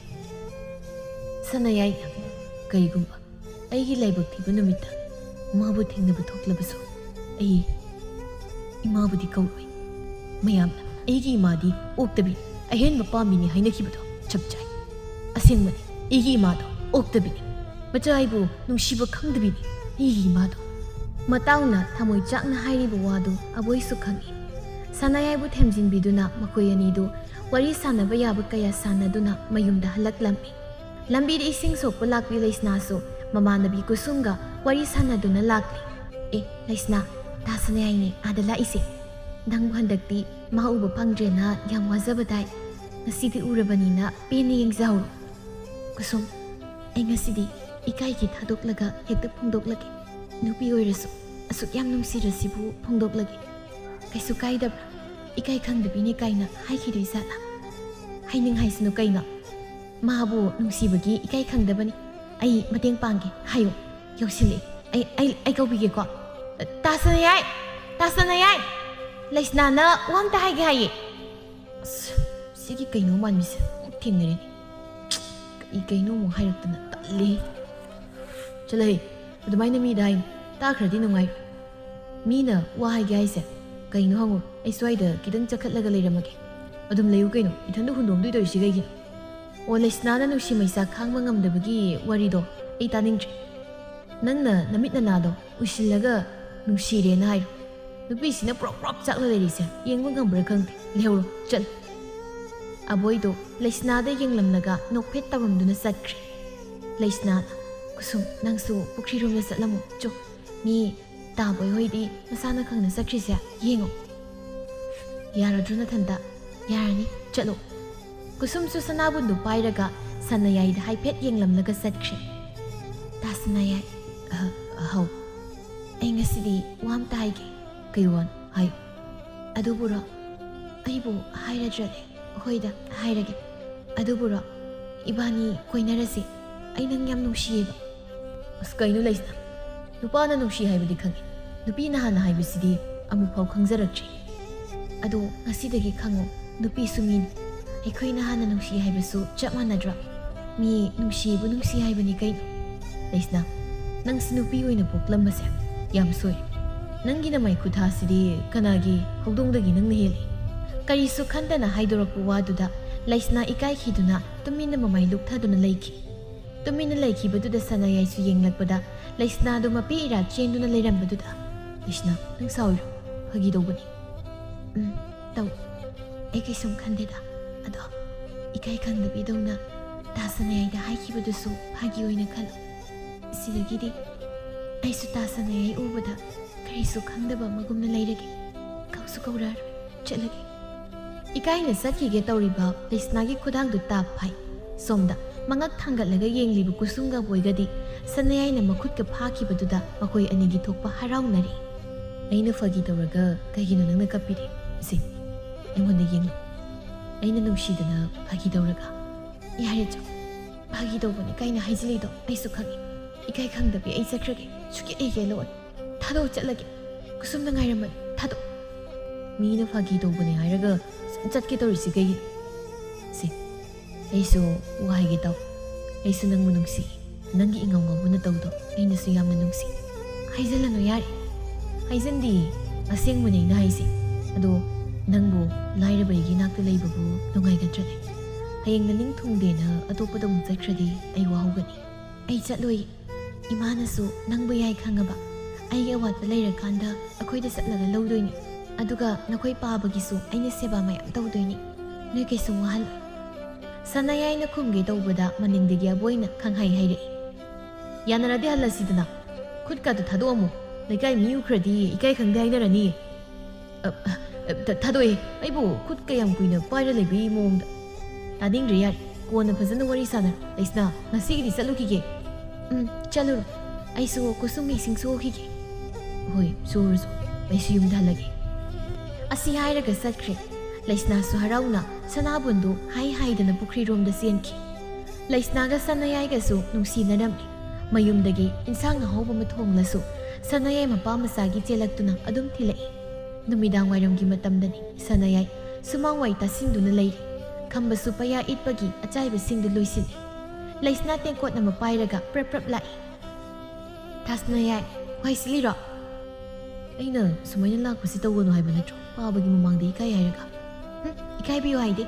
ꯁꯅꯥꯌꯥꯏꯅ, "ꯀꯔꯤꯒꯨꯝꯕ ꯑꯩꯒꯤ ꯂꯥꯏꯕꯛ ꯊꯤꯕ ꯅꯨꯃꯤꯠꯇ ꯃꯥꯕꯨ ꯊꯦꯡꯅꯕ ꯊꯣꯛꯂꯕꯁꯨ, ꯑꯩ ꯏꯃꯥꯕꯨꯗꯤ ꯀꯧꯔꯣꯏ꯫ ꯃꯌꯥꯝꯅ ꯑꯩꯒꯤ ꯏꯃꯥꯗꯤ ꯑꯣꯛꯇꯕꯤꯅꯤ, ꯑꯍꯦꯟꯕ ꯄꯥꯝꯃꯤꯅꯤ ꯍꯥꯏꯅꯈꯤꯕꯗꯣ ꯆꯞ ꯆꯥꯏ꯫ ꯑꯁꯦꯡꯕꯅꯤ, ꯑꯩꯒꯤ ꯏꯃꯥꯗꯣ ꯑꯣꯛꯇꯕꯤꯅꯤ꯫ ꯃꯆꯥ ꯑꯩꯕꯨ ꯅꯨꯡꯁꯤꯕ ꯈꯪꯗꯕꯤꯅꯤ ꯑꯩꯒꯤ ꯏꯃꯥꯗꯣ꯫" ꯃꯇꯥꯎꯅ ꯊꯃꯣꯏ ꯆꯥꯛꯅ ꯍꯥꯏꯔꯤꯕ ꯋꯥꯗꯨ ꯑꯕꯣꯏꯁꯨ ꯈꯪꯏ꯫ ꯁꯅꯥꯌꯥꯏꯕꯨ ꯊꯦꯝꯖꯤꯟꯕꯤꯗꯨꯅ ꯃꯈꯣꯏ ꯑꯅꯤꯗꯨ ꯋꯥꯔꯤ ꯁꯥꯟꯅꯕ ꯌꯥꯕ ꯀꯌꯥ ꯁꯥꯟꯅꯗꯨꯅ ꯃꯌꯨꯝꯗ ꯍꯜꯂꯛꯂꯝꯃꯤ꯫ ꯂꯝꯕꯤꯗ ꯏꯁꯤꯡ ꯁꯣꯛꯄ ꯂꯥꯛꯄꯤ ꯂꯩꯁꯅꯥꯁꯨ ꯃꯃꯥꯟꯅꯕꯤ ꯀꯨꯁꯨꯝꯒ ꯋꯥꯔꯤ ꯁꯥꯟꯅꯗꯨꯅ ꯂꯥꯛꯂꯤ꯫ "ꯑꯦ ꯂꯩꯁꯅꯥ, ꯇꯥ ꯁꯅꯥꯌꯥꯏꯅꯦ ꯑꯥꯗ ꯂꯥꯛꯏꯁꯦ꯫ ꯅꯪꯕꯨ ꯍꯟꯗꯛꯇꯤ ꯃꯥ ꯎꯕ ꯐꯪꯗ꯭ꯔꯦꯅ ꯌꯥꯝ ꯋꯥꯖꯕ ꯇꯥꯏ꯫ ꯉꯁꯤꯗꯤ ꯎꯔꯕꯅꯤꯅ ꯄꯦꯟꯅ ꯌꯦꯡꯖꯍꯧꯔꯣ꯫ ꯀꯨꯁꯨꯝ, ꯑꯩ ꯉꯁꯤꯗꯤ ꯏꯀꯥꯏꯒꯤ ꯊꯥꯗꯣꯛꯂꯒ ꯍꯦꯛꯇ ꯐꯣꯡꯗꯣꯛꯂꯒꯦ꯫ ꯅꯨꯄꯤ ꯑꯣꯏꯔꯁꯨ ꯑꯁꯨꯛ ꯌꯥꯝ ꯅꯨꯡꯁꯤꯔꯁꯤꯕꯨ ꯐꯣꯡꯗꯣꯛꯂꯒꯦ꯫ ꯀꯩꯁꯨ ꯀꯥꯏꯗꯕ꯭ꯔꯥ? ꯏꯀꯥꯏ ꯈꯪꯗꯕꯤꯅꯤ ꯀꯥꯏꯅ ꯍꯥꯏꯈꯤꯗꯣꯏ ꯖꯥꯠꯂꯥ? ꯍꯥꯏꯅꯤꯡ ꯍꯥꯏꯁꯅꯨ ꯀꯩꯅꯣ꯫ ꯃꯥꯕꯨ ꯅꯨꯡꯁꯤꯕꯒꯤ ꯏꯀꯥꯏ ꯈꯪꯗꯕꯅꯤ꯫ ꯑꯩ ꯃꯇꯦꯡ ꯄꯥꯡꯒꯦ ꯍꯥꯏꯌꯨ꯫ ꯌꯧꯁꯤꯜꯂꯛꯑꯦ꯫ ꯑꯩ, ꯑꯩ, ꯑꯩ ꯀꯧꯕꯤꯒꯦꯀꯣ꯫ ꯇꯥ ꯁꯅꯥꯌꯥꯏ! ꯇꯥ ꯁꯅꯥꯌꯥꯏ! ꯂꯩꯁꯅꯥꯅ ꯋꯥ ꯑꯝꯇ ꯍꯥꯏꯒꯦ ꯍꯥꯏꯌꯦ꯫ ꯑꯁ, ꯁꯤꯒꯤ ꯀꯩꯅꯣ ꯃꯥꯟꯕꯤꯁꯦ ꯑꯃꯨꯛ ꯊꯦꯡꯅꯔꯦꯅꯦ꯫ ꯀꯩ ꯀꯩꯅꯣ ꯑꯃꯨꯛ ꯍꯥꯏꯔꯛꯇꯅ ꯇꯜꯂꯦ꯫ ꯆꯠꯂꯍꯦ, ꯑꯗꯨꯃꯥꯏꯅ ꯃꯤꯗ ꯍꯥꯏꯅꯨ꯫ ꯇꯥꯈ꯭ꯔꯗꯤ ꯅꯨꯡꯉꯥꯏꯔꯣꯏ꯫ ꯃꯤꯅ ꯋꯥ ꯍꯥꯏꯒꯦ ꯍꯥꯏꯁꯦ ꯀꯩꯅꯣ ꯍꯪꯉꯨ꯫ ꯑꯩ ꯁ꯭ꯋꯥꯏꯗ ꯈꯤꯇꯪ ꯆꯠꯈꯠꯂꯒ ꯂꯩꯔꯝꯃꯒꯦ꯫ ꯑꯗꯨꯝ ꯂꯩꯌꯨ ꯀꯩꯅꯣ, ꯏꯊꯟꯗ ꯍꯨꯟꯗꯣꯛꯑꯝꯗꯣꯏ ꯇꯧꯔꯤꯁꯤ ꯀꯩꯒꯤꯅꯣ? ꯑꯣ, ꯂꯩꯁꯅꯥꯅ ꯅꯨꯡꯁꯤ ꯃꯩꯁꯥ ꯈꯥꯡꯕ ꯉꯝꯗꯕꯒꯤ ꯋꯥꯔꯤꯗꯣ ꯑꯩ ꯇꯥꯅꯤꯡꯗ꯭ꯔꯦ꯫ ꯅꯪꯅ ꯅꯃꯤꯠ ꯅꯅꯥꯗꯣ ꯎꯏꯁꯤꯜꯂꯒ ꯅꯨꯡꯁꯤꯔꯦꯅ ꯍꯥꯏꯔꯣ꯫ ꯅꯨꯄꯤꯁꯤꯅ ꯄ꯭ꯔꯣꯞ ꯄ꯭ꯔꯣꯞ ꯆꯥꯛꯂ ꯂꯩꯔꯤꯁꯦ ꯌꯦꯡꯕ ꯉꯝꯕ꯭ꯔꯥ ꯈꯪꯗꯦ꯫ ꯂꯩꯍꯧꯔꯣ, ꯆꯠꯂꯣ꯫ ꯑꯕꯣꯏꯗꯣ ꯂꯩꯁꯅꯥꯗ ꯌꯦꯡꯂꯝꯂꯒ ꯅꯣꯛꯐꯦꯠ ꯇꯧꯔꯝꯗꯨꯅ ꯆꯠꯈ꯭ꯔꯦ꯫ ꯂꯩꯁꯅꯥꯅ, "ꯀꯨꯁꯨꯝ, ꯅꯪꯁꯨ ꯄꯨꯈ꯭ꯔꯤꯔꯣꯝꯗ ꯆꯠꯂꯝꯃꯣ꯫ ꯆꯣ, ꯃꯤ ꯇꯥꯕꯣꯏ ꯍꯣꯏꯗꯤ ꯃꯁꯥꯅ ꯈꯪꯅ ꯆꯠꯈ꯭ꯔꯤꯁꯦ ꯌꯦꯡꯉꯣ꯫ ꯌꯥꯔꯗ꯭ꯔꯣ ꯅꯊꯟꯇ? ꯌꯥꯔꯅꯤ, ꯆꯠꯂꯣ꯫" ꯀꯨꯁꯨꯝꯁꯨ ꯁꯅꯥꯕꯨꯟꯗꯨ ꯄꯥꯏꯔꯒ ꯁꯅꯥꯌꯥꯏꯗ ꯍꯥꯏꯐꯦꯠ ꯌꯦꯡꯂꯝꯂꯒ ꯆꯠꯈ꯭ꯔꯦ꯫ "ꯇꯥ ꯁꯅꯥꯌꯥꯏ꯫" "ꯑꯍ, ꯍꯥꯎ꯫ ꯑꯩ ꯉꯁꯤꯗꯤ ꯋꯥ ꯑꯝꯇ ꯍꯥꯏꯒꯦ꯫" "ꯀꯩ ꯋꯥꯅꯣ? ꯍꯥꯏꯌꯨ꯫" "ꯑꯗꯨꯕꯨꯔꯣ, ꯑꯩꯕꯨ ꯍꯥꯏꯔꯗ꯭ꯔꯅꯦ?" "ꯍꯣꯏꯗ, ꯍꯥꯏꯔꯒꯦ꯫ ꯑꯗꯨꯕꯨꯔꯣ, ꯏꯕꯥꯅꯤ ꯀꯣꯏꯅꯔꯁꯦ꯫ ꯑꯩ ꯅꯪ ꯌꯥꯝ ꯅꯨꯡꯁꯤꯌꯦꯕ꯫" "ꯑꯁ, ꯀꯩꯅꯣ ꯂꯩꯁꯅꯥ? ꯅꯨꯄꯥꯅ ꯅꯨꯡꯁꯤ ꯍꯥꯏꯕꯗꯤ ꯈꯪꯉꯤ, ꯅꯨꯄꯤꯅ ꯍꯥꯟꯅ ꯍꯥꯏꯕꯁꯤꯗꯤ ꯑꯃꯨꯛꯐꯥꯎ ꯈꯪꯖꯔꯛꯇ꯭ꯔꯤ꯫" "ꯑꯗꯣ ꯉꯁꯤꯗꯒꯤ ꯈꯪꯉꯣ, ꯅꯨꯄꯤꯁꯨ ꯃꯤꯅꯤ꯫ ꯑꯩꯈꯣꯏꯅ ꯍꯥꯟꯅ ꯅꯨꯡꯁꯤ ꯍꯥꯏꯕꯁꯨ ꯆꯞ ꯃꯥꯟꯅꯗ꯭ꯔꯣ? ꯃꯤ ꯅꯨꯡꯁꯤꯕꯨ ꯅꯨꯡꯁꯤ ꯍꯥꯏꯕꯅꯤ ꯀꯩꯅꯣ꯫" "ꯂꯩꯁꯅꯥ, ꯅꯪꯁꯤ ꯅꯨꯄꯤ ꯑꯣꯏꯅ ꯄꯣꯛꯂꯝꯕꯁꯦ ꯌꯥꯝ ꯁꯣꯏ꯫ ꯅꯪꯒꯤ ꯅꯃꯥꯏ ꯈꯨꯊꯥꯁꯤꯗꯤ ꯀꯅꯥꯒꯤ ꯍꯧꯗꯣꯡꯗꯒꯤ ꯅꯪꯅ ꯍꯦꯜꯂꯤ?" ꯀꯔꯤꯁꯨ ꯈꯟꯗꯅ ꯍꯥꯏꯗꯣꯔꯛꯄ ꯋꯥꯗꯨꯗ ꯂꯩꯁꯅꯥ ꯏꯀꯥꯏꯈꯤꯗꯨꯅ ꯇꯨꯃꯤꯟꯅ ꯃꯃꯥꯏ ꯂꯨꯞꯊꯗꯨꯅ ꯂꯩꯈꯤ꯫ ꯇꯨꯃꯤꯟꯅ ꯂꯩꯈꯤꯕꯗꯨꯗ ꯁꯅꯥꯌꯥꯏꯁꯨ ꯌꯦꯡꯂꯛꯄꯗ ꯂꯩꯁꯅꯥꯗꯨ ꯃꯄꯤ ꯏꯔꯥ ꯆꯦꯟꯗꯨꯅ ꯂꯩꯔꯝꯕꯗꯨꯗ, "ꯂꯩꯁꯅꯥ, ꯅꯪ ꯁꯥꯎꯔꯤꯔꯣ? ꯐꯥꯒꯤ ꯇꯧꯕꯅꯤ꯫" "ꯎꯝ, ꯇꯧ꯫ ꯑꯩ ꯀꯩꯁꯨꯝ ꯈꯟꯗꯦꯗ꯫ ꯑꯗꯣ ꯏꯀꯥꯏ ꯈꯪꯗꯕꯤꯗꯧꯅ ꯇꯥ ꯁꯅꯥꯌꯥꯏꯗ ꯍꯥꯏꯈꯤꯕꯗꯨꯁꯨ ꯐꯥꯒꯤ ꯑꯣꯏꯅ ꯈꯜꯂꯨ꯫ ꯁꯤꯗꯒꯤꯗꯤ ꯑꯩꯁꯨ ꯇꯥ ꯁꯅꯥꯌꯥꯏ ꯎꯕꯗ ꯀꯔꯤꯁꯨ ꯈꯪꯗꯕ ꯑꯃꯒꯨꯝꯅ ꯂꯩꯔꯒꯦ꯫ ꯀꯧꯁꯨ ꯀꯧꯔꯛꯑꯔꯣꯏ꯫ ꯆꯠꯂꯒꯦ꯫ ꯏꯀꯥꯏꯅ ꯆꯠꯈꯤꯒꯦ ꯇꯧꯔꯤꯕ ꯂꯩꯁꯅꯥꯒꯤ ꯈꯨꯗꯥꯡꯗꯨ ꯇꯥꯞ ꯐꯥꯏ꯫ ꯁꯣꯝꯗ ꯃꯉꯛ ꯊꯥꯡꯒꯠꯂꯒ ꯌꯦꯡꯂꯤꯕ ꯀꯨꯁꯨꯝꯒ ꯕꯣꯏꯒꯗꯤ ꯁꯅꯥꯌꯥꯏꯅ ꯃꯈꯨꯠꯀ ꯐꯥꯈꯤꯕꯗꯨꯗ ꯃꯈꯣꯏ ꯑꯅꯤꯒꯤ ꯊꯣꯛꯄ ꯍꯔꯥꯎꯅꯔꯤ꯫ ꯑꯩꯅ ꯐꯥꯒꯤ ꯇꯧꯔꯒ ꯀꯩꯒꯤꯅꯣ ꯅꯪꯅ ꯀꯞꯄꯤꯗꯤ? ꯁꯦ, ꯑꯩꯉꯣꯟꯗ ꯌꯦꯡꯂꯣ꯫ ꯑꯩꯅ ꯅꯨꯡꯁꯤꯗꯅ ꯐꯥꯒꯤ ꯇꯧꯔꯒ꯫ ꯌꯥꯔꯦ ꯆꯣ, ꯐꯥꯒꯤ ꯇꯧꯕꯅꯦ ꯀꯥꯏꯅ ꯍꯥꯏꯖꯤꯜꯂꯤꯗꯣ ꯑꯩꯁꯨ ꯈꯪꯉꯤ꯫ ꯏꯀꯥꯏ ꯈꯪꯗꯕꯤ ꯑꯩ ꯆꯠꯈ꯭ꯔꯒꯦ꯫ ꯁꯨꯛꯌꯥ ꯌꯦꯡꯂꯣꯏ꯫ ꯊꯥꯗꯣꯛꯑꯣ, ꯆꯠꯂꯒꯦ꯫ ꯀꯨꯁꯨꯝꯅ ꯉꯥꯏꯔꯝꯃꯅꯤ꯫ ꯊꯥꯗꯣꯛ꯫ ꯃꯤꯅ ꯐꯥꯒꯤ ꯇꯧꯕꯅꯦ ꯍꯥꯏꯔꯒ ꯁꯨꯝ ꯆꯠꯀꯦ ꯇꯧꯔꯤꯁꯤ ꯀꯩꯒꯤꯅꯣ? ꯁꯦ, ꯑꯩꯁꯨ ꯋꯥ ꯍꯥꯏꯒꯦ ꯇꯧ꯫ ꯑꯩꯁꯨ ꯅꯪꯕꯨ ꯅꯨꯡꯁꯤ꯫ ꯅꯪꯒꯤ ꯏꯉꯧ ꯉꯧꯕ ꯅꯇꯧꯗꯣ ꯑꯩꯅꯁꯨ ꯌꯥꯝꯅ ꯅꯨꯡꯁꯤ꯫ ꯍꯥꯏꯖꯜꯂꯅꯨ ꯌꯥꯔꯦ꯫ ꯍꯥꯏꯖꯟꯗꯤ, ꯑꯁꯦꯡꯕꯅꯦ ꯑꯩꯅ ꯍꯥꯏꯁꯦ꯫ ꯑꯗꯣ ꯅꯪꯕꯨ ꯂꯥꯏꯔꯕ ꯑꯩꯒꯤ ꯏꯅꯥꯛꯇ ꯂꯩꯕꯕꯨ ꯅꯨꯡꯉꯥꯏꯒꯗ꯭ꯔꯅꯦ? ꯍꯌꯦꯡ ꯅꯅꯤꯡ ꯊꯨꯡꯗꯦꯅ ꯑꯇꯣꯞꯄꯗ ꯑꯃꯨꯛ ꯆꯠꯈ꯭ꯔꯗꯤ ꯑꯩ ꯋꯥꯍꯧꯒꯅꯤ꯫ ꯑꯩ ꯆꯠꯂꯣꯏ꯫ ꯏꯃꯥꯅꯁꯨ ꯅꯪꯕꯨ ꯌꯥꯏ ꯈꯪꯉꯕ? ꯑꯩꯒꯤ ꯑꯋꯥꯠꯄ ꯂꯩꯔꯀꯥꯟꯗ ꯑꯩꯈꯣꯏꯗ ꯆꯠꯂꯒ ꯂꯧꯗꯣꯏꯅꯤ꯫ ꯑꯗꯨꯒ ꯅꯈꯣꯏ ꯄꯥꯕꯒꯤꯁꯨ ꯑꯩꯅ ꯁꯦꯕꯥ ꯃꯌꯥꯝ ꯇꯧꯗꯣꯏꯅꯤ꯫ ꯅꯣꯏ ꯀꯩꯁꯨ ꯋꯥꯍꯜꯂꯣꯏ꯫ ꯁꯅꯥꯌꯥꯏꯅ ꯈꯨꯝꯒꯦ ꯇꯧꯕꯗ ꯃꯅꯤꯡꯗꯒꯤ ꯑꯕꯣꯏꯅ ꯈꯪꯍꯥꯏ ꯍꯥꯏꯔꯛꯏ꯫ ꯌꯥꯅꯔꯗꯤ ꯍꯜꯂꯁꯤꯗꯅ꯫ ꯈꯨꯠꯀꯥꯗꯣ ꯊꯥꯗꯣꯛꯑꯝꯃꯣ꯫ ꯂꯩꯀꯥꯏ ꯃꯤ ꯎꯈ꯭ꯔꯗꯤ ꯏꯀꯥꯏ ꯈꯪꯗꯦ ꯍꯥꯏꯅꯔꯅꯤ꯫ ꯑ, ꯑ, ꯊ-, ꯊꯥꯗꯣꯛꯑꯦ꯫ ꯑꯩꯕꯨ ꯈꯨꯠ ꯀꯌꯥꯝ ꯀꯨꯏꯅ ꯄꯥꯏꯔ ꯂꯩꯕꯒꯤ ꯃꯑꯣꯡꯗ꯫ ꯇꯥꯅꯤꯡꯗ꯭ꯔꯦ ꯌꯥꯔꯦ꯫ ꯀꯣꯟꯅ ꯐꯖꯅ ꯋꯥꯔꯤ ꯁꯥꯟꯅꯔꯣ꯫ ꯂꯩꯁꯅꯥ, ꯉꯁꯤꯒꯤꯗꯤ ꯆꯠꯂꯨꯈꯤꯒꯦ꯫ ꯎꯝ, ꯆꯠꯂꯨꯔꯣ꯫ ꯑꯩꯁꯨ ꯀꯨꯁꯨꯝꯒꯤ ꯏꯁꯤꯡ ꯁꯣꯛꯈꯤꯒꯦ꯫ ꯍꯣꯏ, ꯁꯣꯔꯨꯁꯨ꯫ ꯑꯩꯁꯨ ꯌꯨꯝꯗ ꯍꯜꯂꯒꯦ꯫ ꯑꯁꯤ ꯍꯥꯏꯔꯒ ꯆꯠꯈ꯭ꯔꯦ꯫ ꯂꯩꯁꯅꯥꯁꯨ ꯍꯔꯥꯎꯅ ꯁꯅꯥꯕꯨꯟꯗꯨ ꯍꯥꯏ ꯍꯥꯏꯗꯅ ꯄꯨꯈ꯭ꯔꯤꯔꯣꯝꯗ ꯆꯦꯟꯈꯤ꯫ ꯂꯩꯁꯅꯥꯒ ꯁꯅꯥꯌꯥꯏꯒꯁꯨ ꯅꯨꯡꯁꯤꯅꯔꯝꯃꯤ꯫ ꯃꯌꯨꯝꯗꯒꯤ ꯏꯟꯁꯥꯡ ꯑꯍꯥꯎꯕ ꯑꯃ ꯊꯣꯡꯂꯁꯨ ꯁꯅꯥꯌꯥꯏ ꯃꯄꯥ ꯃꯆꯥꯒꯤ ꯆꯦꯜꯂꯛꯇꯨꯅ ꯑꯗꯨꯝ ꯊꯤꯜꯂꯛꯏ꯫ ꯅꯨꯃꯤꯗꯥꯡ ꯋꯥꯏꯔꯝꯒꯤ ꯃꯇꯝꯗꯅꯤ꯫ ꯁꯅꯥꯌꯥꯏ ꯁꯨꯃꯥꯡ ꯋꯥꯏ ꯇꯥꯁꯤꯟꯗꯨꯅ ꯂꯩꯔꯤ꯫ ꯈꯝꯕꯁꯨ ꯄꯩꯌꯥ ꯏꯠꯄꯒꯤ ꯑꯆꯥꯏꯕꯁꯤꯡꯗꯨ ꯂꯣꯏꯁꯤꯜꯂꯤ꯫ ꯂꯩꯁꯅꯥ ꯇꯦꯡꯀꯣꯠ ꯑꯃ ꯄꯥꯏꯔꯒ ꯄ꯭ꯔꯞ ꯄ꯭ꯔꯞ ꯂꯥꯛꯏ꯫ ꯇꯥ ꯁꯅꯥꯌꯥꯏ, ꯋꯥꯏ ꯁꯤꯠꯂꯤꯔꯣ? ꯑꯩꯅ ꯁꯨꯃꯥꯏꯅ ꯂꯥꯛꯄꯁꯤ ꯇꯧꯒꯅꯨ ꯍꯥꯏꯕ ꯅꯠꯇ꯭ꯔꯣ? ꯄꯥꯕꯒꯤ ꯃꯃꯥꯡꯗ ꯏꯀꯥꯏ ꯍꯥꯏꯔꯒ꯫ ꯍꯨꯝ, ꯏꯀꯥꯏꯕꯤꯌꯨ ꯍꯥꯏꯗꯦ꯫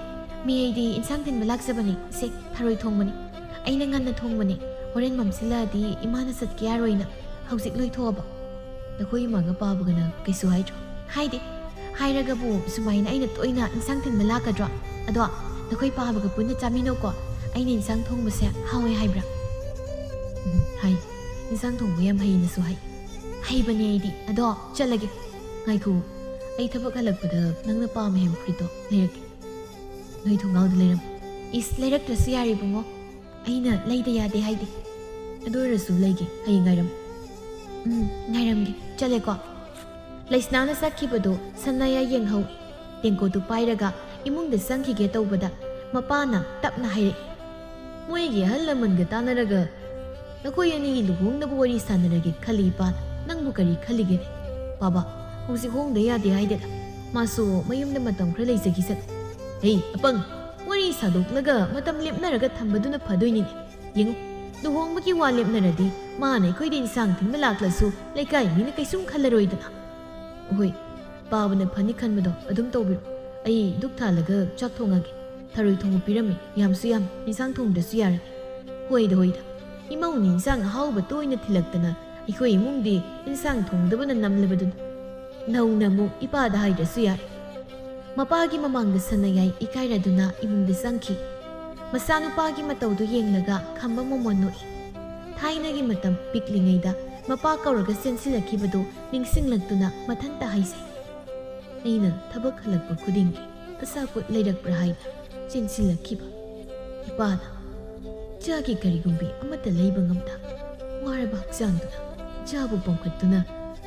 ꯃꯤ ꯑꯩꯗꯤ ꯏꯟꯁꯥꯡ ꯊꯤꯟꯕ ꯂꯥꯛꯆꯕꯅꯤ꯫ ꯁꯦ, ꯊꯔꯣꯏ ꯊꯣꯡꯕꯅꯤ꯫ ꯑꯩꯅ ꯉꯟꯅ ꯊꯣꯡꯕꯅꯤ꯫ ꯍꯣꯔꯦꯟ ꯃꯝꯁꯤꯜꯂꯛꯑꯗꯤ ꯏꯃꯥꯅ ꯆꯠꯀꯦ ꯌꯥꯔꯣꯏꯅ ꯍꯧꯖꯤꯛ ꯂꯣꯏꯊꯣꯛꯑꯕ꯫ ꯅꯈꯣꯏ ꯏꯃꯥꯒ ꯄꯥꯕꯒꯅ ꯀꯩꯁꯨ ꯍꯥꯏꯗ꯭ꯔꯣ? ꯍꯥꯏꯗꯦ꯫ ꯍꯥꯏꯔꯒꯕꯨ ꯁꯨꯃꯥꯏꯅ ꯑꯩꯅ ꯇꯣꯏꯅ ꯏꯟꯁꯥꯡ ꯊꯤꯟꯕ ꯂꯥꯛꯀꯗ꯭ꯔꯣ? ꯑꯗꯣ ꯅꯈꯣꯏ ꯄꯥꯕꯒ ꯄꯨꯟꯅ ꯆꯥꯃꯤꯟꯅꯧꯀꯣ꯫ ꯑꯩꯅ ꯏꯟꯁꯥꯡ ꯊꯣꯡꯕꯁꯦ ꯍꯥꯎꯋꯦ ꯍꯥꯏꯕ꯭ꯔꯥ? ꯎꯝ, ꯍꯥꯏ꯫ ꯏꯟꯁꯥꯡ ꯊꯣꯡꯕ ꯌꯥꯝ ꯍꯩꯅꯁꯨ ꯍꯥꯏ꯫ ꯍꯩꯕꯅꯦ ꯑꯩꯗꯤ꯫ ꯑꯗꯣ ꯆꯠꯂꯒꯦ꯫ ꯉꯥꯏꯈꯣ, ꯑꯩ ꯊꯕꯛ ꯍꯜꯂꯛꯄꯗ ꯅꯪꯅ ꯄꯥꯝꯃꯦ ꯍꯥꯏꯕ ꯐꯨꯔꯤꯠꯇꯣ ꯂꯩꯔꯛꯀꯦ꯫ ꯅꯣꯏ ꯊꯣꯡꯒꯥꯎꯗ ꯂꯩꯔꯝꯃꯣ꯫ ꯏꯁ, ꯂꯩꯔꯛꯇ꯭ꯔꯁꯨ ꯌꯥꯔꯦ ꯏꯕꯨꯡꯉꯣ꯫ ꯑꯩꯅ ꯂꯩꯗ ꯌꯥꯗꯦ ꯍꯥꯏꯗꯦ꯫ ꯑꯗꯨ ꯑꯣꯏꯔꯁꯨ ꯂꯩꯒꯦ, ꯍꯌꯦꯡ ꯉꯥꯏꯔꯝꯃꯨ꯫ ꯎꯝ, ꯉꯥꯏꯔꯝꯒꯦ꯫ ꯆꯠꯂꯦꯀꯣ꯫ ꯂꯩꯁꯅꯥꯅ ꯆꯠꯈꯤꯕꯗꯨ ꯁꯅꯥꯌꯥꯏ ꯌꯦꯡꯍꯧꯏ꯫ ꯇꯦꯡꯀꯣꯠꯇꯨ ꯄꯥꯏꯔꯒ ꯏꯃꯨꯡꯗ ꯆꯪꯈꯤꯒꯦ ꯇꯧꯕꯗ ꯃꯄꯥꯅ ꯇꯞꯅ ꯍꯥꯏꯔꯛꯏ꯫ "ꯃꯣꯏꯒꯤ ꯑꯍꯜ ꯂꯃꯟꯒ ꯇꯥꯟꯅꯔꯒ ꯅꯈꯣꯏ ꯑꯅꯤꯒꯤ ꯂꯨꯍꯣꯡꯅꯕ ꯋꯥꯔꯤ ꯁꯥꯟꯅꯔꯒꯦ ꯈꯜꯂꯤ ꯏꯄꯥꯅ꯫ ꯅꯪꯕꯨ ꯀꯔꯤ ꯈꯜꯂꯤꯒꯦꯅꯦ? ꯕꯥꯕꯥ, ꯍꯧꯖꯤꯛ ꯍꯣꯡꯗ ꯌꯥꯗꯦ ꯍꯥꯏꯗꯦꯗ꯫ ꯃꯥꯁꯨ ꯃꯌꯨꯝꯗ ꯃꯇꯝ ꯈꯔ ꯂꯩꯖꯈꯤꯁꯅꯨ꯫" "ꯍꯦ, ꯑꯄꯪ! ꯋꯥꯔꯤ ꯁꯥꯗꯣꯛꯂꯒ ꯃꯇꯝ ꯂꯦꯞꯅꯔꯒ ꯊꯝꯕꯗꯨꯅ ꯐꯗꯣꯏꯅꯤꯅꯦ꯫ ꯌꯦꯡꯉꯨ, ꯂꯨꯍꯣꯡꯕꯒꯤ ꯋꯥ ꯂꯦꯞꯅꯔꯗꯤ ꯃꯥꯅ ꯑꯩꯈꯣꯏꯗ ꯏꯟꯁꯥꯡ ꯊꯤꯟꯕ ꯂꯥꯛꯂꯁꯨ ꯂꯩꯀꯥꯏ ꯃꯤꯅ ꯀꯩꯁꯨꯝ ꯈꯜꯂꯔꯣꯏꯗꯅ꯫" "ꯍꯣꯏ, ꯄꯥꯕꯅ ꯐꯅꯤ ꯈꯟꯕꯗꯣ ꯑꯗꯨꯝ ꯇꯧꯕꯤꯔꯣ꯫ ꯑꯩ ꯙꯨꯛ ꯊꯥꯜꯂꯒ ꯆꯥꯛ ꯊꯣꯡꯉꯒꯦ꯫ ꯊꯔꯣꯏ ꯊꯣꯡꯕ ꯄꯤꯔꯝꯃꯤ, ꯌꯥꯝꯁꯨ ꯌꯥꯝ, ꯏꯟꯁꯥꯡ ꯊꯣꯡꯗ꯭ꯔꯁꯨ ꯌꯥꯔꯦ꯫" "ꯍꯣꯏꯗ, ꯍꯣꯏꯗ, ꯏꯃꯧꯅ ꯏꯟꯁꯥꯡ ꯑꯍꯥꯎꯕ ꯇꯣꯏꯅ ꯊꯤꯜꯂꯛꯇꯅ ꯑꯩꯈꯣꯏ ꯏꯃꯨꯡꯗꯤ ꯏꯟꯁꯥꯡ ꯊꯣꯡꯗꯕꯅ ꯅꯝꯂꯕꯗꯨꯅꯤ꯫ ꯅꯧꯅ ꯑꯃꯨꯛ ꯏꯄꯥꯗ ꯍꯥꯏꯗ꯭ꯔꯁꯨ ꯌꯥꯔꯦ꯫" ꯃꯄꯥꯒꯤ ꯃꯃꯥꯡꯗ ꯁꯅꯥꯌꯥꯏ ꯏꯀꯥꯏꯔꯗꯨꯅ ꯏꯃꯨꯡꯗ ꯆꯪꯈꯤ꯫ ꯃꯆꯥꯅꯨꯄꯥꯒꯤ ꯃꯇꯧꯗꯨ ꯌꯦꯡꯂꯒ ꯈꯝꯕ ꯃꯣꯃꯣꯟ ꯅꯣꯛꯏ꯫ ꯊꯥꯏꯅꯒꯤ ꯃꯇꯝ ꯄꯤꯛꯂꯤꯉꯩꯗ ꯃꯄꯥ ꯀꯧꯔꯒ ꯆꯦꯟꯁꯤꯜꯂꯛꯈꯤꯕꯗꯨ ꯅꯤꯡꯁꯤꯡꯂꯛꯇꯨꯅ ꯃꯊꯟꯇ ꯍꯥꯏꯖꯩ꯫ "ꯑꯩꯅ ꯊꯕꯛ ꯍꯜꯂꯛꯄ ꯈꯨꯗꯤꯡꯒꯤ ꯑꯆꯥꯄꯣꯠ ꯂꯩꯔꯛꯄ꯭ꯔꯥ ꯍꯥꯏꯅ ꯆꯦꯟꯁꯤꯜꯂꯛꯈꯤꯕ ꯏꯄꯥꯅ ꯏꯆꯥꯒꯤ ꯀꯔꯤꯒꯨꯝꯕꯤ ꯑꯃꯠꯇ ꯂꯩꯕ ꯉꯝꯗ ꯋꯥꯔꯕ ꯍꯛꯆꯥꯡꯗꯨꯅ ꯏꯆꯥꯕꯨ ꯄꯣꯝꯈꯠꯇꯨꯅ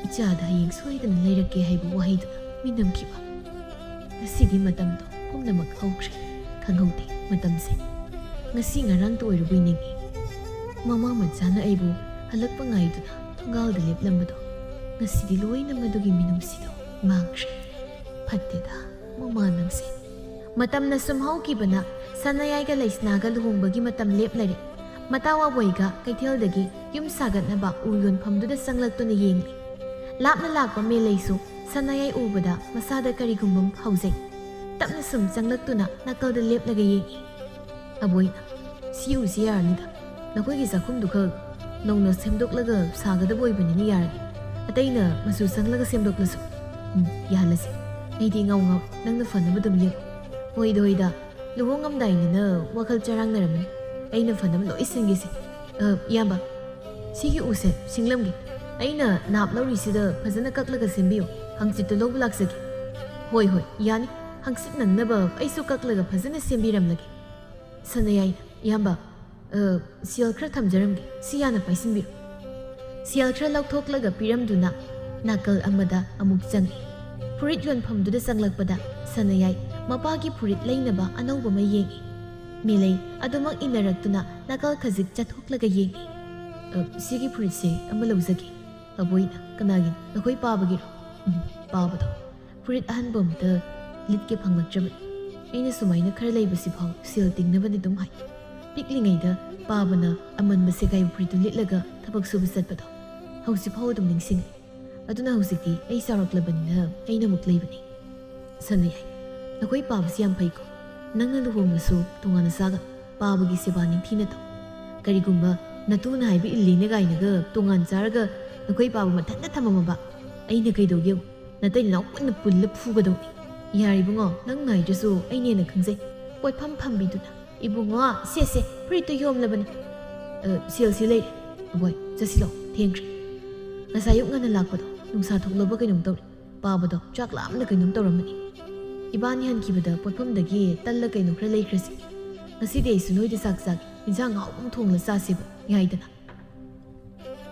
ꯏꯆꯥꯗ ꯍꯌꯦꯡ ꯁꯣꯏꯗꯅ ꯂꯩꯔꯛꯀꯦ ꯍꯥꯏꯕ ꯋꯥꯍꯩꯗꯨꯅ ꯃꯤꯅꯝꯈꯤꯕ꯫ ꯉꯁꯤꯗꯤ ꯃꯇꯝꯗꯣ ꯄꯨꯝꯅꯃꯛ ꯍꯧꯈ꯭ꯔꯦ, ꯈꯪꯍꯧꯗꯦ ꯃꯇꯝꯁꯦ꯫ ꯉꯁꯤ ꯉꯔꯥꯡꯇ ꯑꯣꯏꯔꯕꯣꯏ ꯅꯤꯡꯏ꯫ ꯃꯃꯥ ꯃꯆꯥꯅ ꯑꯩꯕꯨ ꯍꯜꯂꯛꯄ ꯉꯥꯏꯗꯨꯅ ꯊꯣꯡꯒꯥꯜꯗ ꯂꯦꯞꯂꯝꯕꯗꯣ ꯉꯁꯤꯗꯤ ꯂꯣꯏꯅ ꯃꯗꯨꯒꯤ ꯃꯤꯅꯨꯡꯁꯤꯗꯣ ꯃꯥꯡꯈ꯭ꯔꯦ꯫ ꯐꯠꯇꯦꯗ, ꯃꯃꯥ ꯅꯪꯁꯦ꯫" ꯃꯇꯝꯅ ꯁꯨꯝ ꯍꯧꯈꯤꯕꯅ ꯁꯅꯥꯌꯥꯏꯒ ꯂꯩꯁꯅꯥꯒ ꯂꯨꯍꯣꯡꯕꯒꯤ ꯃꯇꯝ ꯂꯦꯞꯂꯔꯦ꯫ ꯃꯇꯥꯎ ꯑꯕꯣꯏꯒ ꯀꯩꯊꯦꯜꯗꯒꯤ ꯌꯨꯝ ꯁꯥꯒꯠꯅꯕ ꯎ ꯌꯣꯟꯐꯝꯗꯨꯗ ꯆꯪꯂꯛꯇꯨꯅ ꯌꯦꯡꯂꯤ꯫ ꯂꯥꯞꯅ ꯂꯥꯛꯄ ꯃꯦꯂꯩꯁꯨ ꯁꯅꯥꯌꯥꯏ ꯎꯕꯗ ꯃꯁꯥꯗ ꯀꯔꯤꯒꯨꯝꯕ ꯑꯃ ꯐꯥꯎꯖꯩ꯫ ꯇꯞꯅ ꯁꯨꯝ ꯆꯪꯂꯛꯇꯨꯅ ꯅꯥꯀꯜꯗ ꯂꯦꯞꯂꯒ ꯌꯦꯡꯏ꯫ "ꯑꯕꯣꯏꯅ, ꯁꯤ ꯎꯁꯤ ꯌꯥꯔꯅꯤꯗ꯫ ꯅꯈꯣꯏꯒꯤ ꯆꯥꯛꯈꯨꯝꯗꯨ ꯈꯛ ꯅꯧꯅ ꯁꯦꯝꯗꯣꯛꯂꯒ ꯁꯥꯒꯗꯕ ꯑꯣꯏꯕꯅꯤꯅ ꯌꯥꯔꯅꯤ꯫ ꯑꯇꯩꯅ ꯃꯆꯨ ꯁꯪꯂꯒ ꯁꯦꯝꯗꯣꯛꯂꯁꯨ꯫ ꯎꯝ, ꯌꯥꯍꯜꯂꯁꯤ꯫ ꯑꯩꯗꯤ ꯏꯉꯥꯎ ꯉꯥꯎ, ꯅꯪꯅ ꯐꯅꯕ ꯑꯗꯨꯝ ꯌꯦꯡꯉꯨ꯫" "ꯍꯣꯏꯗ, ꯍꯣꯏꯗ꯫ ꯂꯨꯍꯣꯡꯉꯝꯗꯥꯏꯅꯤꯅ ꯋꯥꯈꯜ ꯆꯔꯥꯡꯅꯔꯝꯃꯅꯤ꯫ ꯑꯩꯅ ꯐꯅꯕ ꯂꯣꯏ ꯁꯤꯟꯒꯦꯁꯦ꯫ ꯑ, ꯏꯌꯥꯝꯕ, ꯁꯤꯒꯤ ꯎꯁꯦ ꯁꯤꯡꯂꯝꯒꯦ꯫ ꯑꯩꯅ ꯅꯥꯞ ꯂꯧꯔꯤꯁꯤꯗ ꯐꯖꯅ ꯀꯛꯂꯒ ꯁꯦꯝꯕꯤꯌꯨ꯫ ꯍꯪꯆꯤꯠꯇꯨ ꯂꯧꯕ ꯂꯥꯛꯆꯒꯦ꯫ ꯍꯣꯏ, ꯍꯣꯏ, ꯌꯥꯅꯤ꯫ ꯍꯪꯆꯤꯠ ꯅꯪꯅꯕ ꯑꯩꯁꯨ ꯀꯛꯂꯒ ꯐꯖꯅ ꯁꯦꯝꯕꯤꯔꯝꯂꯒꯦ꯫ ꯁꯅꯥꯌꯥꯏ, ꯏꯌꯥꯝꯕ, ꯑ, ꯁꯦꯜ ꯈꯔ ꯊꯝꯖꯔꯝꯒꯦ꯫ ꯁꯤ ꯌꯥꯅ ꯄꯥꯏꯁꯤꯟꯕꯤꯔꯣ꯫ ꯁꯦꯜ ꯈꯔ ꯂꯧꯊꯣꯛꯂꯒ ꯄꯤꯔꯝꯗꯨꯅ ꯅꯥꯀꯜ ꯑꯃꯗ ꯑꯃꯨꯛ ꯆꯪꯉꯤ꯫ ꯐꯨꯔꯤꯠ ꯌꯣꯟꯐꯝꯗꯨꯗ ꯆꯪꯂꯛꯄꯗ ꯁꯅꯥꯌꯥꯏ ꯃꯄꯥꯒꯤ ꯐꯨꯔꯤꯠ ꯂꯩꯅꯕ ꯑꯅꯧꯕ ꯑꯃ ꯌꯦꯡꯉꯤ꯫ ꯃꯦꯂꯩ ꯑꯗꯨꯃꯛ ꯏꯟꯅꯔꯛꯇꯨꯅ ꯅꯥꯀꯜ ꯈꯖꯤꯛ ꯆꯠꯊꯣꯛꯂꯒ ꯌꯦꯡꯉꯤ꯫ "ꯑ, ꯁꯤꯒꯤ ꯐꯨꯔꯤꯠꯁꯦ ꯑꯃ ꯂꯧꯖꯒꯦ꯫" "ꯑꯕꯣꯏꯅ? ꯀꯅꯥꯒꯤꯅꯣ? ꯅꯈꯣꯏ ꯄꯥꯕꯒꯤꯔꯣ?" "ꯎꯝ, ꯄꯥꯕꯗꯣ꯫ ꯐꯨꯔꯤꯠ ꯑꯍꯟꯕ ꯑꯝꯇ ꯂꯤꯠꯀꯦ ꯐꯪꯂꯛꯇ꯭ꯔꯕꯅꯤ꯫ ꯑꯩꯅ ꯁꯨꯃꯥꯏꯅ ꯈꯔ ꯂꯩꯕꯁꯤꯐꯥꯎ ꯁꯦꯜ ꯇꯤꯡꯅꯕꯅꯤ ꯑꯗꯨꯝ ꯍꯥꯏ꯫ ꯄꯤꯛꯂꯤꯉꯩꯗ ꯄꯥꯕꯅ ꯑꯃꯟꯕ ꯁꯦꯒꯥꯏꯕ ꯐꯨꯔꯤꯠꯇꯨ ꯂꯤꯠꯂꯒ ꯊꯕꯛ ꯁꯨꯕ ꯆꯠꯄꯗꯣ ꯍꯧꯖꯤꯛꯐꯥꯎ ꯑꯗꯨꯝ ꯅꯤꯡꯁꯤꯡꯉꯤ꯫ ꯑꯗꯨꯅ ꯍꯧꯖꯤꯛꯇꯤ ꯑꯩ ꯆꯥꯎꯔꯛꯂꯕꯅꯤꯅ ꯑꯩꯅ ꯑꯃꯨꯛ ꯂꯩꯕꯅꯤ꯫" "ꯁꯅꯥꯌꯥꯏ, ꯅꯈꯣꯏ ꯄꯥꯕꯁꯤ ꯌꯥꯝ ꯐꯩꯀꯣ꯫ ꯅꯪꯅ ꯂꯨꯍꯣꯡꯂꯁꯨ ꯇꯣꯉꯥꯟꯅ ꯆꯥꯒꯅꯨ꯫ ꯄꯥꯕꯒꯤ ꯁꯦꯕꯥ ꯅꯤꯡꯊꯤꯅ ꯇꯧ꯫ ꯀꯔꯤꯒꯨꯝꯕ ꯅꯇꯨꯅ ꯍꯥꯏꯕ ꯏꯜꯂꯤꯅꯦ ꯀꯥꯏꯅꯒ ꯇꯣꯉꯥꯟ ꯆꯥꯔꯒ ꯅꯈꯣꯏ ꯄꯥꯕ ꯃꯊꯟꯇ ꯊꯝꯃꯝꯃꯕ ꯑꯩꯅ ꯀꯩꯗꯧꯒꯦ? ꯅꯇꯩ ꯅꯅꯥꯎ ꯄꯨꯟꯅ ꯄꯨꯜꯂ ꯐꯨꯒꯗꯧꯅꯤ꯫ ꯌꯥꯔꯦ ꯏꯕꯨꯡꯉꯣ, ꯅꯪ ꯉꯥꯏꯗ꯭ꯔꯁꯨ ꯑꯩꯅ ꯍꯦꯟꯅ ꯈꯪꯖꯩ꯫" ꯄꯣꯠꯐꯝ ꯐꯝꯕꯤꯗꯨꯅ, "ꯏꯕꯨꯡꯉꯣ, ꯁꯦ, ꯁꯦ, ꯐꯨꯔꯤꯠꯇꯨ ꯌꯣꯝꯂꯕꯅꯤ꯫" "ꯑ, ꯁꯦꯜꯁꯤ ꯂꯩꯔꯦ꯫ ꯑꯕꯣꯏ, ꯆꯠꯁꯤꯜꯂꯣ, ꯊꯦꯡꯈ꯭ꯔꯦ꯫ ꯉꯁꯥꯏ ꯑꯌꯨꯛ ꯉꯟꯅ ꯂꯥꯛꯄꯗꯣ ꯅꯨꯡꯁꯥ ꯊꯣꯛꯂꯕ ꯀꯩꯅꯣꯝ ꯇꯧꯔꯦ꯫ ꯄꯥꯕꯗꯣ ꯆꯥꯛ ꯂꯥꯝꯅ ꯀꯩꯅꯣꯝ ꯇꯧꯔꯝꯃꯅꯤ꯫ ꯏꯕꯥꯅꯤ ꯍꯟꯈꯤꯕꯗ ꯄꯣꯠꯐꯝꯗꯒꯤ ꯇꯜꯂ ꯀꯩꯅꯣ ꯈꯔ ꯂꯩꯈ꯭ꯔꯁꯤ꯫ ꯉꯁꯤꯗꯤ ꯑꯩꯁꯨ ꯅꯣꯏꯗ ꯆꯥꯛ ꯆꯥꯒꯦ꯫ ꯏꯟꯖꯥꯡ ꯑꯍꯥꯎꯕ ꯑꯃ ꯊꯣꯡꯂ ꯆꯥꯁꯦꯕ, ꯌꯥꯏꯗꯅ?"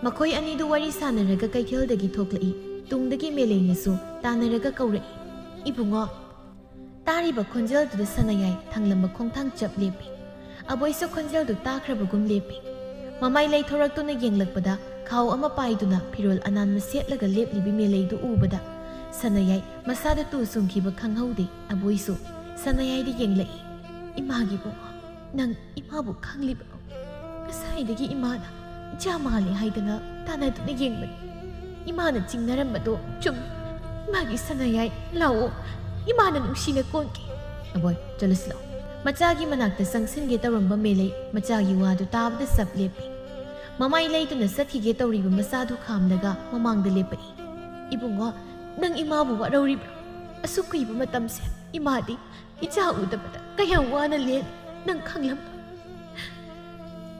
ꯃꯈꯣꯏ ꯑꯅꯤꯗꯨ ꯋꯥꯔꯤ ꯁꯥꯟꯅꯔꯒ ꯀꯩꯊꯦꯜꯗꯒꯤ ꯊꯣꯛꯂꯛꯏ꯫ ꯇꯨꯡꯗꯒꯤ ꯃꯦꯂꯩꯅꯁꯨ ꯇꯥꯟꯅꯔꯒ ꯀꯧꯔꯛꯏ, "ꯏꯕꯨꯡꯉꯣ!" ꯇꯥꯔꯤꯕ ꯈꯣꯟꯖꯦꯜꯗꯨꯗ ꯁꯅꯥꯌꯥꯏ ꯊꯥꯡꯂꯝꯕ ꯈꯣꯡꯊꯥꯡ ꯆꯞ ꯂꯦꯞꯄꯤ꯫ ꯑꯕꯣꯏꯁꯨ ꯈꯣꯟꯖꯦꯜꯗꯨ ꯇꯥꯈ꯭ꯔꯕꯒꯨꯝ ꯂꯦꯞꯄꯤ꯫ ꯃꯃꯥꯏ ꯂꯩꯊꯣꯔꯛꯇꯨꯅ ꯌꯦꯡꯂꯛꯄꯗ ꯈꯥꯎ ꯑꯃ ꯄꯥꯏꯗꯨꯅ ꯐꯤꯔꯣꯜ ꯑꯅꯥꯟꯕ ꯁꯦꯠꯂꯒ ꯂꯦꯞꯂꯤꯕꯤ ꯃꯦꯂꯩꯗꯨ ꯎꯕꯗ ꯁꯅꯥꯌꯥꯏ ꯃꯁꯥꯗ ꯇꯨ ꯆꯨꯡꯈꯤꯕ ꯈꯪꯍꯧꯗꯦ꯫ ꯑꯕꯣꯏꯁꯨ ꯁꯅꯥꯌꯥꯏꯗ ꯌꯦꯡꯂꯛꯏ꯫ "ꯏꯃꯥꯒꯤ ꯏꯕꯨꯡꯉꯣ, ꯅꯪ ꯏꯃꯥꯕꯨ ꯈꯪꯂꯤꯕ꯭ꯔꯣ? ꯉꯁꯥꯏꯗꯒꯤ ꯏꯃꯥꯅ ꯏꯆꯥ ꯃꯥꯜꯂꯦ ꯍꯥꯏꯗꯅ ꯇꯥꯟꯅꯗꯨꯅ ꯌꯦꯡꯕꯅꯤ꯫ ꯏꯃꯥꯅ ꯆꯤꯡꯅꯔꯝꯕꯗꯣ ꯆꯨꯝꯃꯤ꯫ ꯏꯃꯥꯒꯤ ꯁꯅꯥꯌꯥꯏ, ꯂꯥꯛꯑꯣ, ꯏꯃꯥꯅ ꯅꯨꯡꯁꯤꯅ ꯀꯣꯟꯒꯦ꯫" "ꯑꯕꯣꯏ, ꯆꯠꯂꯁꯤ ꯂꯥꯛꯑꯣ꯫" ꯃꯆꯥꯒꯤ ꯃꯅꯥꯛꯇ ꯆꯪꯁꯤꯟꯒꯦ ꯇꯧꯔꯝꯕ ꯃꯦꯂꯩ ꯃꯆꯥꯒꯤ ꯋꯥꯗꯨ ꯇꯥꯕꯗ ꯆꯞ ꯂꯦꯞꯄꯤ꯫ ꯃꯃꯥꯏ ꯂꯩꯗꯨꯅ ꯆꯠꯈꯤꯒꯦ ꯇꯧꯔꯤꯕ ꯃꯆꯥꯗꯨ ꯈꯥꯝꯂꯒ ꯃꯃꯥꯡꯗ ꯂꯦꯞꯄꯛꯏ꯫ "ꯏꯕꯨꯡꯉꯣ, ꯅꯪ ꯏꯃꯥꯕꯨ ꯋꯥꯔꯧꯔꯤꯕ꯭ꯔꯥ?" ꯑꯁꯨꯛ ꯀꯨꯏꯕ ꯃꯇꯝꯁꯦ ꯏꯃꯥꯗꯤ ꯏꯆꯥ ꯎꯗꯕꯗ ꯀꯌꯥꯝ ꯋꯥꯅ ꯂꯦꯜꯂꯤ, ꯅꯪ ꯈꯪꯂꯝꯂꯣꯏ꯫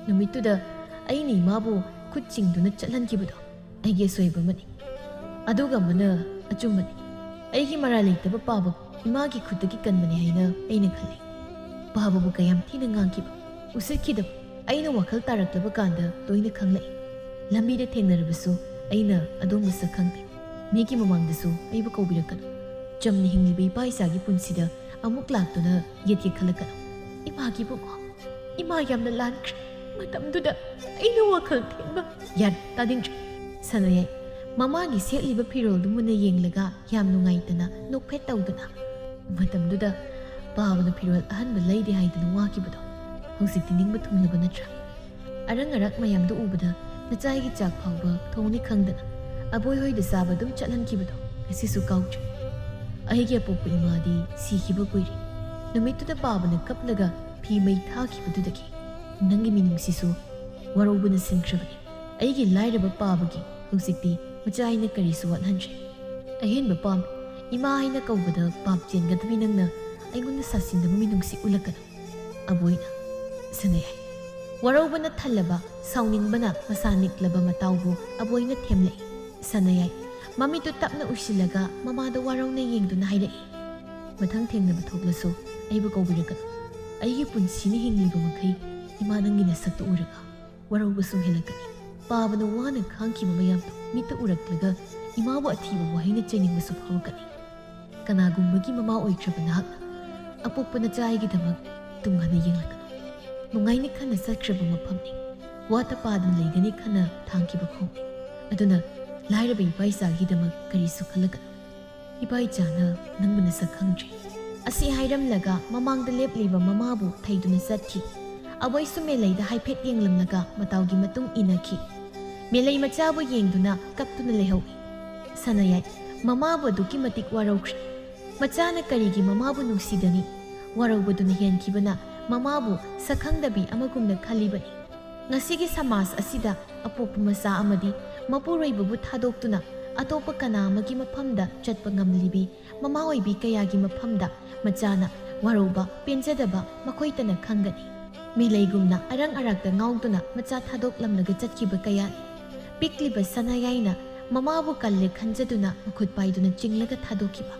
ꯅꯨꯃꯤꯠꯇꯨꯗ ꯑꯩꯅ ꯏꯃꯥꯕꯨ ꯈꯨꯠ ꯆꯤꯡꯗꯨꯅ ꯆꯠꯍꯟꯈꯤꯕꯗꯣ ꯑꯩꯒꯤ ꯑꯁꯣꯏꯕ ꯑꯃꯅꯤ꯫ ꯑꯗꯨꯒ ꯑꯃꯅ ꯑꯆꯨꯝꯕꯅꯤ꯫ ꯑꯩꯒꯤ ꯃꯔꯥꯜ ꯂꯩꯇꯕ ꯄꯥꯕꯕꯨ ꯏꯃꯥꯒꯤ ꯈꯨꯠꯇꯒꯤ ꯀꯟꯕꯅꯤ ꯍꯥꯏꯅ ꯑꯩꯅ ꯈꯜꯂꯤ꯫ ꯄꯥꯕꯕꯨ ꯀꯌꯥꯝ ꯊꯤꯅ ꯉꯥꯡꯈꯤꯕ, ꯎꯁꯤꯠꯈꯤꯗꯕ ꯑꯩꯅ ꯋꯥꯈꯜ ꯇꯥꯔꯛꯂꯕ ꯀꯥꯟꯗ ꯇꯣꯏꯅ ꯈꯪꯂꯛꯏ꯫ ꯂꯝꯕꯤꯗ ꯊꯦꯡꯅꯔꯕꯁꯨ ꯑꯩꯅ ꯑꯗꯣꯝ ꯃꯁꯛ ꯈꯪꯗꯦ꯫ ꯃꯤꯒꯤ ꯃꯃꯥꯡꯗꯁꯨ ꯑꯩꯕꯨ ꯀꯧꯕꯤꯔꯛꯀꯅꯨ꯫ ꯆꯝꯅ ꯍꯤꯡꯂꯤꯕ ꯏꯄꯥ ꯏꯆꯥꯒꯤ ꯄꯨꯟꯁꯤꯗ ꯑꯃꯨꯛ ꯂꯥꯛꯇꯨꯅ ꯌꯦꯠꯀꯦ ꯈꯜꯂꯛꯀꯅꯨ꯫ ꯏꯃꯥꯒꯤ ꯏꯕꯨꯡꯉꯣ, ꯏꯃꯥ ꯌꯥꯝꯅ ꯂꯥꯟꯈ꯭ꯔꯦ꯫ ꯃꯇꯝꯗꯨꯗ ꯑꯩꯅ ꯋꯥꯈꯜ ꯊꯦꯡꯕ꯫ ꯌꯥꯔꯦ, ꯇꯥꯅꯤꯡꯗ꯭ꯔꯦ꯫ ꯁꯅꯥꯌꯥꯏ ꯃꯃꯥꯒꯤ ꯁꯦꯠꯂꯤꯕ ꯐꯤꯔꯣꯜꯗꯨ ꯃꯨꯟꯅ ꯌꯦꯡꯂꯒ ꯌꯥꯝ ꯅꯨꯡꯉꯥꯏꯇꯅ ꯅꯣꯛꯐꯦꯠ ꯇꯧꯗꯨꯅ, ꯃꯇꯝꯗꯨꯗ ꯄꯥꯕꯅ ꯐꯤꯔꯣꯜ ꯑꯍꯟꯕ ꯂꯩꯗꯦ ꯍꯥꯏꯗꯨꯅ ꯋꯥꯈꯤꯕꯗꯣ ꯍꯧꯖꯤꯛꯇꯤ ꯅꯤꯡꯕ ꯊꯨꯡꯂꯕ ꯅꯠꯇ꯭ꯔꯥ? ꯑꯔꯪ ꯑꯔꯥꯛ ꯃꯌꯥꯝꯗꯨ ꯎꯕꯗ ꯅꯆꯥꯒꯤ ꯆꯥꯛ ꯐꯥꯎꯕ ꯊꯣꯡꯅꯤ ꯈꯪꯗꯅ ꯑꯕꯣꯏ ꯍꯣꯏꯗ ꯆꯥꯕ ꯑꯗꯨꯝ ꯆꯠꯍꯟꯈꯤꯕꯗꯣ ꯉꯁꯤꯁꯨ ꯀꯥꯎꯗ꯭ꯔꯤ꯫ ꯑꯩꯒꯤ ꯑꯄꯣꯛꯄ ꯏꯃꯥꯗꯤ ꯁꯤꯈꯤꯕ ꯀꯨꯏꯔꯦ꯫ ꯅꯨꯃꯤꯠꯇꯨꯗ ꯄꯥꯕꯅ ꯀꯞꯂꯒ ꯐꯤ ꯃꯩ ꯊꯥꯈꯤꯕꯗꯨꯗꯒꯤ ꯅꯪꯒꯤ ꯃꯤꯅꯨꯡꯁꯤꯁꯨ ꯋꯥꯔꯧꯕꯅ ꯁꯤꯟꯈ꯭ꯔꯕꯅꯤ꯫ ꯑꯩꯒꯤ ꯂꯥꯏꯔꯕ ꯄꯥꯕꯒꯤ ꯍꯧꯖꯤꯛꯇꯤ ꯃꯆꯥ ꯍꯥꯏꯅ ꯀꯔꯤꯁꯨ ꯋꯥꯠꯍꯟꯗ꯭ꯔꯦ꯫ ꯑꯍꯦꯟꯕ ꯄꯥꯝꯃꯤ꯫ ꯏꯃꯥ ꯍꯥꯏꯅ ꯀꯧꯕꯗ ꯄꯥꯞ ꯆꯦꯟꯒꯗꯕꯤ ꯅꯪꯅ ꯑꯩꯉꯣꯟꯗ ꯁꯥꯁꯤꯟꯅꯕ ꯃꯤꯅꯨꯡꯁꯤ ꯎꯠꯂꯛꯀꯅꯨ꯫ ꯑꯕꯣꯏꯅ꯫ ꯁꯅꯥꯌꯥꯏ꯫ ꯋꯥꯔꯧꯕꯅ ꯊꯜꯂꯕ, ꯁꯥꯎꯅꯤꯡꯕꯅ ꯃꯁꯥ ꯅꯤꯛꯂꯕ ꯃꯇꯥꯎꯕꯨ ꯑꯕꯣꯏꯅ ꯊꯦꯝꯂꯛꯏ꯫ ꯁꯅꯥꯌꯥꯏ ꯃꯃꯤꯠꯇꯨ ꯇꯞꯅ ꯎꯏꯁꯤꯜꯂꯒ ꯃꯃꯥꯗ ꯋꯥꯔꯧꯅ ꯌꯦꯡꯗꯨꯅ ꯍꯥꯏꯔꯛꯏ, "ꯃꯊꯪ ꯊꯦꯡꯅꯕ ꯊꯣꯛꯂꯁꯨ ꯑꯩꯕꯨ ꯀꯧꯕꯤꯔꯛꯀꯅꯨ꯫ ꯑꯩꯒꯤ ꯄꯨꯟꯁꯤꯅ ꯍꯤꯡꯂꯤꯕ ꯃꯈꯩ ꯏꯃꯥ ꯅꯪꯒꯤ ꯅꯁꯛꯇꯨ ꯎꯔꯒ ꯋꯥꯔꯧꯕ ꯁꯨꯝ ꯍꯦꯜꯂꯛꯀꯅꯤ꯫" ꯄꯥꯕꯅ ꯋꯥꯅ ꯈꯥꯡꯈꯤꯕ ꯃꯌꯥꯝꯗꯨ ꯃꯤꯠꯇ ꯎꯔꯛꯂꯒ ꯏꯃꯥꯕꯨ ꯑꯊꯤꯕ ꯋꯥꯍꯩꯅ ꯆꯩꯅꯤꯡꯕꯁꯨ ꯐꯥꯎꯔꯛꯀꯅꯤ꯫ ꯀꯅꯥꯒꯨꯝꯕꯒꯤ ꯃꯃꯥ ꯑꯣꯏꯈ꯭ꯔꯕ ꯅꯍꯥꯛꯅ ꯑꯄꯣꯛꯄ ꯅꯆꯥ ꯑꯩꯒꯤꯗꯃꯛ ꯇꯨꯡ ꯍꯟꯅ ꯌꯦꯡꯂꯛꯀꯅꯨ꯫ ꯅꯨꯡꯉꯥꯏꯅ ꯈꯟꯅ ꯆꯠꯈ꯭ꯔꯕ ꯃꯐꯝꯅꯤ꯫ ꯋꯥꯠꯇ ꯄꯥꯗꯅ ꯂꯩꯒꯅꯤ ꯈꯟꯅ ꯊꯥꯡꯈꯤꯕ ꯈꯣꯡꯅꯤ꯫ ꯑꯗꯨꯅ ꯂꯥꯏꯔꯕ ꯏꯄꯥ ꯏꯆꯥꯒꯤꯗꯃꯛ ꯀꯔꯤꯁꯨ ꯈꯜꯂꯒꯅꯨ꯫ ꯏꯄꯥ ꯏꯆꯥꯅ ꯅꯪꯕꯨ ꯅꯁꯛ ꯈꯪꯗ꯭ꯔꯤ꯫ ꯑꯁꯤ ꯍꯥꯏꯔꯝꯂꯒ ꯃꯃꯥꯡꯗ ꯂꯦꯞꯂꯤꯕ ꯃꯃꯥꯕꯨ ꯊꯩꯗꯨꯅ ꯆꯠꯈꯤ꯫ ꯑꯕꯣꯏꯁꯨ ꯃꯦꯂꯩꯗ ꯍꯥꯏꯐꯦꯠ ꯌꯦꯡꯂꯝꯂꯒ ꯃꯇꯥꯎꯒꯤ ꯃꯇꯨꯡ ꯏꯟꯅꯈꯤ꯫ ꯃꯦꯂꯩ ꯃꯆꯥꯕꯨ ꯌꯦꯡꯗꯨꯅ ꯀꯞꯇꯨꯅ ꯂꯩꯍꯧꯏ꯫ ꯁꯅꯥꯌꯥꯏ ꯃꯃꯥꯕꯨ ꯑꯗꯨꯛꯀꯤ ꯃꯇꯤꯛ ꯋꯥꯔꯧꯈ꯭ꯔꯦ꯫ ꯃꯆꯥꯅ ꯀꯔꯤꯒꯤ ꯃꯃꯥꯕꯨ ꯅꯨꯡꯁꯤꯗꯅꯤ? ꯋꯥꯔꯧꯕꯗꯨꯅ ꯍꯦꯟꯈꯤꯕꯅ ꯃꯃꯥꯕꯨ ꯁꯛꯈꯪꯗꯕꯤ ꯑꯃꯒꯨꯝꯅ ꯈꯜꯂꯤꯕꯅꯤ꯫ ꯉꯁꯤꯒꯤ ꯁꯃꯥꯖ ꯑꯁꯤꯗ ꯑꯄꯣꯛꯄ ꯃꯆꯥ ꯑꯃꯗꯤ ꯃꯄꯨꯔꯣꯏꯕꯕꯨ ꯊꯥꯗꯣꯛꯇꯨꯅ ꯑꯇꯣꯞꯄ ꯀꯅꯥ ꯑꯃꯒꯤ ꯃꯐꯝꯗ ꯆꯠꯄ ꯉꯝꯂꯤꯕꯤ ꯃꯃꯥ ꯑꯣꯏꯕꯤ ꯀꯌꯥꯒꯤ ꯃꯐꯝꯗ ꯃꯆꯥꯅ ꯋꯥꯔꯧꯕ, ꯄꯦꯟꯖꯗꯕ ꯃꯈꯣꯏꯇꯅ ꯈꯪꯒꯅꯤ꯫ ꯃꯦꯂꯩꯒꯨꯝꯅ ꯑꯔꯪ ꯑꯔꯥꯛꯇ ꯉꯥꯎꯗꯨꯅ ꯃꯆꯥ ꯊꯥꯗꯣꯛꯂꯝꯂꯒ ꯆꯠꯈꯤꯕ ꯀꯌꯥꯅꯤ꯫ ꯄꯤꯛꯂꯤꯕ ꯁꯅꯥꯌꯥꯏꯅ ꯃꯃꯥꯕꯨ ꯀꯜꯂꯦ ꯈꯟꯖꯗꯨꯅ ꯃꯈꯨꯠ ꯄꯥꯏꯗꯨꯅ ꯆꯤꯡꯂꯒ ꯊꯥꯗꯣꯛꯈꯤꯕ꯫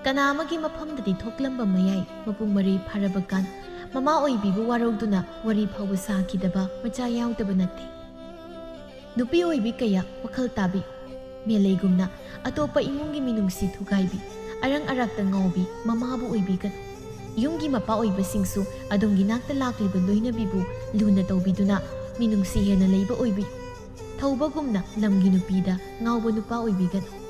ꯀꯅꯥ ꯑꯃꯒꯤ ꯃꯐꯝꯗꯗꯤ ꯊꯣꯛꯂꯝꯕ ꯃꯌꯥꯏ ꯃꯄꯨꯡ ꯃꯔꯩ ꯐꯥꯔꯕ ꯀꯥꯟ ꯃꯃꯥ ꯑꯣꯏꯕꯤꯕꯨ ꯋꯥꯔꯧꯗꯨꯅ ꯋꯥꯔꯤ ꯐꯥꯎꯕ ꯁꯥꯈꯤꯗꯕ ꯃꯆꯥ ꯌꯥꯎꯗꯕ ꯅꯠꯇꯦ꯫ ꯅꯨꯄꯤ ꯑꯣꯏꯕꯤ ꯀꯌꯥ ꯋꯥꯈꯜ ꯇꯥꯕꯤꯌꯨ꯫ ꯃꯦꯂꯩꯒꯨꯝꯅ ꯑꯇꯣꯞꯄ ꯏꯃꯨꯡꯒꯤ ꯃꯤꯅꯨꯡꯁꯤ ꯊꯨꯒꯥꯏꯕꯤ, ꯑꯔꯪ ꯑꯔꯥꯛꯇ ꯉꯥꯎꯕꯤ ꯃꯃꯥꯕꯨ ꯑꯣꯏꯕꯤꯒꯅꯨ꯫ ꯌꯨꯝꯒꯤ ꯃꯄꯥ ꯑꯣꯏꯕꯁꯤꯡꯁꯨ ꯑꯗꯣꯝꯒꯤ ꯅꯥꯛꯇ ꯂꯥꯛꯂꯤꯕ ꯂꯣꯏꯅꯕꯤꯕꯨ ꯂꯨꯅ ꯇꯧꯕꯤꯗꯨꯅ ꯃꯤꯅꯨꯡꯁꯤ ꯍꯦꯟꯅ ꯂꯩꯕ ꯑꯣꯏꯕꯤꯌꯨ꯫ ꯊꯧꯕꯒꯨꯝꯅ ꯂꯝꯒꯤ ꯅꯨꯄꯤꯗ ꯉꯥꯎꯕ ꯅꯨꯄꯥ ꯑꯣꯏꯕꯤꯒꯅꯨ꯫